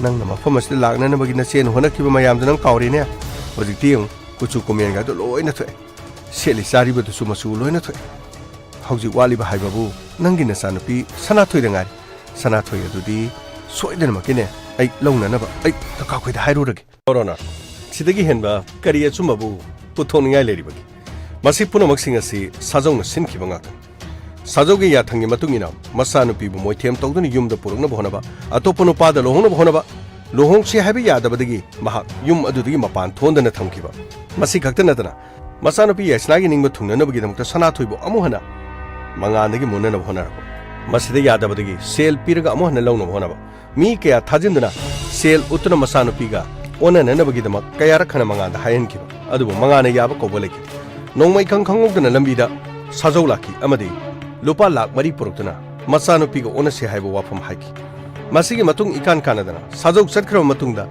ꯅꯪꯅ ꯃꯐꯝ ꯑꯁꯤꯗ ꯂꯥꯛꯅꯅꯕꯒꯤ ꯅꯆꯦꯅ ꯍꯣꯠꯅꯈꯤꯕ ꯃꯌꯥꯝꯗꯨ ꯅꯪ ꯀꯥꯎꯔꯦꯅꯦ꯫ ꯍꯧꯖꯤꯛꯇꯤ ꯌꯦꯡꯉꯨ, ꯀꯨꯆꯨ ꯀꯨꯃꯦꯟꯒꯗꯣ ꯂꯣꯏꯅ ꯊꯣꯛꯑꯦ꯫ ꯁꯦꯠꯂꯤ ꯆꯥꯔꯤꯕꯗꯨꯁꯨ ꯃꯆꯨ ꯂꯣꯏꯅ ꯊꯣꯛꯑꯦ꯫ ꯍꯧꯖꯤꯛ ꯋꯥꯠꯂꯤꯕ ꯍꯥꯏꯕꯕꯨ ꯅꯪꯒꯤ ꯅꯆꯥꯅꯨꯄꯤ ꯁꯅꯥꯊꯣꯏꯗ ꯉꯥꯏꯔꯦ꯫ ꯁꯅꯥꯊꯣꯏ ꯑꯗꯨꯗꯤ ꯁꯣꯏꯗꯅꯃꯛꯀꯤꯅꯦ ꯑꯩ ꯂꯧꯅꯅꯕ ꯑꯩ ꯀꯀꯥꯈꯣꯏꯗ ꯍꯥꯏꯔꯨꯔꯒꯦ꯫ ꯀꯣꯔꯣꯅꯔ, ꯁꯤꯗꯒꯤ ꯍꯦꯟꯕ ꯀꯔꯤ ꯑꯆꯨꯝꯕꯕꯨ ꯄꯨꯊꯣꯛꯅꯤꯡꯉꯥꯏ ꯂꯩꯔꯤꯕꯒꯦ? ꯃꯁꯤ ꯄꯨꯝꯅꯃꯛꯁꯤꯡ ꯑꯁꯤ ꯁꯥꯖꯧꯅ ꯁꯤꯟꯈꯤꯕ ꯉꯥꯛꯇꯅꯤ꯫ ꯁꯥꯖꯧꯒꯤ ꯌꯥꯊꯪꯒꯤ ꯃꯇꯨꯡ ꯏꯟꯅ ꯃꯆꯥꯅꯨꯄꯤꯕꯨ ꯃꯣꯏꯊꯦꯝ ꯇꯧꯗꯨꯅ ꯌꯨꯝꯗ ꯄꯨꯔꯛꯅꯕ ꯍꯣꯠꯅꯕ, ꯑꯇꯣꯞꯄ ꯅꯨꯄꯥꯗ ꯂꯨꯍꯣꯡꯅꯕ ꯍꯣꯠꯅꯕ, ꯂꯨꯍꯣꯡꯁꯤ ꯍꯥꯏꯕ ꯌꯥꯗꯕꯗꯒꯤ ꯃꯍꯥꯛ ꯌꯨꯝ ꯑꯗꯨꯗꯒꯤ ꯃꯄꯥꯟ ꯊꯣꯟꯗꯅ ꯊꯝꯈꯤꯕ꯫ ꯃꯁꯤ ꯈꯛꯇ ꯅꯠꯇꯅ, ꯃꯆꯥꯅꯨꯄꯤ ꯌꯥꯏꯁꯅꯥꯒꯤ ꯅꯤꯡꯕ ꯊꯨꯡꯅꯅꯕꯒꯤꯗꯃꯛꯇ ꯁꯅꯥꯊꯣꯏꯕꯨ ꯑꯃꯨꯛ ꯍꯟꯅ ꯃꯉꯥꯟꯗꯒꯤ ꯃꯨꯟꯅꯅꯕ ꯍꯣꯠꯅꯔꯛꯄ꯫ ꯃꯁꯤꯗ ꯌꯥꯗꯕꯗꯒꯤ ꯁꯦꯜ ꯄꯤꯔꯒ ꯑꯃꯨꯛ ꯍꯟꯅ ꯂꯧꯅꯕ ꯍꯣꯠꯅꯕ꯫ ꯃꯤ ꯀꯌꯥ ꯊꯥꯖꯤꯟꯗꯨꯅ ꯁꯦꯜ ꯎꯠꯇꯨꯅ ꯃꯆꯥꯅꯨꯄꯤꯒ ꯑꯣꯟꯅꯅꯅꯕꯒꯤꯗꯃꯛ ꯀꯌꯥꯔꯛ ꯍꯟꯅ ꯃꯉꯥꯟꯗ ꯍꯥꯏꯍꯟꯈꯤꯕ꯫ ꯑꯗꯨꯕꯨ ꯃꯉꯥꯟꯅ ꯌꯥꯕ ꯀꯧꯕ ꯂꯩꯈꯤꯗꯦ꯫ ꯅꯣꯡꯃ ꯏꯈꯪ ꯈꯪꯍꯧꯗꯅ ꯂꯝꯕꯤꯗ ꯁꯥꯖꯧ ꯂꯥꯛꯈꯤ ꯑꯃꯗꯤ ꯂꯨꯄꯥ ꯂꯥꯈ ꯃꯔꯤ ꯄꯨꯔꯛꯇꯨꯅ ꯃꯆꯥꯅꯨꯄꯤꯒ ꯑꯣꯟꯅꯁꯤ ꯍꯥꯏꯕ ꯋꯥꯐꯝ ꯍꯥꯏꯈꯤ꯫ ꯃꯁꯤꯒꯤ ꯃꯇꯨꯡ ꯏꯀꯥꯟ ꯀꯥꯟꯅꯗꯅ ꯁꯥꯖꯧ ꯆꯠꯈ꯭ꯔꯕ ꯃꯇꯨꯡꯗ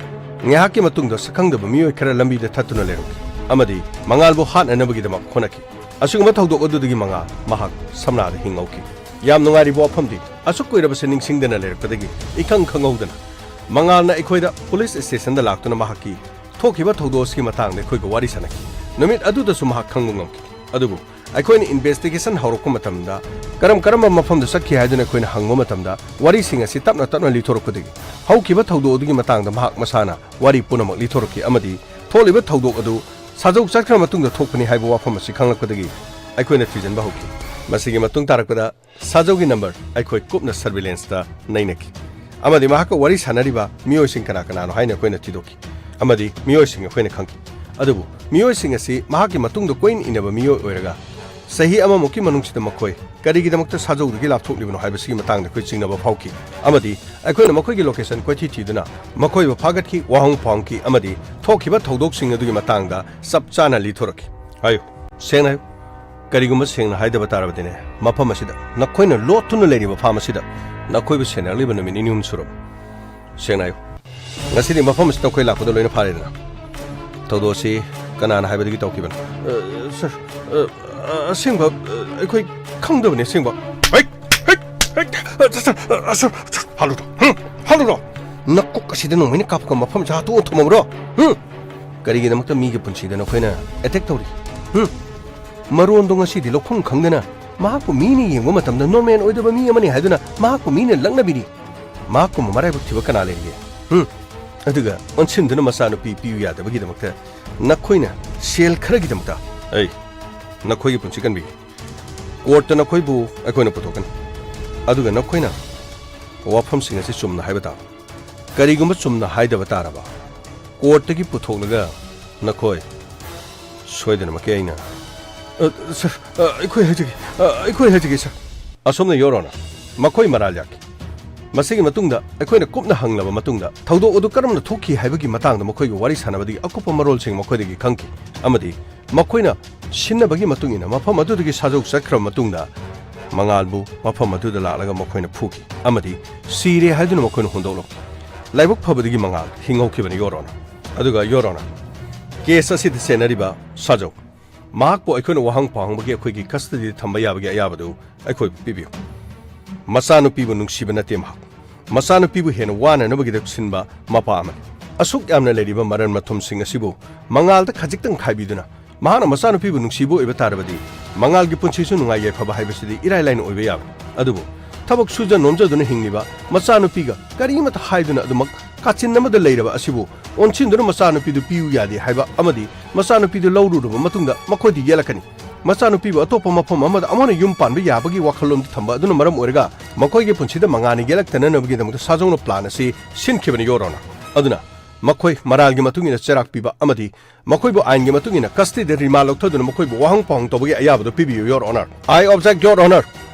ꯉꯥꯏꯍꯥꯛꯀꯤ ꯃꯇꯨꯡꯗ ꯁꯛꯈꯪꯗꯕ ꯃꯤꯑꯣꯏ ꯈꯔ ꯂꯝꯕꯤꯗ ꯊꯠꯇꯨꯅ ꯂꯩꯔꯝꯈꯤ ꯑꯃꯗꯤ ꯃꯉꯥꯜꯕꯨ ꯍꯥꯠꯅꯅꯕꯒꯤꯗꯃꯛ ꯍꯣꯠꯅꯈꯤ꯫ ꯑꯁꯤꯒꯨꯝꯕ ꯊꯧꯗꯣꯛ ꯑꯗꯨꯗꯒꯤ ꯃꯉꯥꯜ ꯃꯍꯥꯛ ꯁꯝꯅꯥꯗ ꯍꯤꯡꯍꯧꯈꯤ꯫ ꯌꯥꯝ ꯅꯨꯡꯉꯥꯏꯔꯤꯕ ꯋꯥꯐꯝꯗꯤ, ꯑꯁꯨꯛ ꯀꯨꯏꯔꯕꯁꯦ ꯅꯤꯡꯁꯤꯡꯗꯅ ꯂꯩꯔꯛꯄꯗꯒꯤ ꯏꯈꯪ ꯈꯪꯍꯧꯗꯅ ꯃꯉꯥꯜꯅ ꯑꯩꯈꯣꯏꯗ ꯄꯨꯂꯤꯁ ꯁ꯭ꯇꯦꯁꯟꯗ ꯂꯥꯛꯇꯨꯅ ꯃꯍꯥꯛꯀꯤ ꯊꯣꯛꯈꯤꯕ ꯊꯧꯗꯣꯛ ꯑꯁꯤꯒꯤ ꯃꯇꯥꯡꯗ ꯑꯩꯈꯣꯏꯒ ꯋꯥꯔꯤ ꯁꯥꯟꯅꯈꯤ꯫ ꯅꯨꯃꯤꯠ ꯑꯗꯨꯗꯁꯨ ꯃꯍꯥꯛ ꯈꯪꯕ ꯉꯝꯈꯤ꯫ ꯑꯗꯨꯕꯨ ꯑꯩꯈꯣꯏꯅ ꯏꯟꯚꯦꯁꯇꯤꯒꯦꯁꯟ ꯍꯧꯔꯛꯄ ꯃꯇꯝꯗ ꯀꯔꯝ ꯀꯔꯝꯕ ꯃꯐꯝꯗ ꯆꯠꯈꯤ ꯍꯥꯏꯗꯨꯅ ꯑꯩꯈꯣꯏꯅ ꯍꯪꯕ ꯃꯇꯝꯗ ꯋꯥꯔꯤꯁꯤꯡ ꯑꯁꯤ ꯇꯞꯅ ꯇꯞꯅ ꯂꯤꯊꯣꯔꯛꯄꯗꯒꯤ ꯍꯧꯈꯤꯕ ꯊꯧꯗꯣꯛ ꯑꯗꯨꯒꯤ ꯃꯇꯥꯡꯗ ꯃꯍꯥꯛ ꯃꯁꯥꯅ ꯋꯥꯔꯤ ꯄꯨꯝꯅꯃꯛ ꯂꯤꯊꯣꯔꯛꯈꯤ ꯑꯃꯗꯤ ꯊꯣꯛꯂꯤꯕ ꯊꯧꯗꯣꯛ ꯑꯗꯨ ꯁꯥꯖꯧ ꯆꯠꯈ꯭ꯔ ꯃꯇꯨꯡꯗ ꯊꯣꯛꯄꯅꯤ ꯍꯥꯏꯕ ꯋꯥꯐꯝ ꯑꯁꯤ ꯈꯪꯂꯛꯄꯗꯒꯤ ꯑꯩꯈꯣꯏꯅ ꯊꯤꯖꯤꯟꯕ ꯍꯧꯈꯤ꯫ ꯃꯁꯤꯒꯤ ꯃꯇꯨꯡ ꯇꯥꯔꯛꯄꯗ ꯁꯥꯖꯧꯒꯤ ꯅꯝꯕꯔ ꯑꯩꯈꯣꯏ ꯀꯨꯞꯅ ꯁꯔꯚꯤꯂꯦꯟꯁꯇ ꯅꯩꯅꯈꯤ ꯑꯃꯗꯤ ꯃꯍꯥꯛꯀ ꯋꯥꯔꯤ ꯁꯥꯟꯅꯔꯤꯕ ꯃꯤꯑꯣꯏꯁꯤꯡ ꯀꯅꯥ ꯀꯅꯥꯅꯣ ꯍꯥꯏꯅ ꯑꯩꯈꯣꯏꯅ ꯊꯤꯗꯣꯛꯈꯤ ꯑꯃꯗꯤ ꯃꯤꯑꯣꯏꯁꯤꯡ ꯑꯩꯈꯣꯏꯅ ꯈꯪꯈꯤ꯫ ꯑꯗꯨꯕꯨ ꯃꯤꯑꯣꯏꯁꯤꯡ ꯑꯁꯤ ꯃꯍꯥꯛꯀꯤ ꯃꯇꯨꯡꯗ ꯀꯣꯏꯏꯟ ꯏꯟꯅꯕ ꯃꯤꯑꯣꯏ ꯑꯣꯏꯔꯒ ꯆꯍꯤ ꯑꯃꯃꯨꯛꯀꯤ ꯃꯅꯨꯡꯁꯤꯗ ꯃꯈꯣꯏ ꯀꯔꯤꯒꯤꯗꯃꯛꯇ ꯁꯥꯖꯧꯗꯒꯤ ꯂꯥꯞꯊꯣꯛꯂꯤꯕꯅꯣ ꯍꯥꯏꯕꯁꯤꯒꯤ ꯃꯇꯥꯡꯗ ꯑꯩꯈꯣꯏ ꯆꯤꯡꯅꯕ ꯐꯥꯎꯈꯤ ꯑꯃꯗꯤ ꯑꯩꯈꯣꯏꯅ ꯃꯈꯣꯏꯒꯤ ꯂꯣꯀꯦꯁꯟ ꯀꯣꯏꯊꯤ ꯊꯤꯗꯨꯅ ꯃꯈꯣꯏꯕꯨ ꯐꯥꯒꯠꯈꯤ, ꯋꯥꯍꯪ ꯐꯥꯎꯍꯟꯈꯤ ꯑꯃꯗꯤ ꯊꯣꯛꯈꯤꯕ ꯊꯧꯗꯣꯛꯁꯤꯡ ꯑꯗꯨꯒꯤ ꯃꯇꯥꯡꯗ ꯆꯞ ꯆꯥꯅ ꯂꯤꯊꯣꯔꯛꯈꯤ꯫ ꯍꯥꯏꯌꯨ, ꯁꯦꯡꯅ ꯍꯥꯏꯌꯨ꯫ ꯀꯔꯤꯒꯨꯝꯕ ꯁꯦꯡꯅ ꯍꯥꯏꯗꯕ ꯇꯥꯔꯕꯗꯤꯅꯦ, ꯃꯐꯝ ꯑꯁꯤꯗ ꯅꯈꯣꯏꯅ ꯂꯣꯠꯇꯨꯅ ꯂꯩꯔꯤꯕ ꯐꯥꯝ ꯑꯁꯤꯗ ꯅꯈꯣꯏꯕꯨ ꯁꯦꯟꯅꯔꯛꯂꯤꯕ ꯅꯨꯃꯤꯠ ꯅꯤꯅꯤ ꯍꯨꯝ ꯁꯨꯔꯕ꯫ ꯁꯦꯡꯅ ꯍꯥꯏꯌꯨ, ꯉꯁꯤꯗꯤ ꯃꯐꯝ ꯑꯁꯤꯗ ꯑꯩꯈꯣꯏ ꯂꯥꯛꯄꯗ ꯂꯣꯏꯅ ꯐꯥꯔꯦꯗꯅ꯫ ꯊꯧꯗꯣꯛ ꯑꯁꯤ ꯀꯅꯥꯅ ꯍꯥꯏꯕꯗꯒꯤ ꯇꯧꯈꯤꯕꯅꯣ? ꯑ, ꯁꯥꯔ, ꯑ, ꯑ, ꯑꯁꯦꯡꯕ, ꯑ, ꯑꯩꯈꯣꯏ ꯈꯪꯗꯕꯅꯤ ꯑꯁꯦꯡꯕ꯫ ꯍꯩꯠ! ꯍꯩꯠ! ꯍꯩꯠ! ꯑ, ꯁꯥꯔ, ꯑ, ꯁꯥꯔ, ꯁꯥꯔ, ꯍꯥꯠꯂꯨꯔꯣ꯫ ꯍꯨꯝ? ꯍꯥꯠꯂꯨꯔꯣ꯫ ꯅꯀꯣꯛ ꯑꯁꯤꯗ ꯅꯣꯡꯃꯩꯅ ꯀꯥꯞꯄꯒ ꯃꯐꯝꯁꯤꯗ ꯍꯥꯠꯇꯣꯛꯑ ꯊꯝꯃꯝꯃꯨꯔꯣ꯫ ꯍꯨꯝ? ꯀꯔꯤꯒꯤꯗꯃꯛꯇ ꯃꯤꯒꯤ ꯄꯨꯟꯁꯤꯗ ꯅꯈꯣꯏꯅ ꯑꯦꯇꯦꯛ ꯇꯧꯔꯤ? ꯍꯨꯝ? ꯃꯔꯣꯟꯗꯣ ꯉꯁꯤꯗꯤ ꯂꯧꯐꯝ ꯈꯪꯗꯅ ꯃꯍꯥꯛꯄꯨ ꯃꯤꯅ ꯌꯦꯡꯕ ꯃꯇꯝꯗ ꯅꯣꯔꯃꯦꯜ ꯑꯣꯏꯗꯕ ꯃꯤ ꯑꯃꯅꯤ ꯍꯥꯏꯗꯨꯅ ꯃꯍꯥꯛꯄꯨ ꯃꯤꯅ ꯂꯛꯅꯕꯤꯔꯤ꯫ ꯃꯍꯥꯛꯀꯨꯝꯕ ꯃꯔꯥꯏꯕꯛ ꯊꯤꯕ ꯀꯅꯥ ꯂꯩꯔꯤꯒꯦ? ꯍꯨꯝ? ꯑꯗꯨꯒ ꯑꯣꯟꯁꯤꯟꯗꯨꯅ ꯃꯆꯥꯅꯨꯄꯤ ꯄꯤꯌꯨ ꯌꯥꯗꯕꯒꯤꯗꯃꯛꯇ ꯅꯈꯣꯏꯅ ꯁꯦꯜ ꯈꯔꯒꯤꯗꯃꯛꯇ, ꯑꯩ ꯅꯈꯣꯏꯒꯤ ꯄꯨꯟꯁꯤ ꯀꯟꯕꯤꯒꯦ꯫ ꯀꯣꯔꯠꯇ ꯅꯈꯣꯏꯕꯨ ꯑꯩꯈꯣꯏꯅ ꯄꯨꯊꯣꯛꯀꯅꯤ꯫ ꯑꯗꯨꯒ ꯅꯈꯣꯏꯅ ꯋꯥꯐꯝꯁꯤꯡ ꯑꯁꯤ ꯆꯨꯝꯅ ꯍꯥꯏꯕ ꯇꯥꯕ꯫ ꯀꯔꯤꯒꯨꯝꯕ ꯆꯨꯝꯅ ꯍꯥꯏꯗꯕ ꯇꯥꯔꯕ, ꯀꯣꯔꯠꯇꯒꯤ ꯄꯨꯊꯣꯛꯂꯒ ꯅꯈꯣꯏ ꯁꯣꯏꯗꯅꯃꯛꯀꯤ ꯑꯩꯅ ꯑ, ꯁꯥꯔ, ꯑ, ꯑꯩꯈꯣꯏ ꯍꯥꯏꯖꯒꯦ, ꯑ, ꯑꯩꯈꯣꯏ ꯍꯥꯏꯖꯒꯦ, ꯁꯥꯔ꯫ ꯑꯁꯣꯝꯅ, ꯌꯣꯔ ꯑꯣꯅꯔ, ꯃꯈꯣꯏ ꯃꯔꯥꯜ ꯌꯥꯈꯤ꯫ ꯃꯁꯤꯒꯤ ꯃꯇꯨꯡꯗ ꯑꯩꯈꯣꯏꯅ ꯀꯨꯞꯅ ꯍꯪꯂꯕ ꯃꯇꯨꯡꯗ ꯊꯧꯗꯣꯛ ꯑꯗꯨ ꯀꯔꯝꯅ ꯊꯣꯛꯈꯤ ꯍꯥꯏꯕꯒꯤ ꯃꯇꯥꯡꯗ ꯃꯈꯣꯏꯒ ꯋꯥꯔꯤ ꯁꯥꯟꯅꯕꯗꯒꯤ ꯑꯀꯨꯞꯄ ꯃꯔꯣꯜꯁꯤꯡ ꯃꯈꯣꯏꯗꯒꯤ ꯈꯪꯈꯤ ꯑꯃꯗꯤ ꯃꯈꯣꯏꯅ ꯁꯤꯟꯅꯕꯒꯤ ꯃꯇꯨꯡ ꯏꯟꯅ ꯃꯐꯝ ꯑꯗꯨꯗꯒꯤ ꯁꯥꯖꯧ ꯆꯠꯈ꯭ꯔꯕ ꯃꯇꯨꯡꯗ, ꯃꯉꯥꯜꯕꯨ ꯃꯐꯝ ꯑꯗꯨꯗ ꯂꯥꯛꯂꯒ ꯃꯈꯣꯏꯅ ꯐꯨꯈꯤ ꯑꯃꯗꯤ ꯁꯤꯔꯦ ꯍꯥꯏꯗꯨꯅ ꯃꯈꯣꯏꯅ ꯍꯣꯟꯗꯣꯛꯂꯝꯃꯤ꯫ ꯂꯥꯏꯕꯛ ꯐꯕꯗꯒꯤ ꯃꯉꯥꯜ ꯍꯤꯡꯍꯧꯈꯤꯕꯅꯤ, Your Honor꯫ ꯑꯗꯨꯒ, Your Honor, ꯀꯦꯁ ꯑꯁꯤꯗ ꯆꯦꯟꯅꯔꯤꯕ ꯁꯥꯖꯧ, ꯃꯍꯥꯛꯄꯨ ꯑꯩꯈꯣꯏꯅ ꯋꯥꯍꯪ ꯐꯥꯎꯍꯪꯕꯒꯤ ꯑꯩꯈꯣꯏꯒꯤ ꯀꯁꯇꯗꯤꯗ ꯊꯝꯕ ꯌꯥꯕꯒꯤ ꯑꯌꯥꯕꯗꯨ ꯑꯩꯈꯣꯏꯕꯨ ꯄꯤꯕꯤꯌꯨ꯫ ꯃꯆꯥꯅꯨꯄꯤꯕꯨ ꯅꯨꯡꯁꯤꯕ ꯅꯠꯇꯦ ꯃꯍꯥꯛ꯫ ꯃꯆꯥꯅꯨꯄꯤꯕꯨ ꯍꯦꯟꯅ ꯋꯥꯅꯅꯕꯒꯤꯗꯃꯛ ꯁꯤꯟꯕ ꯃꯄꯥ ꯑꯃꯅꯤ꯫ ꯑꯁꯨꯛ ꯌꯥꯝꯅ ꯂꯩꯔꯤꯕ ꯃꯔꯟ ꯃꯊꯨꯝꯁꯤꯡ ꯑꯁꯤꯕꯨ ꯃꯉꯥꯜꯗ ꯈꯖꯤꯛꯇꯪ ꯈꯥꯏꯕꯤꯗꯨꯅ ꯃꯍꯥꯛꯅ ꯃꯆꯥꯅꯨꯄꯤꯕꯨ ꯅꯨꯡꯁꯤꯕ ꯑꯣꯏꯕ ꯇꯥꯔꯕꯗꯤ, ꯃꯉꯥꯜꯒꯤ ꯄꯨꯟꯁꯤꯁꯨ ꯅꯨꯡꯉꯥꯏ ꯌꯥꯏꯐꯕ ꯍꯥꯏꯕꯁꯤꯗꯤ ꯏꯔꯥꯏ ꯂꯥꯏꯅ ꯑꯣꯏꯕ ꯌꯥꯕꯅꯤ꯫ ꯑꯗꯨꯕꯨ ꯊꯕꯛ ꯁꯨꯖ ꯅꯣꯝꯖꯗꯨꯅ ꯍꯤꯡꯂꯤꯕ ꯃꯆꯥꯅꯨꯄꯤꯒ ꯀꯔꯤꯃꯠꯇ ꯍꯥꯏꯗꯨꯅ ꯑꯗꯨꯃꯛ ꯀꯥꯆꯤꯟ ꯑꯃꯗ ꯂꯩꯔꯕ ꯑꯁꯤꯕꯨ ꯑꯣꯟꯁꯤꯟꯗꯨꯅ ꯃꯆꯥꯅꯨꯄꯤꯗꯨ ꯄꯤꯌꯨ ꯌꯥꯗꯦ ꯍꯥꯏꯕ ꯑꯃꯗꯤ ꯃꯆꯥꯅꯨꯄꯤꯗꯨ ꯂꯧꯔꯨꯔꯕ ꯃꯇꯨꯡꯗ ꯃꯈꯣꯏꯗꯤ ꯌꯦꯜꯂꯛꯀꯅꯤ꯫ ꯃꯆꯥꯅꯨꯄꯤꯕꯨ ꯑꯇꯣꯞꯄ ꯃꯐꯝ ꯑꯃꯗ ꯑꯃꯨꯛ ꯍꯟꯅ ꯌꯨꯝ ꯄꯥꯟꯕ ꯌꯥꯕꯒꯤ ꯋꯥꯈꯜꯂꯣꯟꯗꯨ ꯊꯝꯕ ꯑꯗꯨꯅ ꯃꯔꯝ ꯑꯣꯏꯔꯒ ꯃꯈꯣꯏꯒꯤ ꯄꯨꯟꯁꯤꯗ ꯃꯉꯥꯜꯅ ꯌꯦꯜꯂꯛꯇꯅꯅꯕꯒꯤꯗꯃꯛꯇ ꯁꯥꯖꯧꯅ ꯄ꯭ꯂꯥꯟ ꯑꯁꯤ ꯁꯤꯟꯈꯤꯕꯅꯤ, Your Honor꯫ ꯑꯗꯨꯅ ꯃꯈꯣꯏ ꯃꯔꯥꯜꯒꯤ ꯃꯇꯨꯡ ꯏꯟꯅ ꯆꯩꯔꯥꯛ ꯄꯤꯕ ꯑꯃꯗꯤ ꯃꯈꯣꯏꯕꯨ ꯑꯥꯏꯟꯒꯤ ꯃꯇꯨꯡ ꯏꯟꯅ ꯀꯁꯇꯗꯤꯗ ꯔꯤꯃꯥꯟ ꯂꯧꯊꯗꯨꯅ ꯃꯈꯣꯏꯕꯨ ꯋꯥꯍꯪ ꯄꯥꯎꯍꯪ ꯇꯧꯕꯒꯤ ꯑꯌꯥꯕꯗꯨ ꯄꯤꯕꯤꯌꯨ, Your Honor꯫ I object, Your Honor꯫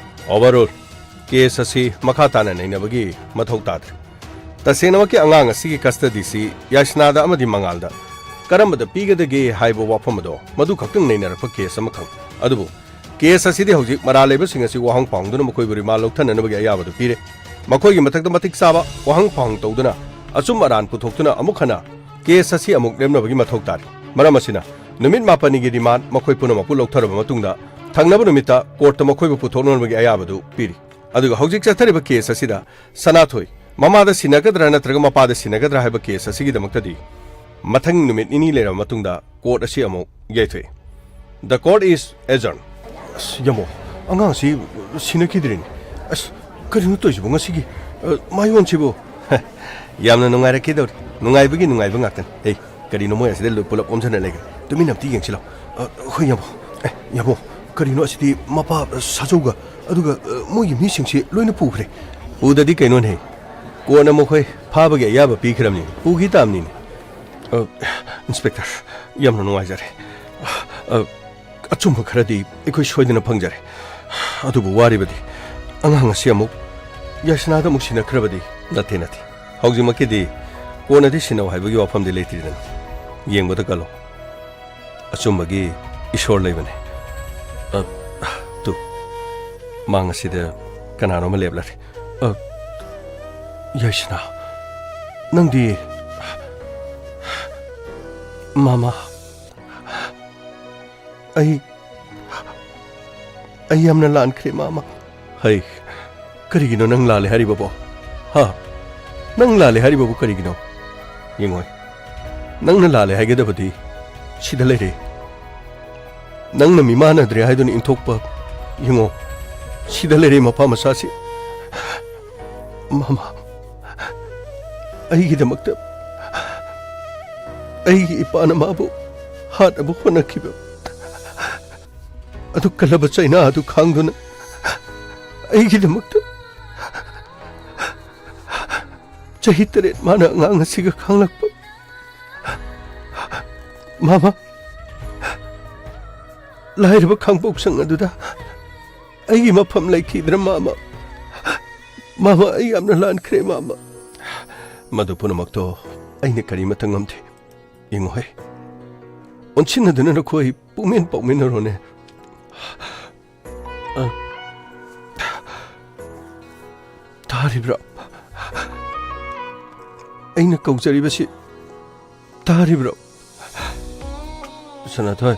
Overrule꯫ Case ꯑꯁꯤ ꯃꯈꯥ ꯇꯥꯅ ꯅꯩꯅꯕꯒꯤ ꯃꯊꯧ ꯇꯥꯗ꯭ꯔꯦ꯫ ꯇꯁꯦꯡꯅꯃꯛꯀꯤ ꯑꯉꯥꯡ ꯑꯁꯤꯒꯤ ꯀꯁꯇꯗꯤꯁꯤ ꯌꯥꯏꯁꯅꯥꯗ ꯑꯃꯗꯤ ꯃꯉꯥꯜꯗ ꯀꯔꯝꯕꯗ ꯄꯤꯒꯗꯒꯦ ꯍꯥꯏꯕ ꯋꯥꯐꯝ ꯑꯗꯣ ꯃꯗꯨ ꯈꯛꯇꯪ ꯅꯩꯅꯔꯛꯄ ꯀꯦꯁ ꯑꯃꯈꯛ꯫ ꯑꯗꯨꯕꯨ ꯀꯦꯁ ꯑꯁꯤꯗꯤ ꯍꯧꯖꯤꯛ ꯃꯔꯥꯜ ꯂꯩꯕꯁꯤꯡ ꯑꯁꯤ ꯋꯥꯍꯪ ꯄꯥꯎꯍꯪꯗꯨꯅ ꯃꯈꯣꯏꯕꯨ ꯔꯤꯃꯥꯟ ꯂꯧꯊꯅꯅꯕꯒꯤ ꯑꯌꯥꯕꯗꯨ ꯄꯤꯔꯦ꯫ ꯃꯈꯣꯏꯒꯤ ꯃꯊꯛꯇ ꯃꯇꯤꯛ ꯆꯥꯕ ꯋꯥꯍꯪ ꯄꯥꯎꯍꯪ ꯇꯧꯗꯨꯅ ꯑꯆꯨꯝ ꯑꯔꯥꯟ ꯄꯨꯊꯣꯛꯇꯨꯅ ꯑꯃꯨꯛ ꯍꯟꯅ ꯀꯦꯁ ꯑꯁꯤ ꯑꯃꯨꯛ ꯂꯦꯞꯅꯕꯒꯤ ꯃꯊꯧ ꯇꯥꯔꯤ꯫ ꯃꯔꯝ ꯑꯁꯤꯅ, ꯅꯨꯃꯤꯠ ꯃꯥꯄꯟꯅꯤꯒꯤ ꯔꯤꯃꯥꯟ ꯃꯈꯣꯏ ꯄꯨꯝꯅꯃꯛꯄꯨ ꯂꯧꯊꯔꯕ ꯃꯇꯨꯡꯗ, ꯊꯪꯅꯕ ꯅꯨꯃꯤꯠꯇ ꯀꯣꯔꯠꯇ ꯃꯈꯣꯏꯕꯨ ꯄꯨꯊꯣꯛꯅꯅꯕꯒꯤ ꯑꯌꯥꯕꯗꯨ ꯄꯤꯔꯤ꯫ ꯑꯗꯨꯒ ꯍꯧꯖꯤꯛ ꯆꯠꯊꯔꯤꯕ ꯀꯦꯁ ꯑꯁꯤꯗ ꯁꯅꯥꯊꯣꯏ ꯃꯃꯥꯗ ꯁꯤꯟꯅꯒꯗ꯭ꯔꯥ ꯅꯠꯇ꯭ꯔꯒ ꯃꯄꯥꯗ ꯁꯤꯟꯅꯒꯗ꯭ꯔꯥ ꯍꯥꯏꯕ ꯀꯦꯁ ꯑꯁꯤꯒꯤꯗꯃꯛꯇꯗꯤ ꯃꯊꯪ ꯅꯨꯃꯤꯠ ꯅꯤꯅꯤ ꯂꯩꯔꯕ ꯃꯇꯨꯡꯗ ꯀꯣꯔꯠ ꯑꯁꯤ ꯑꯃꯨꯛ ꯌꯩꯊꯣꯛꯏ꯫ The court is adjourned꯫ ꯑꯁ, ꯌꯥꯝꯕꯣ, ꯑꯉꯥꯡꯁꯤ ꯁꯤꯟꯅꯈꯤꯗ꯭ꯔꯤꯅꯦ꯫ ꯑꯁ, ꯀꯔꯤꯅꯣ ꯇꯧꯔꯤꯁꯤꯕꯣ ꯉꯁꯤꯒꯤ, ꯑ, ꯃꯥꯌꯣꯟꯁꯤꯕꯨ? ꯌꯥꯝꯅ ꯅꯨꯡꯉꯥꯏꯔꯛꯀꯦꯗꯧꯔꯤ꯫ ꯅꯨꯡꯉꯥꯏꯕꯒꯤ ꯅꯨꯡꯉꯥꯏꯕ ꯉꯥꯛꯇꯅꯤ꯫ ꯑꯦ, ꯀꯔꯤꯅꯣ ꯃꯣꯏ ꯑꯁꯤꯗ ꯂꯣꯏ ꯄꯨꯂꯞ ꯑꯣꯝꯁꯤꯟꯅ ꯂꯩꯈ꯭ꯔꯦ? ꯇꯨꯃꯤꯟꯅ ꯑꯝꯇ ꯌꯦꯡꯁꯤꯜꯂꯣ꯫ ꯑ, ꯍꯣꯏ, ꯌꯥꯝꯕꯣ꯫ ꯑꯦ, ꯌꯥꯝꯕꯣ, ꯀꯔꯤꯅꯣ ꯑꯁꯤꯗꯤ ꯃꯄꯥ, ꯑ, ꯁꯥꯖꯧꯒ, ꯑꯗꯨꯒ, ꯑ, ꯃꯣꯏꯒꯤ ꯃꯤꯁꯤꯡꯁꯤ ꯂꯣꯏꯅ ꯄꯨꯈ꯭ꯔꯦ꯫ ꯄꯨꯗꯗꯤ ꯀꯩꯅꯣꯅꯦ? ꯀꯣꯟꯅ ꯃꯈꯣꯏ ꯐꯥꯕꯒꯤ ꯑꯌꯥꯕ ꯄꯤꯈ꯭ꯔꯕꯅꯤ꯫ ꯄꯨꯈꯤ ꯇꯥꯕꯅꯤꯅꯦ꯫ ꯑ, ꯏꯟꯁꯄꯦꯛꯇꯔ, ꯌꯥꯝꯅ ꯅꯨꯡꯉꯥꯏꯖꯔꯦ꯫ ꯑ, ꯑꯆꯨꯝꯕ ꯈꯔꯗꯤ ꯑꯩꯈꯣꯏ ꯁꯣꯏꯗꯅ ꯐꯪꯖꯔꯦ꯫ ꯑꯗꯨꯕꯨ ꯋꯥꯔꯤꯕꯗꯤ ꯑꯉꯥꯡ ꯑꯁꯤ ꯑꯃꯨꯛ ꯌꯥꯏꯁꯅꯥꯗ ꯑꯃꯨꯛ ꯁꯤꯟꯅꯈ꯭ꯔꯕꯗꯤ? ꯅꯠꯇꯦ, ꯅꯠꯇꯦ꯫ ꯍꯧꯖꯤꯛꯃꯛꯀꯤꯗꯤ ꯀꯣꯟꯅꯗꯤ ꯁꯤꯟꯅꯧ ꯍꯥꯏꯕꯒꯤ ꯋꯥꯐꯝꯗꯤ ꯂꯩꯇ꯭ꯔꯤꯗꯅ꯫ ꯌꯦꯡꯕꯗ ꯀꯜꯂꯣ꯫ ꯑꯆꯨꯝꯕꯒꯤ ꯏꯁꯣꯔ ꯂꯩꯕꯅꯦ꯫ ꯑ, ꯇꯨ, ꯃꯥꯡ ꯑꯁꯤꯗ ꯀꯅꯥꯅꯣ ꯑꯃ ꯂꯦꯞꯂꯔꯦ꯫ ꯑ, ꯌꯥꯏꯁꯅꯥ, ꯅꯪꯗꯤ? ꯃꯥꯃ, ꯑꯩ, ꯑꯩ ꯌꯥꯝꯅ ꯂꯥꯟꯈ꯭ꯔꯦ, ꯃꯥꯃ꯫ ꯍꯩ, ꯀꯔꯤꯒꯤꯅꯣ ꯅꯪ ꯂꯥꯜꯂꯦ ꯍꯥꯏꯔꯤꯕꯕꯣ? ꯍꯥ? ꯅꯪ ꯂꯥꯜꯂꯦ ꯍꯥꯏꯔꯤꯕꯕꯨ ꯀꯔꯤꯒꯤꯅꯣ? ꯌꯦꯡꯉꯣꯏ, ꯅꯪꯅ ꯂꯥꯜꯂꯦ ꯍꯥꯏꯒꯗꯕꯗꯤ ꯁꯤꯗ ꯂꯩꯔꯦ꯫ ꯅꯪꯅ ꯃꯤꯃꯥꯟꯅꯗ꯭ꯔꯦ ꯍꯥꯏꯗꯨꯅ ꯏꯟꯊꯣꯛꯄ, ꯌꯦꯡꯉꯣ, ꯁꯤꯗ ꯂꯩꯔꯦ ꯃꯄꯥ ꯃꯆꯥꯁꯤ꯫ ꯃꯃꯥ, ꯑꯩꯒꯤꯗꯃꯛꯇ ꯑꯩꯒꯤ ꯏꯄꯥꯅ ꯃꯥꯕꯨ ꯍꯥꯠꯅꯕ ꯍꯣꯠꯅꯈꯤꯕ ꯑꯗꯨ ꯀꯜꯂꯕ ꯆꯩꯅꯥ ꯑꯗꯨ ꯈꯥꯡꯗꯨꯅ ꯑꯩꯒꯤꯗꯃꯛꯇ ꯆꯍꯤ ꯇꯔꯦꯠ ꯃꯥꯅ ꯑꯉꯥꯡ ꯑꯁꯤꯒ ꯈꯥꯡꯂꯛꯄ꯫ ꯃꯃꯥ, ꯂꯥꯏꯔꯕ ꯈꯥꯡꯄꯣꯛꯁꯪ ꯑꯗꯨꯗ ꯑꯩꯒꯤ ꯃꯐꯝ ꯂꯩꯈꯤꯗ꯭ꯔꯥ, ꯃꯃꯥ? ꯃꯃꯥ, ꯑꯩ ꯌꯥꯝꯅ ꯂꯥꯟꯈ꯭ꯔꯦ, ꯃꯃꯥ꯫ ꯃꯗꯨ ꯄꯨꯝꯅꯃꯛꯇꯣ ꯑꯩꯅ ꯀꯔꯤꯃꯠꯇ ꯉꯝꯗꯦ꯫ ꯌꯦꯡꯉꯨꯍꯦ, ꯑꯣꯟꯁꯤꯟꯅꯗꯨꯅ ꯅꯈꯣꯏ ꯄꯨꯛꯃꯦꯟ ꯄꯥꯎꯃꯤꯟꯅꯔꯣꯅꯦ꯫ ꯑ, ꯇꯥꯔꯤꯕ꯭ꯔꯥ? ꯑꯩꯅ ꯀꯧꯖꯔꯤꯕꯁꯤ ꯇꯥꯔꯤꯕ꯭ꯔꯣ? ꯁꯅꯥꯊꯣꯏ,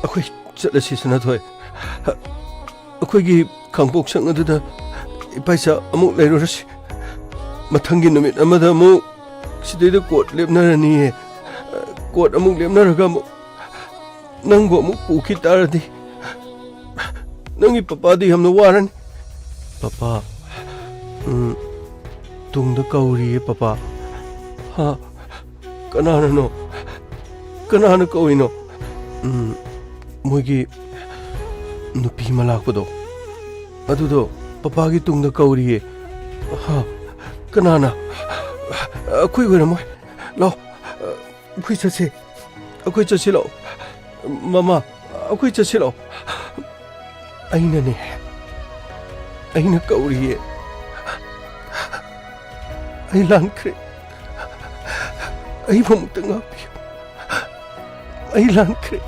ꯑꯩꯈꯣꯏ ꯆꯠꯂꯁꯤ, ꯁꯅꯥꯊꯣꯏ꯫ ꯑꯩꯈꯣꯏꯒꯤ ꯈꯥꯡꯄꯣꯛꯁꯪ ꯑꯗꯨꯗ ꯏꯄꯥ ꯏꯆꯥ ꯑꯃꯨꯛ ꯂꯩꯔꯨꯔꯁꯤ꯫ ꯃꯊꯪꯒꯤ ꯅꯨꯃꯤꯠ ꯑꯃꯗ ꯑꯃꯨꯛ ꯁꯤꯗꯩꯗ ꯀꯣꯔꯠ ꯂꯦꯞꯅꯔꯅꯤꯌꯦ꯫ ꯀꯣꯔꯠ ꯑꯃꯨꯛ ꯂꯦꯞꯅꯔꯒ ꯑꯃꯨꯛ ꯅꯪꯕꯨ ꯑꯃꯨꯛ ꯄꯨꯈꯤ ꯇꯥꯔꯗꯤ, ꯅꯪꯒꯤ ꯄꯄꯥꯗꯤ ꯌꯥꯝꯅ ꯋꯥꯔꯅꯤ꯫ ꯄꯄꯥ, ꯎꯝ, ꯇꯨꯡꯗ ꯀꯧꯔꯤꯌꯦ, ꯄꯄꯥ꯫ ꯍꯥ? ꯀꯅꯥꯅꯅꯣ? ꯀꯅꯥꯅ ꯀꯧꯏꯅꯣ? ꯎꯝ, ꯃꯣꯏꯒꯤ ꯅꯨꯄꯤ ꯑꯃ ꯂꯥꯛꯄꯗꯣ, ꯑꯗꯨꯗꯣ ꯄꯄꯥꯒꯤ ꯇꯨꯡꯗ ꯀꯧꯔꯤꯌꯦ꯫ ꯍꯥ? ꯀꯅꯥꯅ? ꯑꯩꯈꯣꯏ ꯑꯣꯏꯔꯝꯃꯣꯏ꯫ ꯂꯥꯛꯑꯣ, ꯑꯩꯈꯣꯏ ꯆꯠꯁꯦ꯫ ꯑꯩꯈꯣꯏ ꯆꯠꯁꯤ ꯂꯥꯛꯑꯣ꯫ ꯃꯃꯥ, ꯑꯩꯈꯣꯏ ꯆꯠꯁꯤ ꯂꯥꯛꯑꯣ꯫ ꯑꯩꯅꯅꯦ, ꯑꯩꯅ ꯀꯧꯔꯤꯌꯦ꯫ ꯑꯩ ꯂꯥꯟꯈ꯭ꯔꯦ꯫ ꯑꯩꯕꯨ ꯑꯃꯨꯛꯇ ꯉꯥꯛꯄꯤꯌꯨ꯫ ꯑꯩ ꯂꯥꯟꯈ꯭ꯔꯦ꯫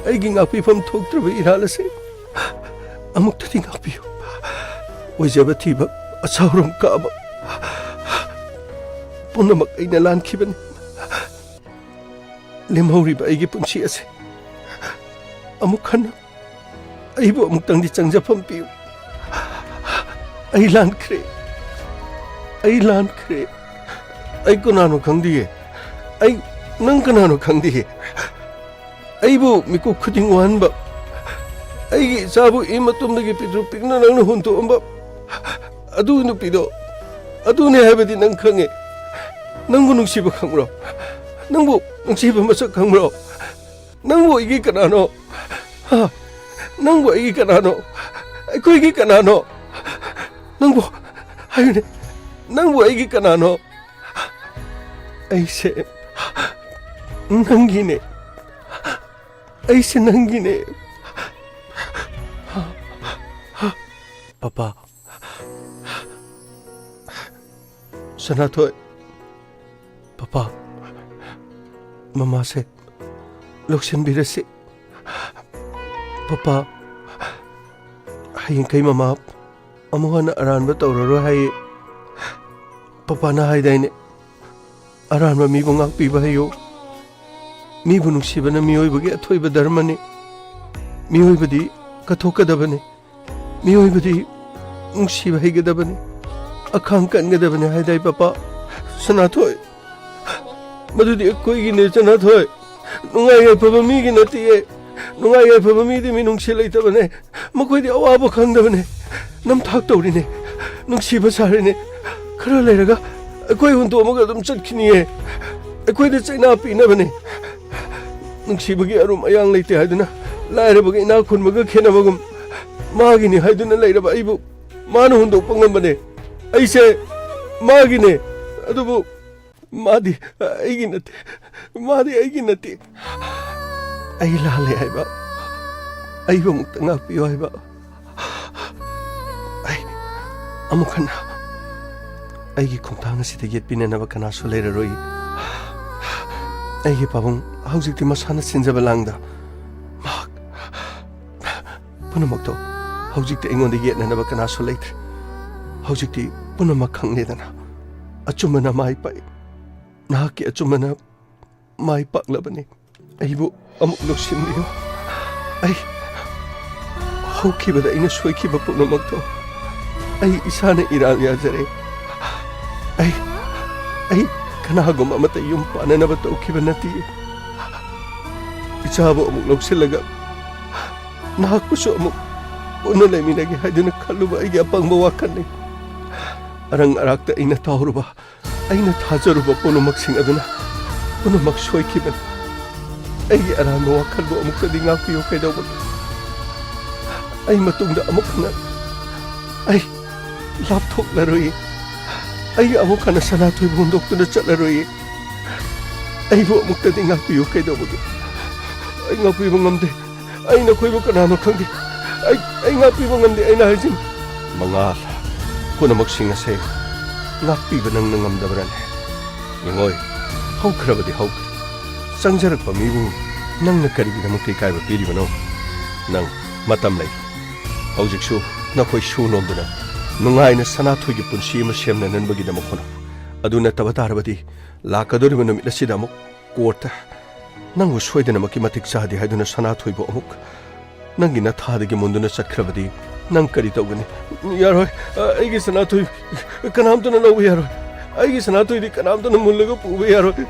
ꯑꯩꯒꯤ ꯉꯥꯛꯄꯤꯐꯝ ꯊꯣꯛꯇ꯭ꯔꯕ ꯏꯔꯥꯜ ꯑꯁꯤ ꯑꯃꯨꯛꯇꯗꯤ ꯉꯥꯛꯄꯤꯌꯨ꯫ ꯑꯣꯏꯖꯕ ꯊꯤꯕ, ꯑꯁꯥꯎꯔꯝ ꯀꯥꯕ ꯄꯨꯝꯅꯃꯛ ꯑꯩꯅ ꯂꯥꯟꯈꯤꯕꯅꯤ꯫ ꯂꯦꯝꯍꯧꯔꯤꯕ ꯑꯩꯒꯤ ꯄꯨꯟꯁꯤ ꯑꯁꯤ ꯑꯃꯨꯛ ꯍꯟꯅ ꯑꯩꯕꯨ ꯑꯃꯨꯛꯇꯪꯗꯤ ꯆꯪꯖꯐꯝ ꯄꯤꯌꯨ꯫ ꯑꯩ ꯂꯥꯟꯈ꯭ꯔꯦ꯫ ꯑꯩ ꯂꯥꯟꯈ꯭ꯔꯦ꯫ ꯑꯩ ꯀꯅꯥꯅꯣ ꯈꯪꯗꯤꯌꯦ꯫ ꯑꯩ, ꯅꯪ ꯀꯅꯥꯅꯣ ꯈꯪꯗꯤꯌꯦ꯫ ꯑꯩꯕꯨ ꯃꯤꯀꯨꯞ ꯈꯨꯗꯤꯡ ꯋꯥꯍꯟꯕ, ꯑꯩꯒꯤ ꯏꯆꯥꯕꯨ ꯏ ꯃꯇꯨꯝꯗꯒꯤ ꯄꯤꯛꯇ꯭ꯔꯨ ꯄꯤꯛꯅ ꯅꯪꯅ ꯍꯨꯟꯗꯣꯛꯑꯝꯕ ꯑꯗꯨ ꯅꯨꯄꯤꯗꯣ, ꯑꯗꯨꯅꯦ ꯍꯥꯏꯕꯗꯤ ꯅꯪ ꯈꯪꯉꯦ꯫ ꯅꯪꯕꯨ ꯅꯨꯡꯁꯤꯕ ꯈꯪꯕ꯭ꯔꯣ? ꯅꯪꯕꯨ ꯅꯨꯡꯁꯤꯕ ꯃꯁꯛ ꯈꯪꯕ꯭ꯔꯣ? ꯅꯪꯕꯨ ꯑꯩꯒꯤ ꯀꯅꯥꯅꯣ? ꯍꯥ? ꯅꯪꯕꯨ ꯑꯩꯒꯤ ꯀꯅꯥꯅꯣ? ꯑꯩꯈꯣꯏꯒꯤ ꯀꯅꯥꯅꯣ? ꯅꯪꯕꯨ, ꯍꯥꯏꯌꯨꯅꯦ, ꯅꯪꯕꯨ ꯑꯩꯒꯤ ꯀꯅꯥꯅꯣ? ꯑꯩꯁꯦ ꯅꯪꯒꯤꯅꯦ꯫ ꯑꯩꯁꯦ ꯅꯪꯒꯤꯅꯦ꯫ ꯄꯄꯥ, ꯁꯅꯥꯊꯣꯏ, ꯄꯄꯥ, ꯃꯃꯥꯁꯦ ꯂꯧꯁꯤꯟꯕꯤꯔꯁꯤ꯫ ꯄꯄꯥ, ꯍꯌꯦꯡꯈꯩ ꯃꯃꯥ ꯑꯃꯨꯛ ꯍꯟꯅ ꯑꯔꯥꯟꯕ ꯇꯧꯔꯔꯣꯏ ꯍꯥꯏꯌꯦ꯫ ꯄꯄꯥꯅ ꯍꯥꯏꯗꯥꯏꯅꯦ, "ꯑꯔꯥꯟꯕ ꯃꯤꯕꯨ ꯉꯥꯛꯄꯤꯕ ꯍꯩꯌꯨ꯫ ꯃꯤꯕꯨ ꯅꯨꯡꯁꯤꯕꯅ ꯃꯤꯑꯣꯏꯕꯒꯤ ꯑꯊꯣꯏꯕ ꯙꯔꯃꯅꯤ꯫ ꯃꯤꯑꯣꯏꯕꯗꯤ ꯀꯠꯊꯣꯛꯀꯗꯕꯅꯤ꯫ ꯃꯤꯑꯣꯏꯕꯗꯤ ꯅꯨꯡꯁꯤꯕ ꯍꯩꯒꯗꯕꯅꯤ꯫ ꯑꯈꯥꯡ ꯀꯟꯒꯗꯕꯅꯤ" ꯍꯥꯏꯗꯥꯏ ꯄꯄꯥ? ꯁꯅꯥꯊꯣꯏ, ꯃꯗꯨꯗꯤ ꯑꯩꯈꯣꯏꯒꯤꯅꯦ, ꯁꯅꯥꯊꯣꯏ꯫ ꯅꯨꯡꯉꯥꯏ ꯌꯥꯏꯐꯕ ꯃꯤꯒꯤ ꯅꯠꯇꯤꯌꯦ꯫ ꯅꯨꯡꯉꯥꯏ ꯌꯥꯏꯐꯕ ꯃꯤꯗꯤ ꯃꯤꯅꯨꯡꯁꯤ ꯂꯩꯇꯕꯅꯦ꯫ ꯃꯈꯣꯏꯗꯤ ꯑꯋꯥꯕ ꯈꯪꯗꯕꯅꯦ꯫ ꯅꯝꯊꯥꯛ ꯇꯧꯔꯤꯅꯦ꯫ ꯅꯨꯡꯁꯤꯕ ꯁꯥꯔꯤꯅꯦ꯫ ꯈꯔ ꯂꯩꯔꯒ ꯑꯩꯈꯣꯏ ꯍꯨꯟꯗꯣꯛꯑꯝꯃꯒ ꯑꯗꯨꯝ ꯆꯠꯈꯤꯅꯤꯌꯦ꯫ ꯑꯩꯈꯣꯏꯗ ꯆꯩꯅꯥ ꯄꯤꯅꯕꯅꯦ꯫ ꯅꯨꯡꯁꯤꯕꯒꯤ ꯑꯔꯨꯝ ꯑꯌꯥꯡ ꯂꯩꯇꯦ ꯍꯥꯏꯗꯨꯅ ꯂꯥꯏꯔꯕꯒ ꯏꯅꯥꯛ ꯈꯨꯟꯕꯒ ꯈꯦꯠꯅꯕꯒꯨꯝ, ꯃꯥꯒꯤꯅꯤ ꯍꯥꯏꯗꯨꯅ ꯂꯩꯔꯕ ꯑꯩꯕꯨ ꯃꯥꯅ ꯍꯨꯟꯗꯣꯛꯄ ꯉꯝꯕꯅꯦ꯫ ꯑꯩꯁꯦ ꯃꯥꯒꯤꯅꯦ꯫ ꯑꯗꯨꯕꯨ ꯃꯥꯗꯤ ꯑꯩꯒꯤ ꯅꯠꯇꯦ꯫ ꯃꯥꯗꯤ ꯑꯩꯒꯤ ꯅꯠꯇꯦ꯫ ꯑꯩ ꯂꯥꯜꯂꯦ ꯍꯥꯏꯕ, ꯑꯩꯕꯨ ꯑꯃꯨꯛꯇ ꯉꯥꯛꯄꯤꯌꯨ ꯍꯥꯏꯕ꯫ ꯑꯩ ꯑꯃꯨꯛ ꯍꯟꯅ ꯑꯩꯒꯤ ꯈꯣꯡꯊꯥꯡ ꯑꯁꯤꯗ ꯌꯦꯠꯄꯤꯅꯅꯕ ꯀꯅꯥꯁꯨ ꯂꯩꯔꯔꯣꯏ꯫ ꯑꯩꯒꯤ ꯄꯥꯕꯨꯡ ꯍꯧꯖꯤꯛꯇꯤ ꯃꯁꯥꯅ ꯁꯤꯟꯖꯕ ꯂꯥꯡꯗ ꯄꯨꯝꯅꯃꯛꯇꯣ ꯍꯧꯖꯤꯛꯇꯤ ꯑꯩꯉꯣꯟꯗ ꯌꯦꯠꯅꯅꯕ ꯀꯅꯥꯁꯨ ꯂꯩꯇ꯭ꯔꯦ꯫ ꯍꯧꯖꯤꯛꯇꯤ ꯄꯨꯝꯅꯃꯛ ꯈꯪꯂꯦꯗꯅ꯫ ꯑꯆꯨꯝꯕꯅ ꯃꯥꯏ ꯄꯥꯛꯏ꯫ ꯅꯍꯥꯛꯀꯤ ꯑꯆꯨꯝꯕꯅ ꯃꯥꯏ ꯄꯥꯛꯂꯕꯅꯤ꯫ ꯑꯩꯕꯨ ꯑꯃꯨꯛ ꯂꯧꯁꯤꯟꯕꯤꯌꯨ꯫ ꯑꯩ ꯍꯧꯈꯤꯕꯗ ꯑꯩꯅ ꯁꯣꯏꯈꯤꯕ ꯄꯨꯝꯅꯃꯛꯇꯣ ꯑꯩ ꯏꯁꯥꯅ ꯏꯔꯥꯜ ꯌꯥꯖꯔꯦ꯫ ꯑꯩ, ꯑꯩ ꯀꯅꯥꯒꯨꯝꯕ ꯑꯃꯠꯇ ꯌꯨꯝ ꯄꯥꯟꯅꯅꯕ ꯇꯧꯈꯤꯕ ꯅꯠꯇꯦ꯫ ꯏꯆꯥꯕꯨ ꯑꯃꯨꯛ ꯂꯧꯁꯤꯜꯂꯒ ꯅꯍꯥꯛꯄꯨꯁꯨ ꯑꯃꯨꯛ ꯄꯨꯟꯅ ꯂꯩꯃꯤꯟꯅꯒꯦ ꯍꯥꯏꯗꯨꯅ ꯈꯜꯂꯨꯕ ꯑꯩꯒꯤ ꯑꯄꯪꯕ ꯋꯥꯈꯜꯅꯤ꯫ ꯑꯔꯪ ꯑꯔꯥꯛꯇ ꯑꯩꯅ ꯇꯥꯎꯔꯨꯕ, ꯑꯩꯅ ꯊꯥꯖꯔꯨꯕ ꯄꯨꯝꯅꯃꯛꯁꯤꯡ ꯑꯗꯨꯅ ꯄꯨꯝꯅꯃꯛ ꯁꯣꯏꯈꯤꯕꯅꯤ꯫ ꯑꯩꯒꯤ ꯑꯔꯥꯟꯕ ꯋꯥꯈꯜꯕꯨ ꯑꯃꯨꯛꯇꯗꯤ ꯉꯥꯛꯄꯤꯌꯨ ꯀꯩꯗꯧꯕꯒꯤ? ꯑꯩ ꯃꯇꯨꯡꯗ ꯑꯃꯨꯛ ꯍꯟꯅ ꯑꯩ ꯂꯥꯞꯊꯣꯛꯂꯔꯣꯏ꯫ ꯑꯩ ꯑꯃꯨꯛ ꯍꯟꯅ ꯁꯅꯥꯊꯣꯏꯕꯨ ꯍꯨꯟꯗꯣꯛꯇꯨꯅ ꯆꯠꯂꯔꯣꯏ꯫ ꯑꯩꯕꯨ ꯑꯃꯨꯛꯇꯗꯤ ꯉꯥꯛꯄꯤꯌꯨ ꯀꯩꯗꯧꯕꯒꯤ? ꯑꯩ ꯉꯥꯛꯄꯤꯕ ꯉꯝꯗꯦ꯫ ꯑꯩ ꯅꯈꯣꯏꯕꯨ ꯀꯅꯥꯅꯣ ꯈꯪꯗꯦ꯫ ꯑꯩ, ꯑꯩ ꯉꯥꯛꯄꯤꯕ ꯉꯝꯗꯦ, ꯑꯩꯅ ꯍꯥꯏꯁꯤꯅꯤ꯫ ꯃꯉꯥꯜ, ꯄꯨꯝꯅꯃꯛꯁꯤꯡ ꯑꯁꯦ ꯉꯥꯛꯄꯤꯕ ꯅꯪꯅ ꯉꯝꯗꯕ꯭ꯔꯥꯅꯦ? ꯌꯦꯡꯉꯣꯏ, ꯍꯧꯈ꯭ꯔꯕꯗꯤ ꯍꯧꯈ꯭ꯔꯦ꯫ ꯆꯪꯖꯔꯛꯄ ꯃꯤꯕꯨ ꯅꯪꯅ ꯀꯔꯤꯒꯤꯗꯃꯛꯇ ꯏꯀꯥꯏꯕ ꯄꯤꯔꯤꯕꯅꯣ? ꯅꯪ ꯃꯇꯝ ꯂꯩ꯫ ꯍꯧꯖꯤꯛꯁꯨ ꯅꯈꯣꯏ ꯁꯨ ꯅꯣꯝꯗꯨꯅ ꯅꯨꯡꯉꯥꯏꯅ ꯁꯅꯥꯊꯣꯏꯒꯤ ꯄꯨꯟꯁꯤ ꯑꯃ ꯁꯦꯝꯅꯅꯕꯒꯤꯗꯃꯛ ꯍꯣꯠꯅꯧ꯫ ꯑꯗꯨ ꯅꯠꯇꯕ ꯇꯥꯔꯕꯗꯤ ꯂꯥꯛꯀꯗꯧꯔꯤꯕ ꯅꯨꯃꯤꯠ ꯑꯁꯤꯗ ꯑꯃꯨꯛ ꯀꯣꯔꯠꯇ ꯅꯪꯕꯨ ꯁꯣꯏꯗꯅꯃꯛꯀꯤ ꯃꯇꯤꯛ ꯆꯥꯗꯦ ꯍꯥꯏꯗꯨꯅ ꯁꯅꯥꯊꯣꯏꯕꯨ ꯑꯃꯨꯛ ꯅꯪꯒꯤ ꯅꯊꯥꯗꯒꯤ ꯃꯨꯟꯗꯨꯅ ꯆꯠꯈ꯭ꯔꯕꯗꯤ ꯅꯪ ꯀꯔꯤ ꯇꯧꯒꯅꯤ? ꯌꯥꯔꯣꯏ꯫ ꯑ, ꯑꯩꯒꯤ ꯁꯅꯥꯊꯣꯏ ꯀꯅꯥꯝꯇꯅ ꯂꯧꯕ ꯌꯥꯔꯣꯏ꯫ ꯑꯩꯒꯤ ꯁꯅꯥꯊꯣꯏꯗꯤ ꯀꯅꯥꯝꯇꯅ ꯃꯨꯜꯂꯒ ꯄꯨꯕ ꯌꯥꯔꯣꯏ꯫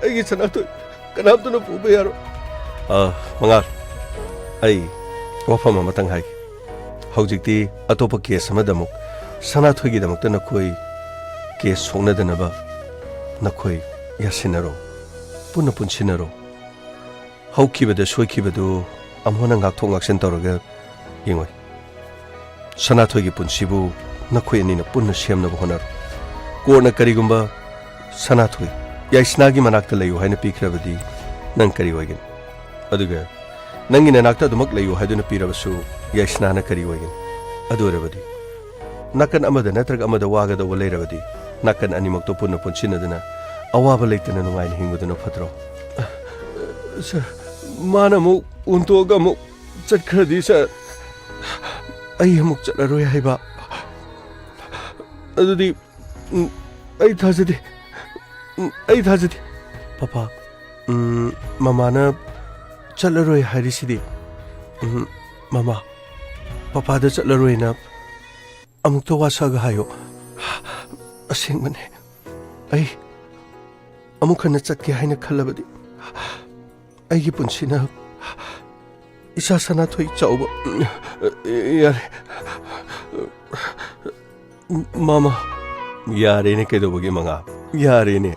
ꯑꯩꯒꯤ ꯁꯅꯥꯊꯣꯏ ꯀꯅꯥꯝꯇꯅ ꯄꯨꯕ ꯌꯥꯔꯣꯏ꯫ ꯑ, ꯃꯉꯥꯜ, ꯑꯩ ꯋꯥꯐꯝ ꯑꯃꯇꯪ ꯍꯥꯏꯒꯦ꯫ ꯍꯧꯖꯤꯛꯇꯤ ꯑꯇꯣꯞꯄ ꯀꯦꯁ ꯑꯃꯗ ꯑꯃꯨꯛ ꯁꯅꯥꯊꯣꯏꯒꯤꯗꯃꯛꯇ ꯅꯈꯣꯏ ꯀꯦꯁ ꯁꯣꯛꯅꯗꯅꯕ ꯅꯈꯣꯏ ꯌꯥꯁꯤꯟꯅꯔꯣ, ꯄꯨꯟꯅ ꯄꯨꯟꯁꯤꯟꯅꯔꯣ꯫ ꯍꯧꯈꯤꯕꯗ ꯁꯣꯏꯈꯤꯕꯗꯨ ꯑꯃꯨꯛ ꯍꯟꯅ ꯉꯥꯛꯊꯣꯛ ꯉꯥꯛꯁꯤꯟ ꯇꯧꯔꯒ ꯌꯦꯡꯉꯣꯏ꯫ ꯁꯅꯥꯊꯣꯏꯒꯤ ꯄꯨꯟꯁꯤꯕꯨ ꯅꯈꯣꯏ ꯑꯅꯤꯅ ꯄꯨꯟꯅ ꯁꯦꯝꯅꯕ ꯍꯣꯠꯅꯔꯣ꯫ ꯀꯣꯔꯠꯅ ꯀꯔꯤꯒꯨꯝꯕ ꯁꯅꯥꯊꯣꯏ ꯌꯥꯏꯁꯅꯥꯒꯤ ꯃꯅꯥꯛꯇ ꯂꯩꯌꯨ ꯍꯥꯏꯅ ꯄꯤꯈ꯭ꯔꯕꯗꯤ ꯅꯪ ꯀꯔꯤ ꯑꯣꯏꯒꯅꯤ? ꯑꯗꯨꯒ ꯅꯪꯒꯤ ꯅꯅꯥꯛꯇ ꯑꯗꯨꯃꯛ ꯂꯩꯌꯨ ꯍꯥꯏꯗꯨꯅ ꯄꯤꯔꯕꯁꯨ ꯌꯥꯏꯁꯅꯥꯅ ꯀꯔꯤ ꯑꯣꯏꯒꯅꯤ? ꯑꯗꯨ ꯑꯣꯏꯔꯕꯗꯤ ꯅꯥꯀꯟ ꯑꯃꯗ ꯅꯠꯇ꯭ꯔꯒ ꯑꯃꯗ ꯋꯥꯒꯗꯧꯕ ꯂꯩꯔꯕꯗꯤ ꯅꯥꯀꯟ ꯑꯅꯤꯃꯛꯇꯣ ꯄꯨꯟꯅ ꯄꯨꯟꯁꯤꯟꯅꯗꯨꯅ ꯑꯋꯥꯕ ꯂꯩꯇꯅ ꯅꯨꯡꯉꯥꯏꯅ ꯍꯤꯡꯕꯗꯨꯅ ꯐꯠꯇ꯭ꯔꯣ? ꯁꯥꯔ, ꯃꯥꯅ ꯑꯃꯨꯛ ꯍꯨꯟꯇꯣꯛꯑꯒ ꯑꯃꯨꯛ ꯆꯠꯈ꯭ꯔꯗꯤ, ꯁꯥꯔ, ꯑꯩ ꯑꯃꯨꯛ ꯆꯠꯂꯔꯣꯏ ꯍꯥꯏꯕ? ꯑꯗꯨꯗꯤ, ꯎꯝ, ꯑꯩ ꯊꯥꯖꯗꯦ꯫ ꯎꯝ, ꯑꯩ ꯊꯥꯖꯗꯦ꯫ ꯄꯄꯥ, ꯎꯝ, ꯃꯃꯥꯅ ꯆꯠꯂꯔꯣꯏ ꯍꯥꯏꯔꯤꯁꯤꯗꯤ꯫ ꯎꯝ, ꯃꯃꯥ, ꯄꯄꯥꯗ ꯆꯠꯂꯔꯣꯏꯅ ꯑꯃꯨꯛꯇ ꯋꯥꯁꯛꯑꯒ ꯍꯥꯏꯌꯣ꯫ ꯑꯁꯦꯡꯕꯅꯦ, ꯑꯩ ꯑꯃꯨꯛ ꯍꯟꯅ ꯆꯠꯀꯦ ꯍꯥꯏꯅ ꯈꯜꯂꯕꯗꯤ ꯑꯩꯒꯤ ꯄꯨꯟꯁꯤꯅ ꯏꯆꯥ ꯁꯅꯥꯊꯣꯏ ꯆꯥꯎꯕ꯫ ꯌꯥꯔꯦ꯫ ꯃꯃꯥ꯫ ꯌꯥꯔꯦꯅꯦ, ꯀꯩꯗꯧꯕꯒꯤ ꯃꯉꯥ? ꯌꯥꯔꯦꯅꯦ꯫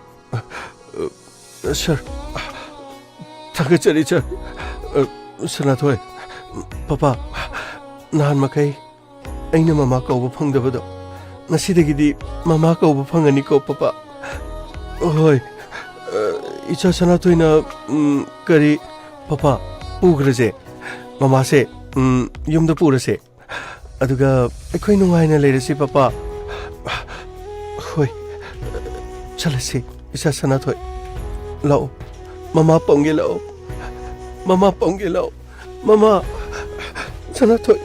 ꯁꯥꯔ, ꯊꯥꯒꯠꯆꯔꯤ, ꯁꯥꯔ꯫ ꯁꯅꯥꯊꯣꯏ, ꯄꯄꯥ, ꯅꯍꯥꯟ ꯃꯈꯩ ꯑꯩꯅ ꯃꯃꯥ ꯀꯧꯕ ꯐꯪꯗꯕꯗꯣ, ꯉꯁꯤꯗꯒꯤꯗꯤ ꯃꯃꯥ ꯀꯧꯕ ꯐꯪꯉꯅꯤꯀꯣ, ꯄꯄꯥ? ꯍꯣꯏ꯫ ꯏꯆꯥ ꯁꯅꯥꯊꯣꯏꯅ, ꯎꯝ, ꯀꯔꯤ, ꯄꯄꯥ, ꯄꯨꯈ꯭ꯔꯁꯦ꯫ ꯃꯃꯥꯁꯦ, ꯎꯝ, ꯌꯨꯝꯗ ꯄꯨꯔꯁꯦ꯫ ꯑꯗꯨꯒ ꯑꯩꯈꯣꯏ ꯅꯨꯡꯉꯥꯏꯅ ꯂꯩꯔꯁꯤ, ꯄꯄꯥ꯫ ꯍꯣꯏ, ꯆꯠꯂꯁꯤ, ꯏꯆꯥ ꯁꯅꯥꯊꯣꯏ꯫ ꯂꯥꯛꯑꯣ, ꯃꯃꯥ ꯄꯝꯒꯦ ꯂꯥꯛꯑꯣ, ꯃꯃꯥ ꯄꯝꯒꯦ ꯂꯥꯛꯑꯣ, ꯃꯃꯥ꯫ ꯁꯅꯥꯊꯣꯏ,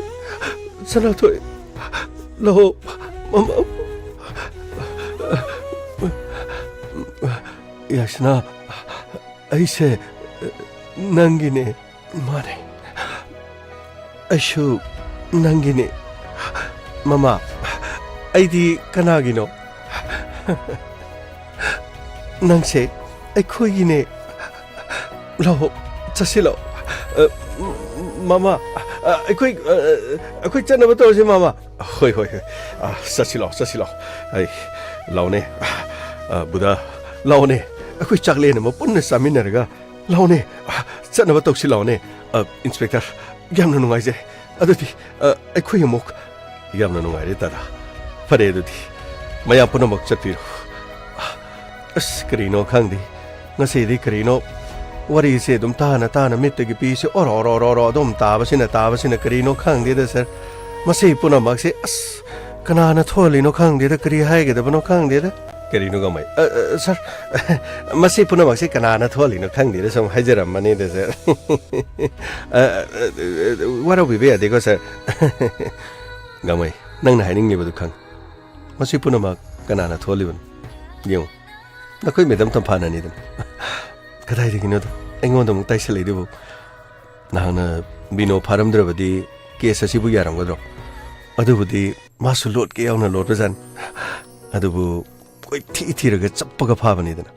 ꯁꯅꯥꯊꯣꯏ, ꯂꯥꯛꯑꯣ, ꯃꯃꯥ꯫ ꯌꯥꯏꯁꯅꯥ, ꯑꯩꯁꯦ ꯅꯪꯒꯤꯅꯦ꯫ ꯃꯥꯅꯦ꯫ ꯑꯩꯁꯨ ꯅꯪꯒꯤꯅꯦ꯫ ꯃꯃꯥ, ꯑꯩꯗꯤ ꯀꯅꯥꯒꯤꯅꯣ? ꯅꯪꯁꯦ ꯑꯩꯈꯣꯏꯒꯤꯅꯦ꯫ ꯂꯥꯛꯑꯣ, ꯆꯠꯁꯤ ꯂꯥꯛꯑꯣ꯫ ꯑ, ꯃꯃꯥ, ꯑ, ꯑꯩꯈꯣꯏ, ꯑ, ꯑꯩꯈꯣꯏ ꯆꯠꯅꯕ ꯇꯧꯔꯁꯤ, ꯃꯃꯥ꯫ ꯍꯣꯏ, ꯍꯣꯏ, ꯍꯣꯏ꯫ ꯑ, ꯆꯠꯁꯤ ꯂꯥꯛꯑꯣ, ꯆꯠꯁꯤ ꯂꯥꯛꯑꯣ꯫ ꯑꯩ, ꯂꯥꯛꯑꯣꯅꯦ꯫ ꯑ, ꯕꯨꯙ, ꯂꯥꯛꯑꯣꯅꯦ꯫ ꯑꯩꯈꯣꯏ ꯆꯥꯛꯂꯦꯟ ꯑꯃ ꯄꯨꯟꯅ ꯆꯥꯃꯤꯟꯅꯔꯒ ꯂꯥꯛꯑꯣꯅꯦ, ꯆꯠꯅꯕ ꯇꯧꯁꯤ ꯂꯥꯛꯑꯣꯅꯦ꯫ ꯑ, ꯏꯟꯁꯄꯦꯛꯇꯔ, ꯌꯥꯝꯅ ꯅꯨꯡꯉꯥꯏꯖꯩ꯫ ꯑꯗꯨꯗꯤ, ꯑ, ꯑꯩꯈꯣꯏ ꯑꯃꯨꯛ꯫ ꯌꯥꯝꯅ ꯅꯨꯡꯉꯥꯏꯔꯦ, ꯗꯥꯗꯥ꯫ ꯐꯔꯦ, ꯑꯗꯨꯗꯤ ꯃꯌꯥꯝ ꯄꯨꯝꯅꯃꯛ ꯆꯠꯄꯤꯔꯣ꯫ ꯑꯁ, ꯀꯔꯤꯅꯣ ꯈꯪꯗꯦ, ꯉꯁꯤꯗꯤ ꯀꯔꯤꯅꯣ ꯋꯥꯔꯤꯁꯦ ꯑꯗꯨꯝ ꯇꯥꯅ ꯇꯥꯅ ꯃꯤꯠꯇꯒꯤ ꯄꯤꯁꯦ ꯑꯣꯔꯣ, ꯑꯣꯔꯣ, ꯑꯣꯔꯣ, ꯑꯣꯔꯣ ꯑꯗꯨꯝ ꯇꯥꯕꯁꯤꯅ, ꯇꯥꯕꯁꯤꯅ ꯀꯔꯤꯅꯣ ꯈꯪꯗꯦꯗ, ꯁꯥꯔ꯫ ꯃꯁꯤ ꯄꯨꯝꯅꯃꯛꯁꯦ, ꯑꯁ, ꯀꯅꯥꯅ ꯊꯣꯛꯍꯜꯂꯤꯅꯣ ꯈꯪꯗꯦꯗ, ꯀꯔꯤ ꯍꯥꯏꯒꯗꯕꯅꯣ ꯈꯪꯗꯦꯗ꯫ ꯀꯔꯤꯅꯣ ꯒꯥꯡꯃꯩ? ꯑ, ꯑ, ꯁꯥꯔ, ꯃꯁꯤ ꯄꯨꯝꯅꯃꯛꯁꯤ ꯀꯅꯥꯅ ꯊꯣꯛꯍꯜꯂꯤꯅꯣ ꯈꯪꯗꯦꯅ ꯁꯨꯝ ꯍꯥꯏꯖꯔꯝꯕꯅꯤꯗ, ꯁꯥꯔ꯫ ꯑ, ꯑ, ꯑ, ꯋꯥꯔꯧꯕꯤꯕ ꯌꯥꯗꯦꯀꯣ, ꯁꯥꯔ꯫ ꯒꯥꯡꯃꯩ, ꯅꯪꯅ ꯍꯥꯏꯅꯤꯡꯂꯤꯕꯗꯨ ꯈꯪꯉꯤ꯫ ꯃꯁꯤ ꯄꯨꯝꯅꯃꯛ ꯀꯅꯥꯅ ꯊꯣꯛꯍꯜꯂꯤꯕꯅꯣ? ꯌꯦꯡꯉꯨ, ꯅꯈꯣꯏ ꯃꯦꯗꯥꯝ ꯇꯝꯐꯥꯅꯅꯤꯗꯅ꯫ ꯀꯗꯥꯏꯗꯒꯤꯅꯣꯗ, ꯑꯩꯉꯣꯟꯗ ꯑꯃꯨꯛ ꯇꯥꯏꯁꯜꯂꯛꯏꯗꯨꯕꯨ? ꯅꯍꯥꯛꯅ ꯕꯤꯅꯣ ꯐꯥꯔꯝꯗ꯭ꯔꯕꯗꯤ ꯀꯦꯁ ꯑꯁꯤꯕꯨ ꯌꯥꯔꯝꯒꯗ꯭ꯔꯣ? ꯑꯗꯨꯕꯨꯗꯤ ꯃꯥꯁꯨ ꯂꯣꯠꯀꯦ ꯌꯥꯎꯅ ꯂꯣꯠꯄꯖꯥꯠꯅꯤ꯫ ꯑꯗꯨꯕꯨ ꯀꯣꯏꯊꯤ ꯊꯤꯔꯒ ꯆꯞꯄꯒ ꯐꯥꯕꯅꯤꯗꯅ꯫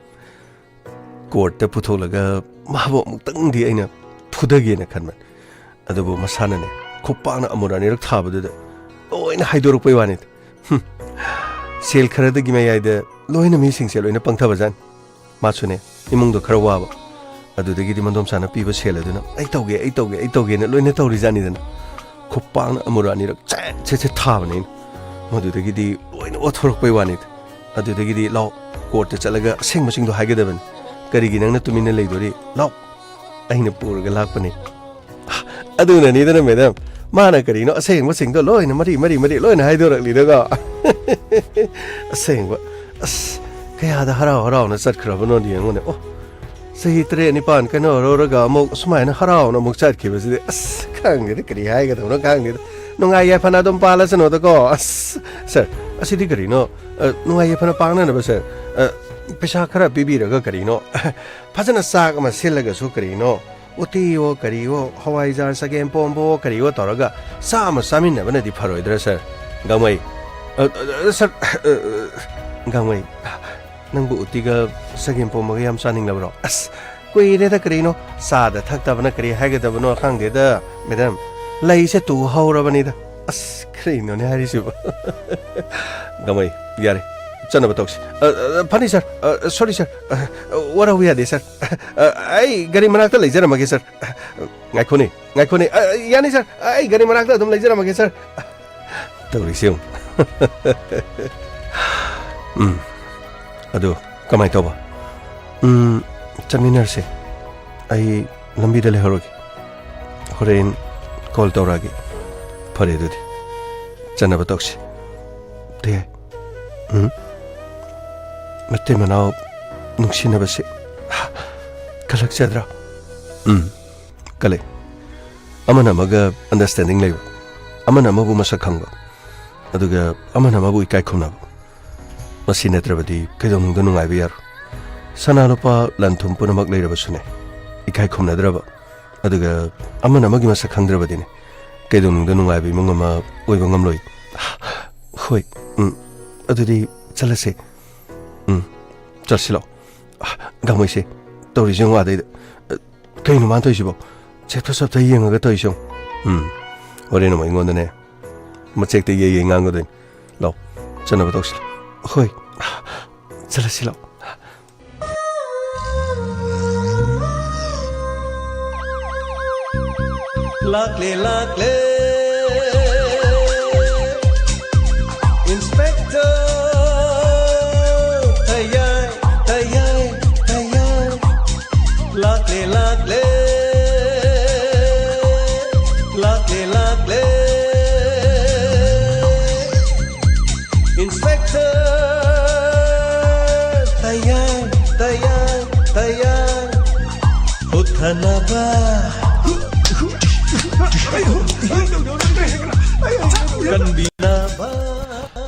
ꯀꯣꯔꯠꯇ ꯄꯨꯊꯣꯛꯂꯒ ꯃꯥꯕꯨ ꯑꯃꯨꯛꯇꯪꯗꯤ ꯑꯩꯅ ꯐꯨꯊꯒꯦꯅ ꯈꯟꯕꯅꯤ꯫ ꯑꯗꯨꯕꯨ ꯃꯁꯥꯅꯅꯦ, ꯈꯨꯄꯥꯛꯅ ꯑꯃꯨꯔꯛ ꯑꯅꯤꯔꯛ ꯊꯥꯕꯗꯨꯗ ꯂꯣꯏꯅ ꯍꯥꯏꯗꯣꯔꯛꯄꯩ ꯋꯥꯅꯤꯗ꯫ ꯍꯨꯝ꯫ ꯁꯦꯜ ꯈꯔꯗꯒꯤ ꯃꯌꯥꯏꯗ ꯂꯣꯏꯅ ꯃꯤꯁꯤꯡꯁꯦ ꯂꯣꯏꯅ ꯄꯪꯊꯕꯖꯥꯠꯅꯤ꯫ ꯃꯥꯁꯨꯅꯦ, ꯏꯃꯨꯡꯗꯣ ꯈꯔ ꯋꯥꯕ꯫ ꯑꯗꯨꯗꯒꯤꯗꯤ ꯃꯗꯣꯝꯆꯥꯅ ꯄꯤꯕ ꯁꯦꯜ ꯑꯗꯨꯅ "ꯑꯩ ꯇꯧꯒꯦ, ꯑꯩ ꯇꯧꯒꯦ, ꯑꯩ ꯇꯧꯒꯦꯅ" ꯂꯣꯏꯅ ꯇꯧꯔꯤꯖꯥꯠꯅꯤꯗꯅ꯫ ꯈꯨꯄꯥꯛꯅ ꯑꯃꯨꯔꯛ ꯑꯅꯤꯔꯛ ꯆꯦꯠ ꯆꯦꯠ ꯆꯦꯠ ꯊꯥꯕꯅꯦ ꯑꯩꯅ꯫ ꯃꯗꯨꯗꯒꯤꯗꯤ ꯂꯣꯏꯅ ꯑꯣꯠꯊꯣꯔꯛꯄꯩ ꯋꯥꯅꯤꯗ꯫ ꯑꯗꯨꯗꯒꯤꯗꯤ "ꯂꯥꯎ, ꯀꯣꯔꯠꯇ ꯆꯠꯂꯒ ꯑꯁꯦꯡꯕꯁꯤꯡꯗꯣ ꯍꯥꯏꯒꯗꯕꯅꯤ꯫ ꯀꯔꯤꯒꯤ ꯅꯪꯅ ꯇꯨꯃꯤꯟꯅ ꯂꯩꯗꯣꯔꯤ? ꯂꯥꯎ, ꯑꯩꯅ ꯄꯨꯔꯒ ꯂꯥꯛꯄꯅꯤ"꯫ ꯑꯗꯨꯅꯅꯤꯗꯅ, ꯃꯦꯗꯥꯝ, ꯃꯥꯅ ꯀꯔꯤꯅꯣ ꯑꯁꯦꯡꯕꯁꯤꯡꯗꯣ ꯂꯣꯏꯅ ꯃꯔꯤ, ꯃꯔꯤ, ꯃꯔꯤ ꯂꯣꯏꯅ ꯍꯥꯏꯗꯣꯔꯛꯂꯤꯗꯨꯒ꯫ ꯑꯁꯦꯡꯕ, ꯑꯁ, ꯀꯌꯥꯗ ꯍꯔꯥꯎ ꯍꯔꯥꯎꯅ ꯆꯠꯈ꯭ꯔꯕꯅꯣꯗꯤ ꯌꯦꯡꯉꯨꯅꯦ꯫ ꯑꯣ, ꯆꯍꯤ ꯇꯔꯦꯠ ꯅꯤꯄꯥꯟ ꯀꯩꯅꯣ ꯇꯧꯔꯒ ꯑꯃꯨꯛ ꯁꯨꯃꯥꯏꯅ ꯍꯔꯥꯎꯅ ꯑꯃꯨꯛ ꯆꯠꯈꯤꯕꯁꯤꯗꯤ, ꯑꯁ, ꯈꯪꯗꯦꯗ, ꯀꯔꯤ ꯍꯥꯏꯒꯗꯕꯅꯣ ꯈꯪꯗꯦꯗ꯫ ꯅꯨꯡꯉꯥꯏ ꯌꯥꯏꯐꯅ ꯑꯗꯨꯝ ꯄꯥꯜꯂꯁꯅꯨꯗꯀꯣ꯫ ꯑꯁ, ꯁꯥꯔ, ꯑꯁꯤꯗꯤ ꯀꯔꯤꯅꯣ? ꯑ, ꯅꯨꯡꯉꯥꯏ ꯌꯥꯏꯐꯅ ꯄꯥꯡꯅꯅꯕ, ꯁꯥꯔ, ꯑ, ꯄꯩꯁꯥ ꯈꯔ ꯄꯤꯕꯤꯔꯒ ꯀꯔꯤꯅꯣ? ꯐꯖꯅ ꯆꯥꯛ ꯑꯃ ꯁꯤꯜꯂꯒꯁꯨ ꯀꯔꯤꯅꯣ? ꯎꯇꯤꯋꯣ ꯀꯔꯤꯋꯣ, ꯍꯋꯥꯏꯖꯥꯔ ꯆꯒꯦꯝꯄꯣꯝꯕꯋꯣ ꯀꯔꯤꯋꯣ ꯇꯧꯔꯒ ꯆꯥꯛ ꯑꯃ ꯆꯥꯃꯤꯟꯅꯕꯅꯗꯤ ꯐꯔꯣꯏꯗ꯭ꯔꯥ, ꯁꯥꯔ? ꯒꯥꯡꯃꯩ, ꯑ, ꯑ, ꯑ, ꯁꯥꯔ, ꯑ, ꯑ, ꯒꯥꯡꯃꯩ, ꯅꯪꯕꯨ ꯎꯇꯤꯒ ꯆꯒꯦꯝꯄꯣꯝꯕꯒ ꯌꯥꯝ ꯆꯥꯅꯤꯡꯂꯕ꯭ꯔꯣ? ꯑꯁ, ꯀꯨꯏꯔꯦꯗ ꯀꯔꯤꯅꯣ, ꯆꯥꯗ ꯊꯛꯇꯕꯅ ꯀꯔꯤ ꯍꯥꯏꯒꯗꯕꯅꯣ ꯈꯪꯗꯦꯗ, ꯃꯦꯗꯥꯝ꯫ ꯂꯩꯁꯦ ꯇꯨꯍꯧꯔꯕꯅꯤꯗ꯫ ꯑꯁ, ꯀꯔꯤꯅꯣꯅꯦ ꯍꯥꯏꯔꯤꯁꯤꯕꯣ? ꯒꯥꯡꯃꯩ, ꯌꯥꯔꯦ, ꯆꯠꯅꯕ ꯇꯧꯁꯤ꯫ ꯑ, ꯑ, ꯐꯅꯤ, ꯁꯥꯔ꯫ ꯑ, ꯁꯣꯔꯤ, ꯁꯥꯔ꯫ ꯑ, ꯋꯥꯔꯧꯕ ꯌꯥꯗꯦ, ꯁꯥꯔ꯫ ꯑ, ꯑꯩ ꯒꯥꯔꯤ ꯃꯅꯥꯛꯇ ꯂꯩꯖꯔꯝꯃꯒꯦ, ꯁꯥꯔ꯫ ꯉꯥꯏꯈꯣꯅꯦ, ꯉꯥꯏꯈꯣꯅꯦ꯫ ꯑ, ꯌꯥꯅꯤ, ꯁꯥꯔ꯫ ꯑꯩ ꯒꯥꯔꯤ ꯃꯅꯥꯛꯇ ꯑꯗꯨꯝ ꯂꯩꯖꯔꯝꯃꯒꯦ, ꯁꯥꯔ꯫ ꯇꯧꯔꯤꯁꯦ ꯌꯦꯡꯉꯨ꯫ ꯎꯝ, ꯑꯗꯨ ꯀꯃꯥꯏ ꯇꯧꯕ? ꯎꯝ, ꯆꯠꯃꯤꯟꯅꯔꯁꯦ꯫ ꯑꯩ ꯂꯝꯕꯤꯗ ꯂꯩꯍꯧꯔꯒꯦ꯫ ꯍꯣꯔꯦꯟ ꯀꯣꯜ ꯇꯧꯔꯛꯑꯒꯦ꯫ ꯐꯔꯦ ꯑꯗꯨꯗꯤ꯫ ꯆꯠꯅꯕ ꯇꯧꯁꯤ꯫ ꯇꯦ꯫ ꯎꯝ꯫ ꯃꯇꯩ ꯃꯅꯥꯎ ꯅꯨꯡꯁꯤꯅꯕꯁꯦ ꯀꯜꯂꯛꯆꯗ꯭ꯔꯥ? ꯎꯝ, ꯀꯜꯂꯛꯏ꯫ ꯑꯃꯅ ꯑꯃꯒ ꯑꯟꯗꯔꯁ꯭ꯇꯦꯟꯗꯤꯡ ꯂꯩꯕ, ꯑꯃꯅ ꯑꯃꯕꯨ ꯃꯁꯛ ꯈꯪꯕ, ꯑꯗꯨꯒ ꯑꯃꯅ ꯑꯃꯕꯨ ꯏꯀꯥꯏ ꯈꯨꯝꯅꯕ꯫ ꯃꯁꯤ ꯅꯠꯇ꯭ꯔꯕꯗꯤ ꯀꯩꯗꯧꯅꯨꯡꯗ ꯅꯨꯡꯉꯥꯏꯕ ꯌꯥꯔꯣꯏ꯫ ꯁꯅꯥ ꯂꯨꯄꯥ ꯂꯟ ꯊꯨꯝ ꯄꯨꯝꯅꯃꯛ ꯂꯩꯔꯕꯁꯨꯅꯦ, ꯏꯀꯥꯏ ꯈꯨꯝꯅꯗ꯭ꯔꯕ, ꯑꯗꯨꯒ ꯑꯃꯅ ꯑꯃꯒꯤ ꯃꯁꯛ ꯈꯪꯗ꯭ꯔꯕꯗꯤꯅꯦ, ꯀꯩꯗꯧꯅꯨꯡꯗ ꯅꯨꯡꯉꯥꯏꯕ ꯏꯃꯨꯡ ꯑꯃ ꯑꯣꯏꯕ ꯉꯝꯂꯣꯏ꯫ ꯍꯣꯏ, ꯎꯝ, ꯑꯗꯨꯗꯤ ꯆꯠꯂꯁꯦ꯫ ꯎꯝ, ꯆꯠꯁꯤ ꯂꯥꯛꯑꯣ꯫ ꯒꯥꯡꯃꯩꯁꯦ ꯇꯧꯔꯤꯁꯦ ꯌꯦꯡꯉꯣ ꯑꯗꯩꯗ꯫ ꯀꯩꯅꯣ ꯃꯥꯅ ꯇꯧꯔꯤꯁꯤꯕꯣ? ꯆꯦꯞꯇ ꯆꯞꯇ ꯌꯦꯡꯉꯒ ꯇꯧꯔꯤꯁꯦ ꯌꯦꯡꯉꯣ꯫ ꯎꯝ, ꯍꯣꯔꯦꯟ ꯑꯃꯨꯛ ꯑꯩꯉꯣꯟꯗꯅꯦ ꯃꯆꯦꯛꯇ ꯌꯩ ꯌꯩ ꯉꯥꯡꯒꯗꯣꯏꯅꯤ꯫ ꯂꯥꯛꯑꯣ, ꯆꯠꯅꯕ ꯇꯧꯁꯤ꯫ ꯍꯣꯏ, ꯆꯠꯂꯁꯤ ꯂꯥꯛꯑꯣ꯫ ꯂꯥꯛꯂꯦ, ꯂꯥꯛꯂꯦ, Inspector ꯇꯌꯥꯏ, ꯇꯌꯥꯏ, ꯇꯌꯥꯏ꯫ ꯂꯥꯛꯂꯦ, ꯂꯥꯛꯂꯦ, ꯂꯥꯛꯂꯦ, ꯂꯥꯛꯂꯦ, Inspector ꯇꯌꯥꯏ, ꯇꯌꯥꯏ, ꯇꯌꯥꯏ꯫ ꯍꯨꯠꯊꯅꯕ, ꯀꯟꯕꯤꯅꯕ꯫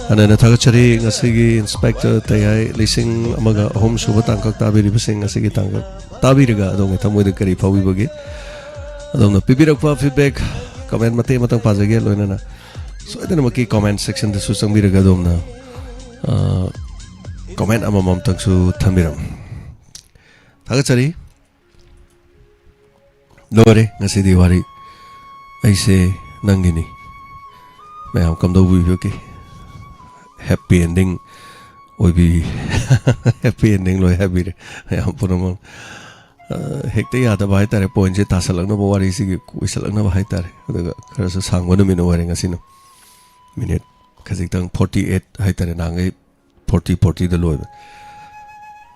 ꯍꯟꯅ ꯍꯟꯅ ꯊꯥꯒꯠꯆꯔꯤ꯫ ꯉꯁꯤꯒꯤ ꯏꯟꯁꯄꯦꯛꯇꯔ ꯇꯌꯥꯏ ꯂꯤꯁꯤꯡ ꯑꯃꯒ ꯑꯍꯨꯝ ꯁꯨꯕ ꯇꯥꯡꯀꯛ ꯇꯥꯕꯤꯔꯤꯕꯁꯤꯡ, ꯉꯁꯤꯒꯤ ꯇꯥꯡꯀꯛ ꯇꯥꯕꯤꯔꯒ ꯑꯗꯣꯝꯒꯤ ꯊꯃꯣꯏꯗ ꯀꯔꯤ ꯐꯥꯎꯕꯤꯕꯒꯦ? ꯑꯗꯣꯝꯅ ꯄꯤꯕꯤꯔꯛꯄ ꯐꯤꯗꯕꯦꯛ, ꯀꯃꯦꯟ ꯃꯇꯦꯛ ꯑꯃꯇꯪ ꯄꯥꯖꯒꯦ, ꯂꯣꯏꯅꯅ ꯁꯣꯏꯗꯅꯃꯛꯀꯤ ꯀꯃꯦꯟ ꯁꯦꯛꯁꯟꯗꯁꯨ ꯆꯪꯕꯤꯔꯒ ꯑꯗꯣꯝꯅ, ꯑ, ꯀꯃꯦꯟ ꯑꯃꯃꯝꯇꯪꯁꯨ ꯊꯝꯕꯤꯔꯝꯃꯨ꯫ ꯊꯥꯒꯠꯆꯔꯤ꯫ ꯂꯣꯏꯔꯦ ꯉꯁꯤꯗꯤ ꯋꯥꯔꯤ꯫ ꯑꯩꯁꯦ ꯅꯪꯒꯤꯅꯤ꯫ ꯃꯌꯥꯝ ꯀꯝꯗꯧꯕꯤꯕꯒꯦ? ꯍꯦꯄꯤ ꯑꯦꯟꯗꯤꯡ ꯑꯣꯏꯕꯤ-, ꯍꯦꯄꯤ ꯑꯦꯟꯗꯤꯡ ꯂꯣꯏ ꯍꯥꯏꯕꯤꯔꯦ ꯃꯌꯥꯝ ꯄꯨꯝꯅꯃꯛ꯫ ꯑ, ꯍꯦꯛꯇ ꯌꯥꯗꯕ ꯍꯥꯏꯇꯥꯔꯦ, ꯄꯣꯏꯟꯁꯦ ꯇꯥꯁꯜꯂꯛꯅꯕ, ꯋꯥꯔꯤꯁꯤꯒꯤ ꯀꯨꯏꯁꯜꯂꯛꯅꯕ ꯍꯥꯏꯇꯥꯔꯦ꯫ ꯑꯗꯨꯒ ꯈꯔꯁꯨ ꯁꯥꯡꯕ ꯅꯨꯃꯤꯠ ꯑꯣꯏꯔꯦ ꯉꯁꯤꯅ, ꯃꯤꯅꯤꯠ ꯈꯖꯤꯛꯇꯪ ꯐꯣꯔꯇꯤ ꯑꯩꯠ ꯍꯥꯏꯇꯥꯔꯦ, ꯅꯍꯥꯟꯈꯩ ꯐꯣꯔꯇꯤ, ꯐꯣꯔꯇꯤꯗ ꯂꯣꯏꯕ꯫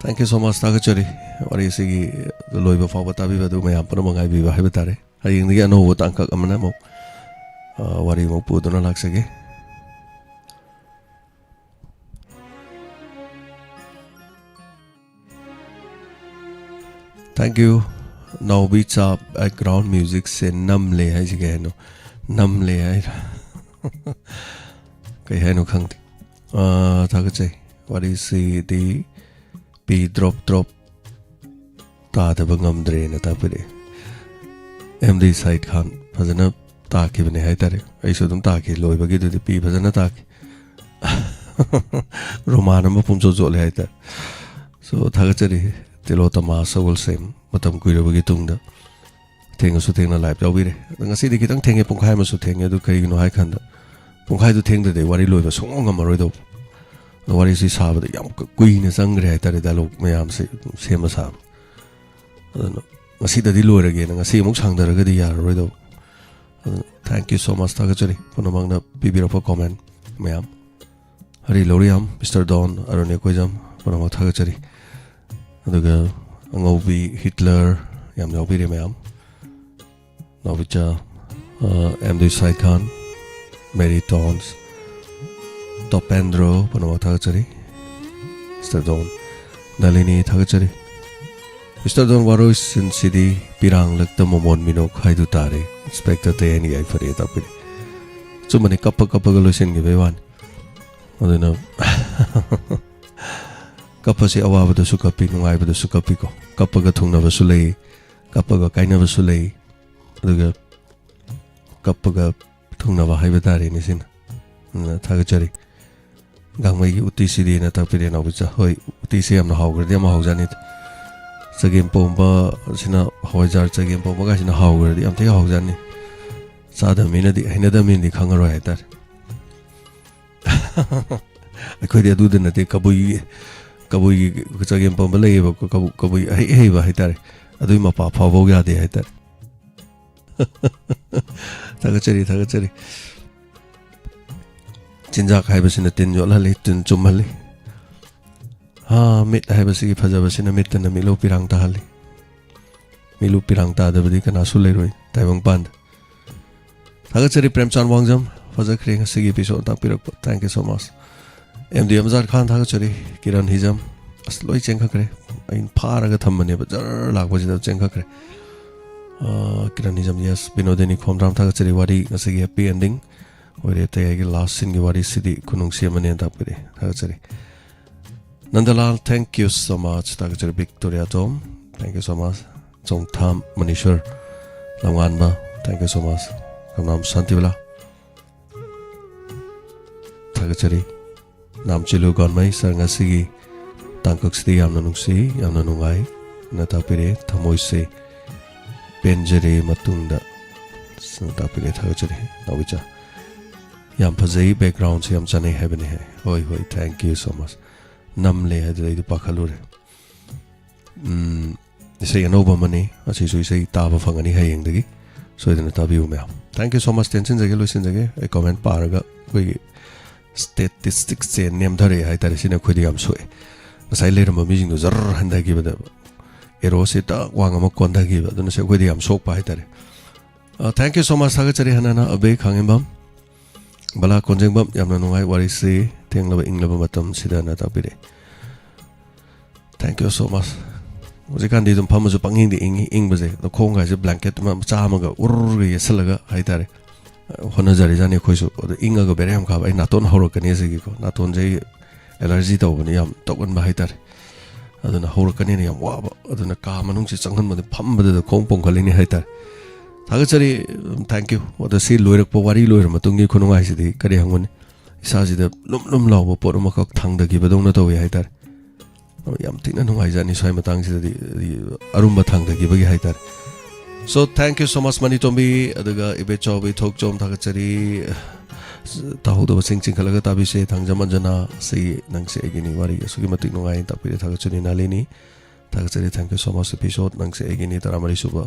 Thank you so much, ꯊꯥꯒꯠꯆꯔꯤ꯫ ꯋꯥꯔꯤꯁꯤꯒꯤ ꯂꯣꯏꯕ ꯐꯥꯎꯕ ꯇꯥꯕꯤꯕ ꯑꯗꯨ ꯃꯌꯥꯝ ꯄꯨꯝꯅꯃꯛ ꯉꯥꯏꯕꯤꯕ ꯍꯥꯏꯕ ꯇꯥꯔꯦ꯫ ꯍꯌꯦꯡꯗꯒꯤ ꯑꯅꯧꯕ ꯇꯥꯡꯀꯛ ꯑꯃꯅ ꯑꯃꯨꯛ, ꯑ, ꯋꯥꯔꯤ ꯑꯃꯨꯛ ꯄꯨꯗꯨꯅ ꯂꯥꯛꯆꯒꯦ꯫ Thank you. ꯅꯥꯎꯕꯤ ꯆꯥꯞ꯫ Background musicꯁꯦ ꯅꯝꯂꯦ ꯍꯥꯏꯁꯤ ꯀꯩ ꯍꯥꯏꯅꯣ? ꯅꯝꯂꯦ ꯍꯥꯏꯔ? ꯀꯩ ꯍꯥꯏꯅꯣ ꯈꯪꯗꯦ꯫ ꯑꯥ, ꯊꯥꯒꯠꯆꯩ꯫ ꯋꯥꯔꯤꯁꯤꯗꯤ ꯄꯤ drop drop ꯇꯥꯗꯕ ꯉꯝꯗ꯭ꯔꯦꯅ ꯇꯥꯛꯄꯤꯔꯛꯑꯦ꯫ ꯑꯦꯝ ꯗꯤ ꯁꯥꯏꯗ ꯈꯥꯟ ꯐꯖꯅ ꯇꯥꯈꯤꯕꯅꯦ ꯍꯥꯏꯇꯥꯔꯦ꯫ ꯑꯩꯁꯨ ꯑꯗꯨꯝ ꯇꯥꯈꯤ, ꯂꯣꯏꯕꯒꯤꯗꯨꯗꯤ ꯄꯤ ꯐꯖꯅ ꯇꯥꯈꯤ꯫ ꯔꯣꯃꯥꯟ ꯑꯃ ꯄꯨꯝꯆꯣꯠ ꯆꯣꯠꯂꯦ ꯍꯥꯏꯇꯥꯔꯦ꯫ So, ꯊꯥꯒꯠꯆꯔꯤ ꯇꯤꯂꯣꯇꯃꯥ ꯁꯒꯣꯜꯁꯦꯝ, ꯃꯇꯝ ꯀꯨꯏꯔꯕꯒꯤ ꯇꯨꯡꯗ꯫ ꯊꯦꯡꯉꯁꯨ ꯊꯦꯡꯅ live ꯌꯥꯎꯕꯤꯔꯦ꯫ ꯑꯗꯣ ꯉꯁꯤꯗꯤ ꯈꯤꯇꯪ ꯊꯦꯡꯉꯦ, ꯄꯨꯡꯈꯥꯏ ꯑꯃꯁꯨ ꯊꯦꯡꯉꯦ꯫ ꯑꯗꯨ ꯀꯩꯒꯤꯅꯣ ꯍꯥꯏ ꯀꯥꯟꯗ, ꯄꯨꯡꯈꯥꯏꯗꯨ ꯊꯦꯡꯗ꯭ꯔꯗꯤ ꯋꯥꯔꯤ ꯂꯣꯏꯕ ꯁꯨꯡꯉꯝ ꯉꯝꯃꯔꯣꯏꯗꯧꯕ꯫ ꯑꯗꯣ ꯋꯥꯔꯤꯁꯤ ꯁꯥꯕꯗ ꯌꯥꯝ ꯀ-, ꯀꯨꯏꯅ ꯆꯪꯈ꯭ꯔꯦ ꯍꯥꯏꯇꯥꯔꯦ, dialogue ꯃꯌꯥꯝꯁꯦ ꯁꯦꯝꯕ ꯁꯥꯕ꯫ ꯑꯗꯨꯅ ꯉꯁꯤꯗꯗꯤ ꯂꯣꯏꯔꯒꯦꯅ, ꯉꯁꯤ ꯑꯃꯨꯛ ꯁꯥꯡꯊꯔꯒꯗꯤ ꯌꯥꯔꯔꯣꯏꯗꯧꯕ꯫ ꯑꯗꯨꯅ thank you so much, ꯊꯥꯒꯠꯆꯔꯤ ꯄꯨꯝꯅꯃꯛꯅ ꯄꯤꯕꯤꯔꯛꯄ comment ꯃꯌꯥꯝ꯫ ꯍꯔꯤ ꯂꯧꯔꯤꯌꯥꯝ, ꯃꯤꯁꯇꯔ ꯗꯣꯟ, ꯑꯔꯨꯟ ꯌꯦꯛꯀꯣꯏꯖꯝ, ꯄꯨꯝꯅꯃꯛ ꯊꯥꯒꯠꯆꯔꯤ꯫ ꯑꯗꯨꯒ ꯑꯉꯧꯕꯤ ꯍꯤꯠꯂꯔ ꯌꯥꯝ ꯌꯥꯎꯕꯤꯔꯦ ꯃꯌꯥꯝ꯫ ꯅꯥꯎꯕꯤꯆꯥ, ꯑ, ꯑꯦꯝ ꯗꯤ ꯁꯥꯏꯗ ꯈꯥꯟ, ꯃꯦꯔꯤ ꯇꯣꯟꯁ, ꯇꯣꯄꯦꯟꯗ꯭ꯔꯣ, ꯄꯨꯝꯅꯃꯛ ꯊꯥꯒꯠꯆꯔꯤ꯫ ꯃꯤꯁꯇꯔ ꯗꯣꯟ, ꯅꯂꯤꯅꯤ ꯊꯥꯒꯠꯆꯔꯤ꯫ ꯃꯤꯁꯇꯔ ꯗꯣꯟ, ꯋꯥꯔꯣꯏꯁꯤꯟꯁꯤꯗꯤ ꯄꯤꯔꯥꯡꯂꯛꯇ ꯃꯃꯣꯟ ꯃꯤꯅꯣꯛ ꯍꯥꯏꯗꯨ ꯇꯥꯔꯦ꯫ ꯏꯟꯁꯄꯦꯛꯇꯔ ꯇꯌꯥꯏꯅ ꯌꯥꯏꯐꯔꯦ ꯇꯥꯛꯄꯤꯔꯤ꯫ ꯑꯆꯨꯝꯕꯅꯤ, ꯀꯞꯄ ꯀꯞꯄꯒ ꯂꯣꯏꯁꯤꯟꯈꯤꯕꯩ ꯋꯥꯅꯤ꯫ ꯑꯗꯨꯅ ꯀꯞꯄꯁꯤ ꯑꯋꯥꯕꯗꯁꯨ ꯀꯞꯄꯤ, ꯅꯨꯡꯉꯥꯏꯕꯗꯁꯨ ꯀꯞꯄꯤꯀꯣ꯫ ꯀꯞꯄꯒ ꯊꯨꯡꯅꯕꯁꯨ ꯂꯩ, ꯀꯞꯄꯒ ꯀꯥꯏꯅꯕꯁꯨ ꯂꯩ, ꯑꯗꯨꯒ ꯀꯞꯄꯒ ꯊꯨꯡꯅꯕ ꯍꯥꯏꯕ ꯇꯥꯔꯦꯅꯦ ꯁꯤꯅ꯫ ꯑꯗꯨꯅ ꯊꯥꯒꯠꯆꯔꯤ꯫ ꯒꯥꯡꯃꯩꯒꯤ ꯎꯇꯤꯁꯤꯗꯤꯅ ꯇꯥꯛꯄꯤꯔꯦ ꯅꯥꯎꯕꯤꯆꯥ꯫ ꯍꯣꯏ, ꯎꯇꯤꯁꯦ ꯌꯥꯝꯅ ꯍꯥꯎꯈ꯭ꯔꯗꯤ ꯌꯥꯝ ꯍꯥꯎꯖꯥꯠꯅꯤ꯫ ꯆꯒꯦꯝ ꯄꯣꯝꯕ ꯑꯁꯤꯅ, ꯍꯋꯥꯏꯖꯥꯔ ꯆꯒꯦꯝ ꯄꯣꯝꯕꯒꯥꯏꯁꯤꯅ ꯍꯥꯎꯈ꯭ꯔꯗꯤ ꯌꯥꯝ ꯊꯤ ꯍꯥꯎꯖꯥꯠꯅꯤ꯫ ꯆꯥꯗꯕ ꯃꯤꯅꯗꯤ, ꯍꯩꯅꯗꯕ ꯃꯤꯅꯗꯤ ꯈꯪꯉꯔꯣꯏ ꯍꯥꯏꯇꯥꯔꯦ꯫ ꯑꯩꯈꯣꯏꯗꯤ ꯑꯗꯨꯗ ꯅꯠꯇꯦ, ꯀꯕꯨꯏꯒꯤ, ꯀꯕꯨꯏꯒꯤ ꯆꯒꯦꯝ ꯄꯣꯝꯕ ꯂꯩꯌꯦꯕꯀꯣ, ꯀꯕꯨ-, ꯀꯕꯨꯏ ꯑꯍꯩ ꯑꯍꯩꯕ ꯍꯥꯏꯇꯥꯔꯦ꯫ ꯑꯗꯨꯏ ꯃꯄꯥ ꯐꯥꯎꯐꯧ ꯌꯥꯗꯦ ꯍꯥꯏꯇꯥꯔꯦ꯫ ꯊꯥꯒꯠꯆꯔꯤ, ꯊꯥꯒꯠꯆꯔꯤ꯫ ꯆꯤꯟꯖꯥꯛ ꯍꯥꯏꯕꯁꯤꯅ ꯇꯤꯟ ꯌꯣꯠꯍꯜꯂꯤ, ꯇꯤꯟ ꯆꯨꯝꯍꯜꯂꯤ꯫ ꯍꯥ, ꯃꯤꯠ ꯍꯥꯏꯕꯁꯤꯒꯤ ꯐꯖꯕꯁꯤꯅ ꯃꯤꯠꯇꯅ ꯃꯤꯠꯂꯨ ꯄꯤꯔꯥꯡ ꯇꯥꯍꯜꯂꯤ꯫ ꯃꯤꯠꯂꯨ ꯄꯤꯔꯥꯡ ꯇꯥꯗꯕꯗꯤ ꯀꯅꯥꯁꯨ ꯂꯩꯔꯣꯏ ꯇꯥꯏꯕꯪꯄꯥꯟꯗ꯫ ꯊꯥꯒꯠꯆꯔꯤ ꯄ꯭ꯔꯦꯝꯆꯥꯟ ꯋꯥꯡꯖꯝ, ꯐꯖꯈ꯭ꯔꯦ ꯉꯁꯤꯒꯤ episode ꯇꯥꯛꯄꯤꯔꯛꯄ꯫ Thank you so much꯫ M D ꯑꯝꯖꯥꯗ ꯈꯥꯟ ꯊꯥꯒꯠꯆꯔꯤ, ꯀꯤꯔꯟ ꯍꯤꯖꯝ꯫ ꯑꯁ, ꯂꯣꯏ ꯆꯦꯟꯈꯠꯈ꯭ꯔꯦ꯫ ꯑꯩꯅ ꯐꯥꯔꯒ ꯊꯝꯕꯅꯦꯕ, ꯖꯔ ꯂꯥꯛꯄꯁꯤꯗ ꯆꯦꯟꯈꯠꯈ꯭ꯔꯦ꯫ ꯑ, ꯀꯤꯔꯟ ꯅꯤꯖꯝ, yes, ꯕꯤꯅꯣꯗꯤꯅꯤ ꯈꯣꯝꯗ꯭ꯔꯥꯝ ꯊꯥꯒꯠꯆꯔꯤ, ꯋꯥꯔꯤ ꯉꯁꯤꯒꯤ happy ending ꯑꯣꯏꯔꯦ꯫ ꯑꯇꯩ ꯑꯩꯒꯤ last sceneꯒꯤ ꯋꯥꯔꯤꯁꯤꯗꯤ ꯈꯨꯅꯨꯡꯁꯤ ꯑꯃꯅꯦꯅ ꯇꯥꯛꯄꯤꯔꯛꯑꯦ, ꯊꯥꯒꯠꯆꯔꯤ꯫ ꯅꯟꯗꯂꯥꯜ, thank you so much, ꯊꯥꯒꯠꯆꯔꯤ꯫ Victoria Tom, thank you so much꯫ Chongtham ꯃꯅꯤꯁꯣꯔ ꯂꯝꯉꯥꯟꯕ, thank you so much꯫ ꯀꯝꯅꯥꯝ Shantibala, ꯊꯥꯒꯠꯆꯔꯤ꯫ ꯅꯥꯝꯆꯤꯂꯨ ꯒꯣꯟꯃꯩ ꯁꯥꯔ, ꯉꯁꯤꯒꯤ ꯇꯥꯡꯀꯛꯁꯤꯗꯤ ꯌꯥꯝꯅ ꯅꯨꯡꯁꯤ, ꯌꯥꯝꯅ ꯅꯨꯡꯉꯥꯏ ꯅ ꯇꯥꯛꯄꯤꯔꯦ꯫ ꯊꯃꯣꯏꯁꯦ ꯄꯦꯟꯖꯔꯦ ꯃꯇꯨꯡꯗ ꯁꯤꯅ ꯇꯥꯛꯄꯤꯔꯦ꯫ ꯊꯥꯒꯠꯆꯔꯤ ꯅꯥꯎꯕꯤꯆꯥ꯫ ꯌꯥꯝ ꯐꯖꯩ, backgroundꯁꯦ ꯌꯥꯝ ꯆꯥꯅꯩ ꯍꯥꯏꯕꯅꯤ ꯍꯥꯏ꯫ ꯍꯣꯏ, ꯍꯣꯏ, thank you so much꯫ ꯅꯝꯂꯦ ꯍꯥꯏꯗꯨꯗ ꯑꯩꯗꯤ ꯄꯥꯈꯠꯂꯨꯔꯦ꯫ ꯎꯝ, ꯏꯁꯩ ꯑꯅꯧꯕ ꯑꯃꯅꯤ꯫ ꯑꯁꯤꯁꯨ ꯏꯁꯩ ꯇꯥꯕ ꯐꯪꯒꯅꯤ ꯍꯌꯦꯡꯗꯒꯤ꯫ ꯁꯣꯏꯗꯅ ꯇꯥꯕꯤꯌꯨ ꯃꯌꯥꯝ꯫ Thank you so much꯫ ꯇꯦꯟꯁꯤꯟꯖꯒꯦ, ꯂꯣꯏꯁꯤꯟꯖꯒꯦ꯫ ꯑꯩ comment ꯄꯥꯔꯒ ꯑꯩꯈꯣꯏꯒꯤ statisticsꯁꯦ ꯅꯦꯝꯊꯔꯛꯑꯦ ꯍꯥꯏꯇꯥꯔꯦ꯫ ꯁꯤꯅ ꯑꯩꯈꯣꯏꯗ ꯌꯥꯝ ꯁꯣꯛꯑꯦ꯫ ꯉꯁꯥꯏ ꯂꯩꯔꯝꯕ ꯃꯤꯁꯤꯡꯗꯣ ꯖꯔ ꯍꯟꯊꯈꯤꯕꯗ, arrowꯁꯦ ꯇꯛ ꯋꯥꯡ ꯑꯃ ꯀꯣꯟꯊꯈꯤꯕ꯫ ꯑꯗꯨꯅ ꯁꯤ ꯑꯩꯈꯣꯏꯗ ꯌꯥꯝ ꯁꯣꯛꯄ ꯍꯥꯏꯇꯥꯔꯦ꯫ ꯑ, thank you so much꯫ ꯊꯥꯒꯠꯆꯔꯤ ꯍꯟꯅ ꯍꯟꯅ ꯑꯕꯦ ꯈꯥꯉꯦꯝꯕꯝ꯫ ꯕꯂꯥ ꯀꯣꯟꯖꯦꯡꯕꯝ, ꯌꯥꯝꯅ ꯅꯨꯡꯉꯥꯏ ꯋꯥꯔꯤꯁꯤ, ꯊꯦꯡꯂꯕ ꯏꯪꯂꯕ ꯃꯇꯝꯁꯤꯗꯅ ꯇꯥꯛꯄꯤꯔꯛꯑꯦ꯫ Thank you so much꯫ ꯍꯧꯖꯤꯛꯀꯥꯟꯗꯤ ꯑꯗꯨꯝ ꯐꯝꯃꯁꯨ ꯄꯪꯏꯪꯗꯤ ꯏꯪꯉꯤ, ꯏꯪꯕꯁꯦ꯫ ꯑꯗꯣ ꯈꯣꯡꯒꯥꯏꯁꯦ blanket ꯑꯃ ꯃꯆꯥ ꯑꯃꯒ ꯎꯔꯨꯔꯒ ꯌꯦꯠꯁꯜꯂꯒ ꯍꯥꯏꯇꯥꯔꯦ, ꯍꯣꯠꯅꯖꯔꯤꯖꯥꯠꯅꯤ ꯑꯩꯈꯣꯏꯁꯨ꯫ ꯑꯗꯣ ꯏꯪꯉꯒ ꯕꯦꯔꯥ ꯌꯥꯝ ꯀꯥꯕ, ꯑꯩ ꯅꯥꯇꯣꯟ ꯍꯧꯔꯛꯀꯅꯤ ꯑꯁꯤꯒꯤꯀꯣ, ꯅꯥꯇꯣꯟꯁꯦ ꯑꯩ allergy ꯇꯧꯕꯅꯤ, ꯌꯥꯝ ꯇꯧꯒꯟꯕ ꯍꯥꯏꯇꯥꯔꯦ꯫ ꯑꯗꯨꯅ ꯍꯧꯔꯛꯀꯅꯤꯅ ꯌꯥꯝ ꯋꯥꯕ, ꯑꯗꯨꯅ ꯀꯥ ꯃꯅꯨꯡꯁꯤ ꯆꯪꯍꯟꯕꯗ ꯐꯝꯕꯗꯨꯗ ꯈꯣꯡ ꯄꯣꯝꯈꯠꯂꯤꯅꯤ ꯍꯥꯏꯇꯥꯔꯦ꯫ ꯊꯥꯒꯠꯆꯔꯤ꯫ Thank you꯫ ꯑꯗꯣ ꯁꯤ ꯂꯣꯏꯔꯛꯄ, ꯋꯥꯔꯤ ꯂꯣꯏꯔ ꯃꯇꯨꯡꯒꯤ ꯈꯨꯅꯨꯡꯉꯥꯏꯁꯤꯗꯤ ꯀꯔꯤ ꯍꯪꯉꯨꯅꯤ? ꯏꯁꯥꯁꯤꯗ ꯂꯨꯝ ꯂꯨꯝ ꯂꯥꯎꯕ ꯄꯣꯠ ꯑꯃꯈꯛ ꯊꯥꯡꯊꯈꯤꯕꯗꯧꯅ ꯇꯧꯋꯤ ꯍꯥꯏꯇꯥꯔꯦ꯫ ꯑꯗꯣ ꯌꯥꯝ ꯊꯤꯅ ꯅꯨꯡꯉꯥꯏꯖꯥꯠꯅꯤ ꯁ꯭ꯋꯥꯏ ꯃꯇꯥꯡꯁꯤꯗꯗꯤ, ꯑꯔꯨꯝꯕ ꯊꯥꯡꯊꯈꯤꯕꯒꯤ ꯍꯥꯏꯇꯥꯔꯦ꯫ So, thank you so much, Mani Tombi, ꯑꯗꯨꯒ ꯏꯕꯦꯆꯥꯎꯕꯤ ꯊꯣꯛꯆꯣꯝ, ꯊꯥꯒꯠꯆꯔꯤ꯫ ꯇꯥꯍꯧꯗꯕꯁꯤꯡ ꯆꯤꯡꯈꯠꯂꯒ ꯇꯥꯕꯤꯁꯦ꯫ ꯊꯥꯡꯖꯝ ꯑꯟꯖꯅꯥ, ꯑꯁꯤ ꯅꯪꯁꯦ ꯑꯩꯒꯤꯅꯤ, ꯋꯥꯔꯤ ꯑꯁꯨꯛꯀꯤ ꯃꯇꯤꯛ ꯅꯨꯡꯉꯥꯏꯅ ꯇꯥꯛꯄꯤꯔꯦ, ꯊꯥꯒꯠꯆꯔꯤ꯫ ꯅꯥꯂꯤꯅꯤ, ꯊꯥꯒꯠꯆꯔꯤ, thank you so much꯫ Episode ꯅꯪꯁꯦ ꯑꯩꯒꯤꯅꯤ, ꯇꯔꯥꯃꯔꯤ ꯁꯨꯕ꯫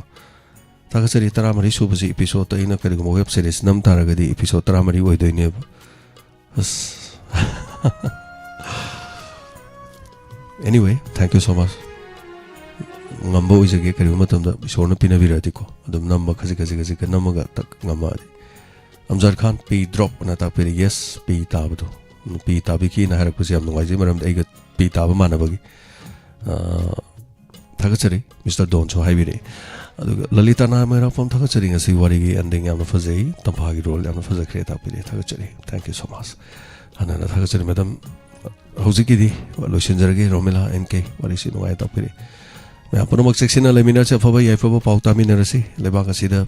ꯊꯥꯒꯠꯆꯔꯤ, ꯇꯔꯥꯃꯔꯤ ꯁꯨꯕꯁꯤ episodeꯇ ꯑꯩꯅ ꯀꯔꯤꯒꯨꯝꯕ web seriesꯁꯤ ꯅꯝ ꯇꯥꯔꯒꯗꯤ episode ꯇꯔꯥꯃꯔꯤ ꯑꯣꯏꯗꯣꯏꯅꯦꯕ꯫ ꯑꯁ꯫ Anyway, thank you so much꯫ ꯉꯝꯕ ꯑꯣꯏꯖꯒꯦ, ꯀꯔꯤꯒꯨꯝꯕ ꯃꯇꯝꯗ ꯏꯁꯣꯔꯅ ꯄꯤꯅꯕꯤꯔꯛꯑꯗꯤꯀꯣ, ꯑꯗꯨꯝ ꯅꯝꯕ ꯈꯖꯤꯛ ꯈꯖꯤꯛ ꯈꯖꯤꯛ ꯅꯝꯃꯒ ꯇꯛ ꯉꯝꯃꯛꯑꯗꯤ꯫ ꯑꯝꯖꯥꯗ ꯈꯥꯟ, ꯄꯤ drop ꯑꯅ ꯇꯥꯛꯄꯤꯔꯦ꯫ Yes, ꯄꯤ ꯇꯥꯕꯗꯣ꯫ ꯄꯤ ꯇꯥꯕꯤꯈꯤꯅ ꯍꯥꯏꯔꯛꯄꯁꯦ ꯌꯥꯝ ꯅꯨꯡꯉꯥꯏꯖꯩ, ꯃꯔꯝꯗꯤ ꯑꯩꯒ ꯄꯤ ꯇꯥꯕ ꯃꯥꯟꯅꯕꯒꯤ꯫ ꯑ, ꯊꯥꯒꯠꯆꯔꯤ꯫ ꯃꯤꯁꯇꯔ ꯗꯣꯟꯁꯨ ꯍꯥꯏꯕꯤꯔꯛꯏ꯫ ꯑꯗꯨꯒ ꯂꯂꯤꯇꯥ ꯅꯥꯃꯩꯔꯥꯛꯄꯝ, ꯊꯥꯒꯠꯆꯔꯤ꯫ ꯉꯁꯤ ꯋꯥꯔꯤꯒꯤ ending ꯌꯥꯝꯅ ꯐꯖꯩ, ꯇꯝꯐꯥꯒꯤ role ꯌꯥꯝꯅ ꯐꯖꯈ꯭ꯔꯦ ꯇꯥꯛꯄꯤꯔꯦ, ꯊꯥꯒꯠꯆꯔꯤ꯫ Thank you so much꯫ ꯍꯟꯅ ꯍꯟꯅ ꯊꯥꯒꯠꯆꯔꯤ꯫ ꯃꯦꯗꯥꯝ, ꯍꯧꯖꯤꯛꯀꯤꯗꯤ ꯂꯣꯏꯁꯤꯟꯖꯔꯒꯦ꯫ ꯔꯣꯃꯤꯂꯥ ꯑꯦꯟ ꯀꯦ, ꯋꯥꯔꯤꯁꯤ ꯅꯨꯡꯉꯥꯏ ꯇꯥꯛꯄꯤꯔꯦ꯫ ꯃꯌꯥꯝ ꯄꯨꯝꯅꯃꯛ ꯆꯦꯛꯁꯤꯟꯅ ꯂꯩꯃꯤꯟꯅꯔꯁꯤ, ꯑꯐꯕ ꯌꯥꯏꯐꯕ ꯄꯥꯎ ꯇꯥꯃꯤꯟꯅꯔꯁꯤ꯫ ꯂꯩꯕꯥꯛ ꯑꯁꯤꯗ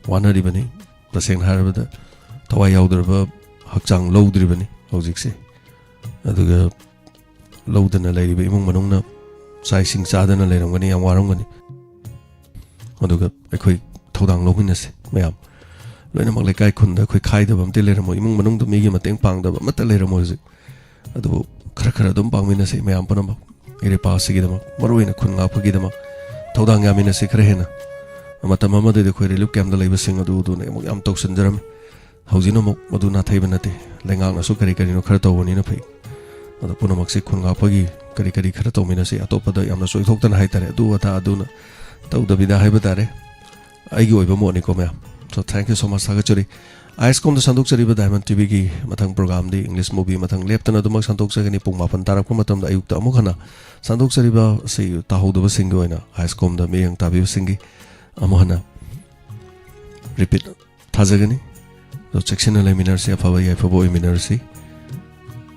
ꯋꯥꯅꯔꯤꯕꯅꯤ, ꯇꯁꯦꯡꯅ ꯍꯥꯏꯔꯕꯗ ꯊꯋꯥꯏ ꯌꯥꯎꯗ꯭ꯔꯕ ꯍꯛꯆꯥꯡ ꯂꯧꯗ꯭ꯔꯤꯕꯅꯤ ꯍꯧꯖꯤꯛꯁꯦ꯫ ꯑꯗꯨꯒ ꯂꯧꯗꯅ ꯂꯩꯔꯤꯕ ꯏꯃꯨꯡ ꯃꯅꯨꯡꯅ ꯆꯥꯛ ꯏꯁꯤꯡ ꯆꯥꯗꯅ ꯂꯩꯔꯝꯒꯅꯤ, ꯌꯥꯝ ꯋꯥꯔꯝꯒꯅꯤ꯫ ꯑꯗꯨꯒ ꯑꯩꯈꯣꯏ ꯊꯧꯗꯥꯡ ꯂꯧꯃꯤꯟꯅꯁꯤ ꯃꯌꯥꯝ꯫ ꯂꯣꯏꯅꯃꯛ ꯂꯩꯀꯥꯏ ꯈꯨꯟꯗ ꯑꯩꯈꯣꯏ ꯈꯥꯏꯗꯕ ꯑꯝꯇ ꯂꯩꯔꯝꯃꯣꯏ꯫ ꯏꯃꯨꯡ ꯃꯅꯨꯡꯗ ꯃꯤꯒꯤ ꯃꯇꯦꯡ ꯄꯥꯡꯗꯕ ꯑꯃꯠꯇ ꯂꯩꯔꯝꯃꯣꯏ ꯍꯧꯖꯤꯛ꯫ ꯑꯗꯨꯕꯨ ꯈꯔ ꯈꯔ ꯑꯗꯨꯝ ꯄꯥꯡꯃꯤꯟꯅꯁꯤ ꯃꯌꯥꯝ ꯄꯨꯝꯅꯃꯛ꯫ ꯏꯔꯩꯄꯥꯛꯁꯤꯒꯤꯗꯃꯛ, ꯃꯔꯨꯑꯣꯏꯅ ꯈꯨꯟ ꯉꯥꯛꯄꯒꯤꯗꯃꯛ ꯊꯧꯗꯥꯡ ꯌꯥꯃꯤꯟꯅꯁꯤ ꯈꯔ ꯍꯦꯟꯅ꯫ ꯃꯇꯝ ꯑꯃꯗꯗꯤ ꯑꯩꯈꯣꯏ relief campꯇ ꯂꯩꯕꯁꯤꯡ ꯑꯗꯨ ꯑꯗꯨꯅ ꯑꯃꯨꯛ ꯌꯥꯝ ꯇꯧꯁꯤꯟꯖꯔꯝꯃꯤ꯫ ꯍꯧꯖꯤꯛꯅ ꯑꯃꯨꯛ ꯃꯗꯨ ꯅꯥꯊꯩꯕ ꯅꯠꯇꯦ꯫ ꯂꯩꯉꯥꯛꯅꯁꯨ ꯀꯔꯤ ꯀꯔꯤꯅꯣ ꯈꯔ ꯇꯧꯕꯅꯤꯅ ꯐꯩ꯫ ꯑꯗꯣ ꯄꯨꯝꯅꯃꯛꯁꯤ ꯈꯨꯟ ꯉꯥꯛꯄꯒꯤ ꯀꯔꯤ ꯀꯔꯤ ꯈꯔ ꯇꯧꯃꯤꯟꯅꯁꯤ꯫ ꯑꯇꯣꯞꯄꯗ ꯌꯥꯝꯅ ꯆꯣꯏꯊꯣꯛꯇꯅ ꯍꯥꯏꯇꯥꯔꯦ, ꯑꯗꯨ ꯑꯗꯥ ꯑꯗꯨꯅ ꯇꯧꯗꯕꯤꯗ ꯍꯥꯏꯕ ꯇꯥꯔꯦ꯫ ꯑꯩꯒꯤ ꯑꯣꯏꯕ ꯃꯣꯠꯅꯤꯀꯣ ꯃꯌꯥꯝ꯫ So, thank you so much, ꯊꯥꯒꯠꯆꯔꯤ꯫ ꯑꯥꯏꯁꯀꯣꯝꯗ ꯁꯟꯗꯣꯛꯆꯔꯤꯕ Diamond TVꯒꯤ ꯃꯊꯪ programꯗꯤ English movie ꯃꯊꯪ ꯂꯦꯞꯇꯅ ꯑꯗꯨꯃꯛ ꯁꯟꯗꯣꯛꯆꯒꯅꯤ꯫ ꯄꯨꯡ ꯃꯥꯄꯟ ꯇꯥꯔꯛꯄ ꯃꯇꯝꯗ ꯑꯌꯨꯛꯇ ꯑꯃꯨꯛ ꯍꯟꯅ ꯁꯟꯗꯣꯛꯆꯔꯤꯕ ꯑꯁꯤ ꯇꯥꯍꯧꯗꯕꯁꯤꯡꯒꯤ ꯑꯣꯏꯅ ꯑꯥꯏꯁꯀꯣꯝꯗ ꯃꯤꯠꯌꯦꯡ ꯇꯥꯕꯤꯕꯁꯤꯡꯒꯤ ꯑꯃꯨꯛ ꯍꯟꯅ repeat ꯊꯥꯖꯒꯅꯤ꯫ ꯑꯗꯣ ꯆꯦꯛꯁꯤꯟꯅ ꯂꯩꯃꯤꯟꯅꯔꯁꯤ, ꯑꯐꯕ ꯌꯥꯏꯐꯕ ꯑꯣꯏꯃꯤꯟꯅꯔꯁꯤ꯫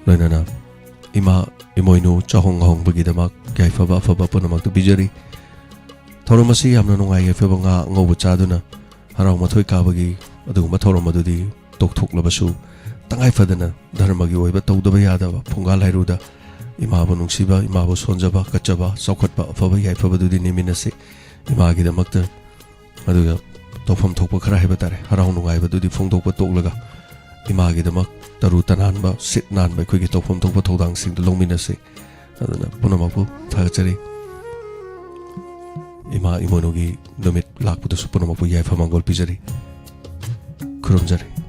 ꯂꯣꯏꯅꯅ ꯏꯃꯥ ꯏꯃꯣꯏꯅꯨ ꯆꯥꯍꯣꯡ ꯉꯥꯍꯣꯡꯕꯒꯤꯗꯃꯛ ꯌꯥꯏꯐꯕ ꯑꯐꯕ ꯄꯨꯝꯅꯃꯛꯇ ꯄꯤꯖꯔꯤ꯫ ꯊꯧꯔꯝ ꯑꯁꯤ ꯌꯥꯝꯅ ꯅꯨꯡꯉꯥꯏ ꯌꯥꯏꯐꯕ ꯉꯥ ꯑꯉꯧꯕ ꯆꯥꯗꯨꯅ ꯍꯔꯥꯎ ꯃꯊꯣꯏ ꯀꯥꯕꯒꯤ ꯑꯗꯨꯒꯨꯝꯕ ꯊꯧꯔꯝ ꯑꯗꯨꯗꯤ ꯇꯣꯛꯊꯣꯛꯂꯕꯁꯨ, ꯇꯉꯥꯏ ꯐꯗꯅ ꯙꯔꯃꯒꯤ ꯑꯣꯏꯕ ꯇꯧꯗꯕ ꯌꯥꯗꯕ ꯐꯨꯡꯒꯥ ꯂꯥꯏꯔꯨꯗ ꯏꯃꯥꯕꯨ ꯅꯨꯡꯁꯤꯕ, ꯏꯃꯥꯕꯨ ꯁꯣꯟꯖꯕ, ꯀꯠꯆꯕ, ꯆꯥꯎꯈꯠꯄ, ꯑꯐꯕ ꯌꯥꯏꯐꯕꯗꯨꯗꯤ ꯅꯤꯃꯤꯟꯅꯁꯤ꯫ ꯏꯃꯥꯒꯤꯗꯃꯛꯇ ꯑꯗꯨꯒ ꯇꯧꯐꯝ ꯊꯣꯛꯄ ꯈꯔ ꯍꯥꯏꯕ ꯇꯥꯔꯦ, ꯍꯔꯥꯎ ꯅꯨꯡꯉꯥꯏꯕꯗꯨꯗꯤ ꯐꯣꯡꯗꯣꯛꯄ ꯇꯣꯛꯂꯒ ꯏꯃꯥꯒꯤꯗꯃꯛ ꯇꯔꯨ ꯇꯅꯥꯟꯕ, ꯁꯤꯠ ꯅꯥꯟꯕ ꯑꯩꯈꯣꯏꯒꯤ ꯇꯧꯐꯝ ꯊꯣꯛꯄ ꯊꯧꯗꯥꯡꯁꯤꯡꯗꯨ ꯂꯧꯃꯤꯟꯅꯁꯤ꯫ ꯑꯗꯨꯅ ꯄꯨꯝꯅꯃꯛꯄꯨ ꯊꯥꯒꯠꯆꯔꯤ꯫ ꯏꯃꯥ ꯏꯃꯣꯏꯅꯨꯒꯤ ꯅꯨꯃꯤꯠ ꯂꯥꯛꯄꯗꯁꯨ ꯄꯨꯝꯅꯃꯛꯄꯨ ꯌꯥꯏꯐ ꯃꯪꯒꯣꯜ ꯄꯤꯖꯔꯤ꯫ ꯈꯨꯔꯨꯝꯖꯔꯤ꯫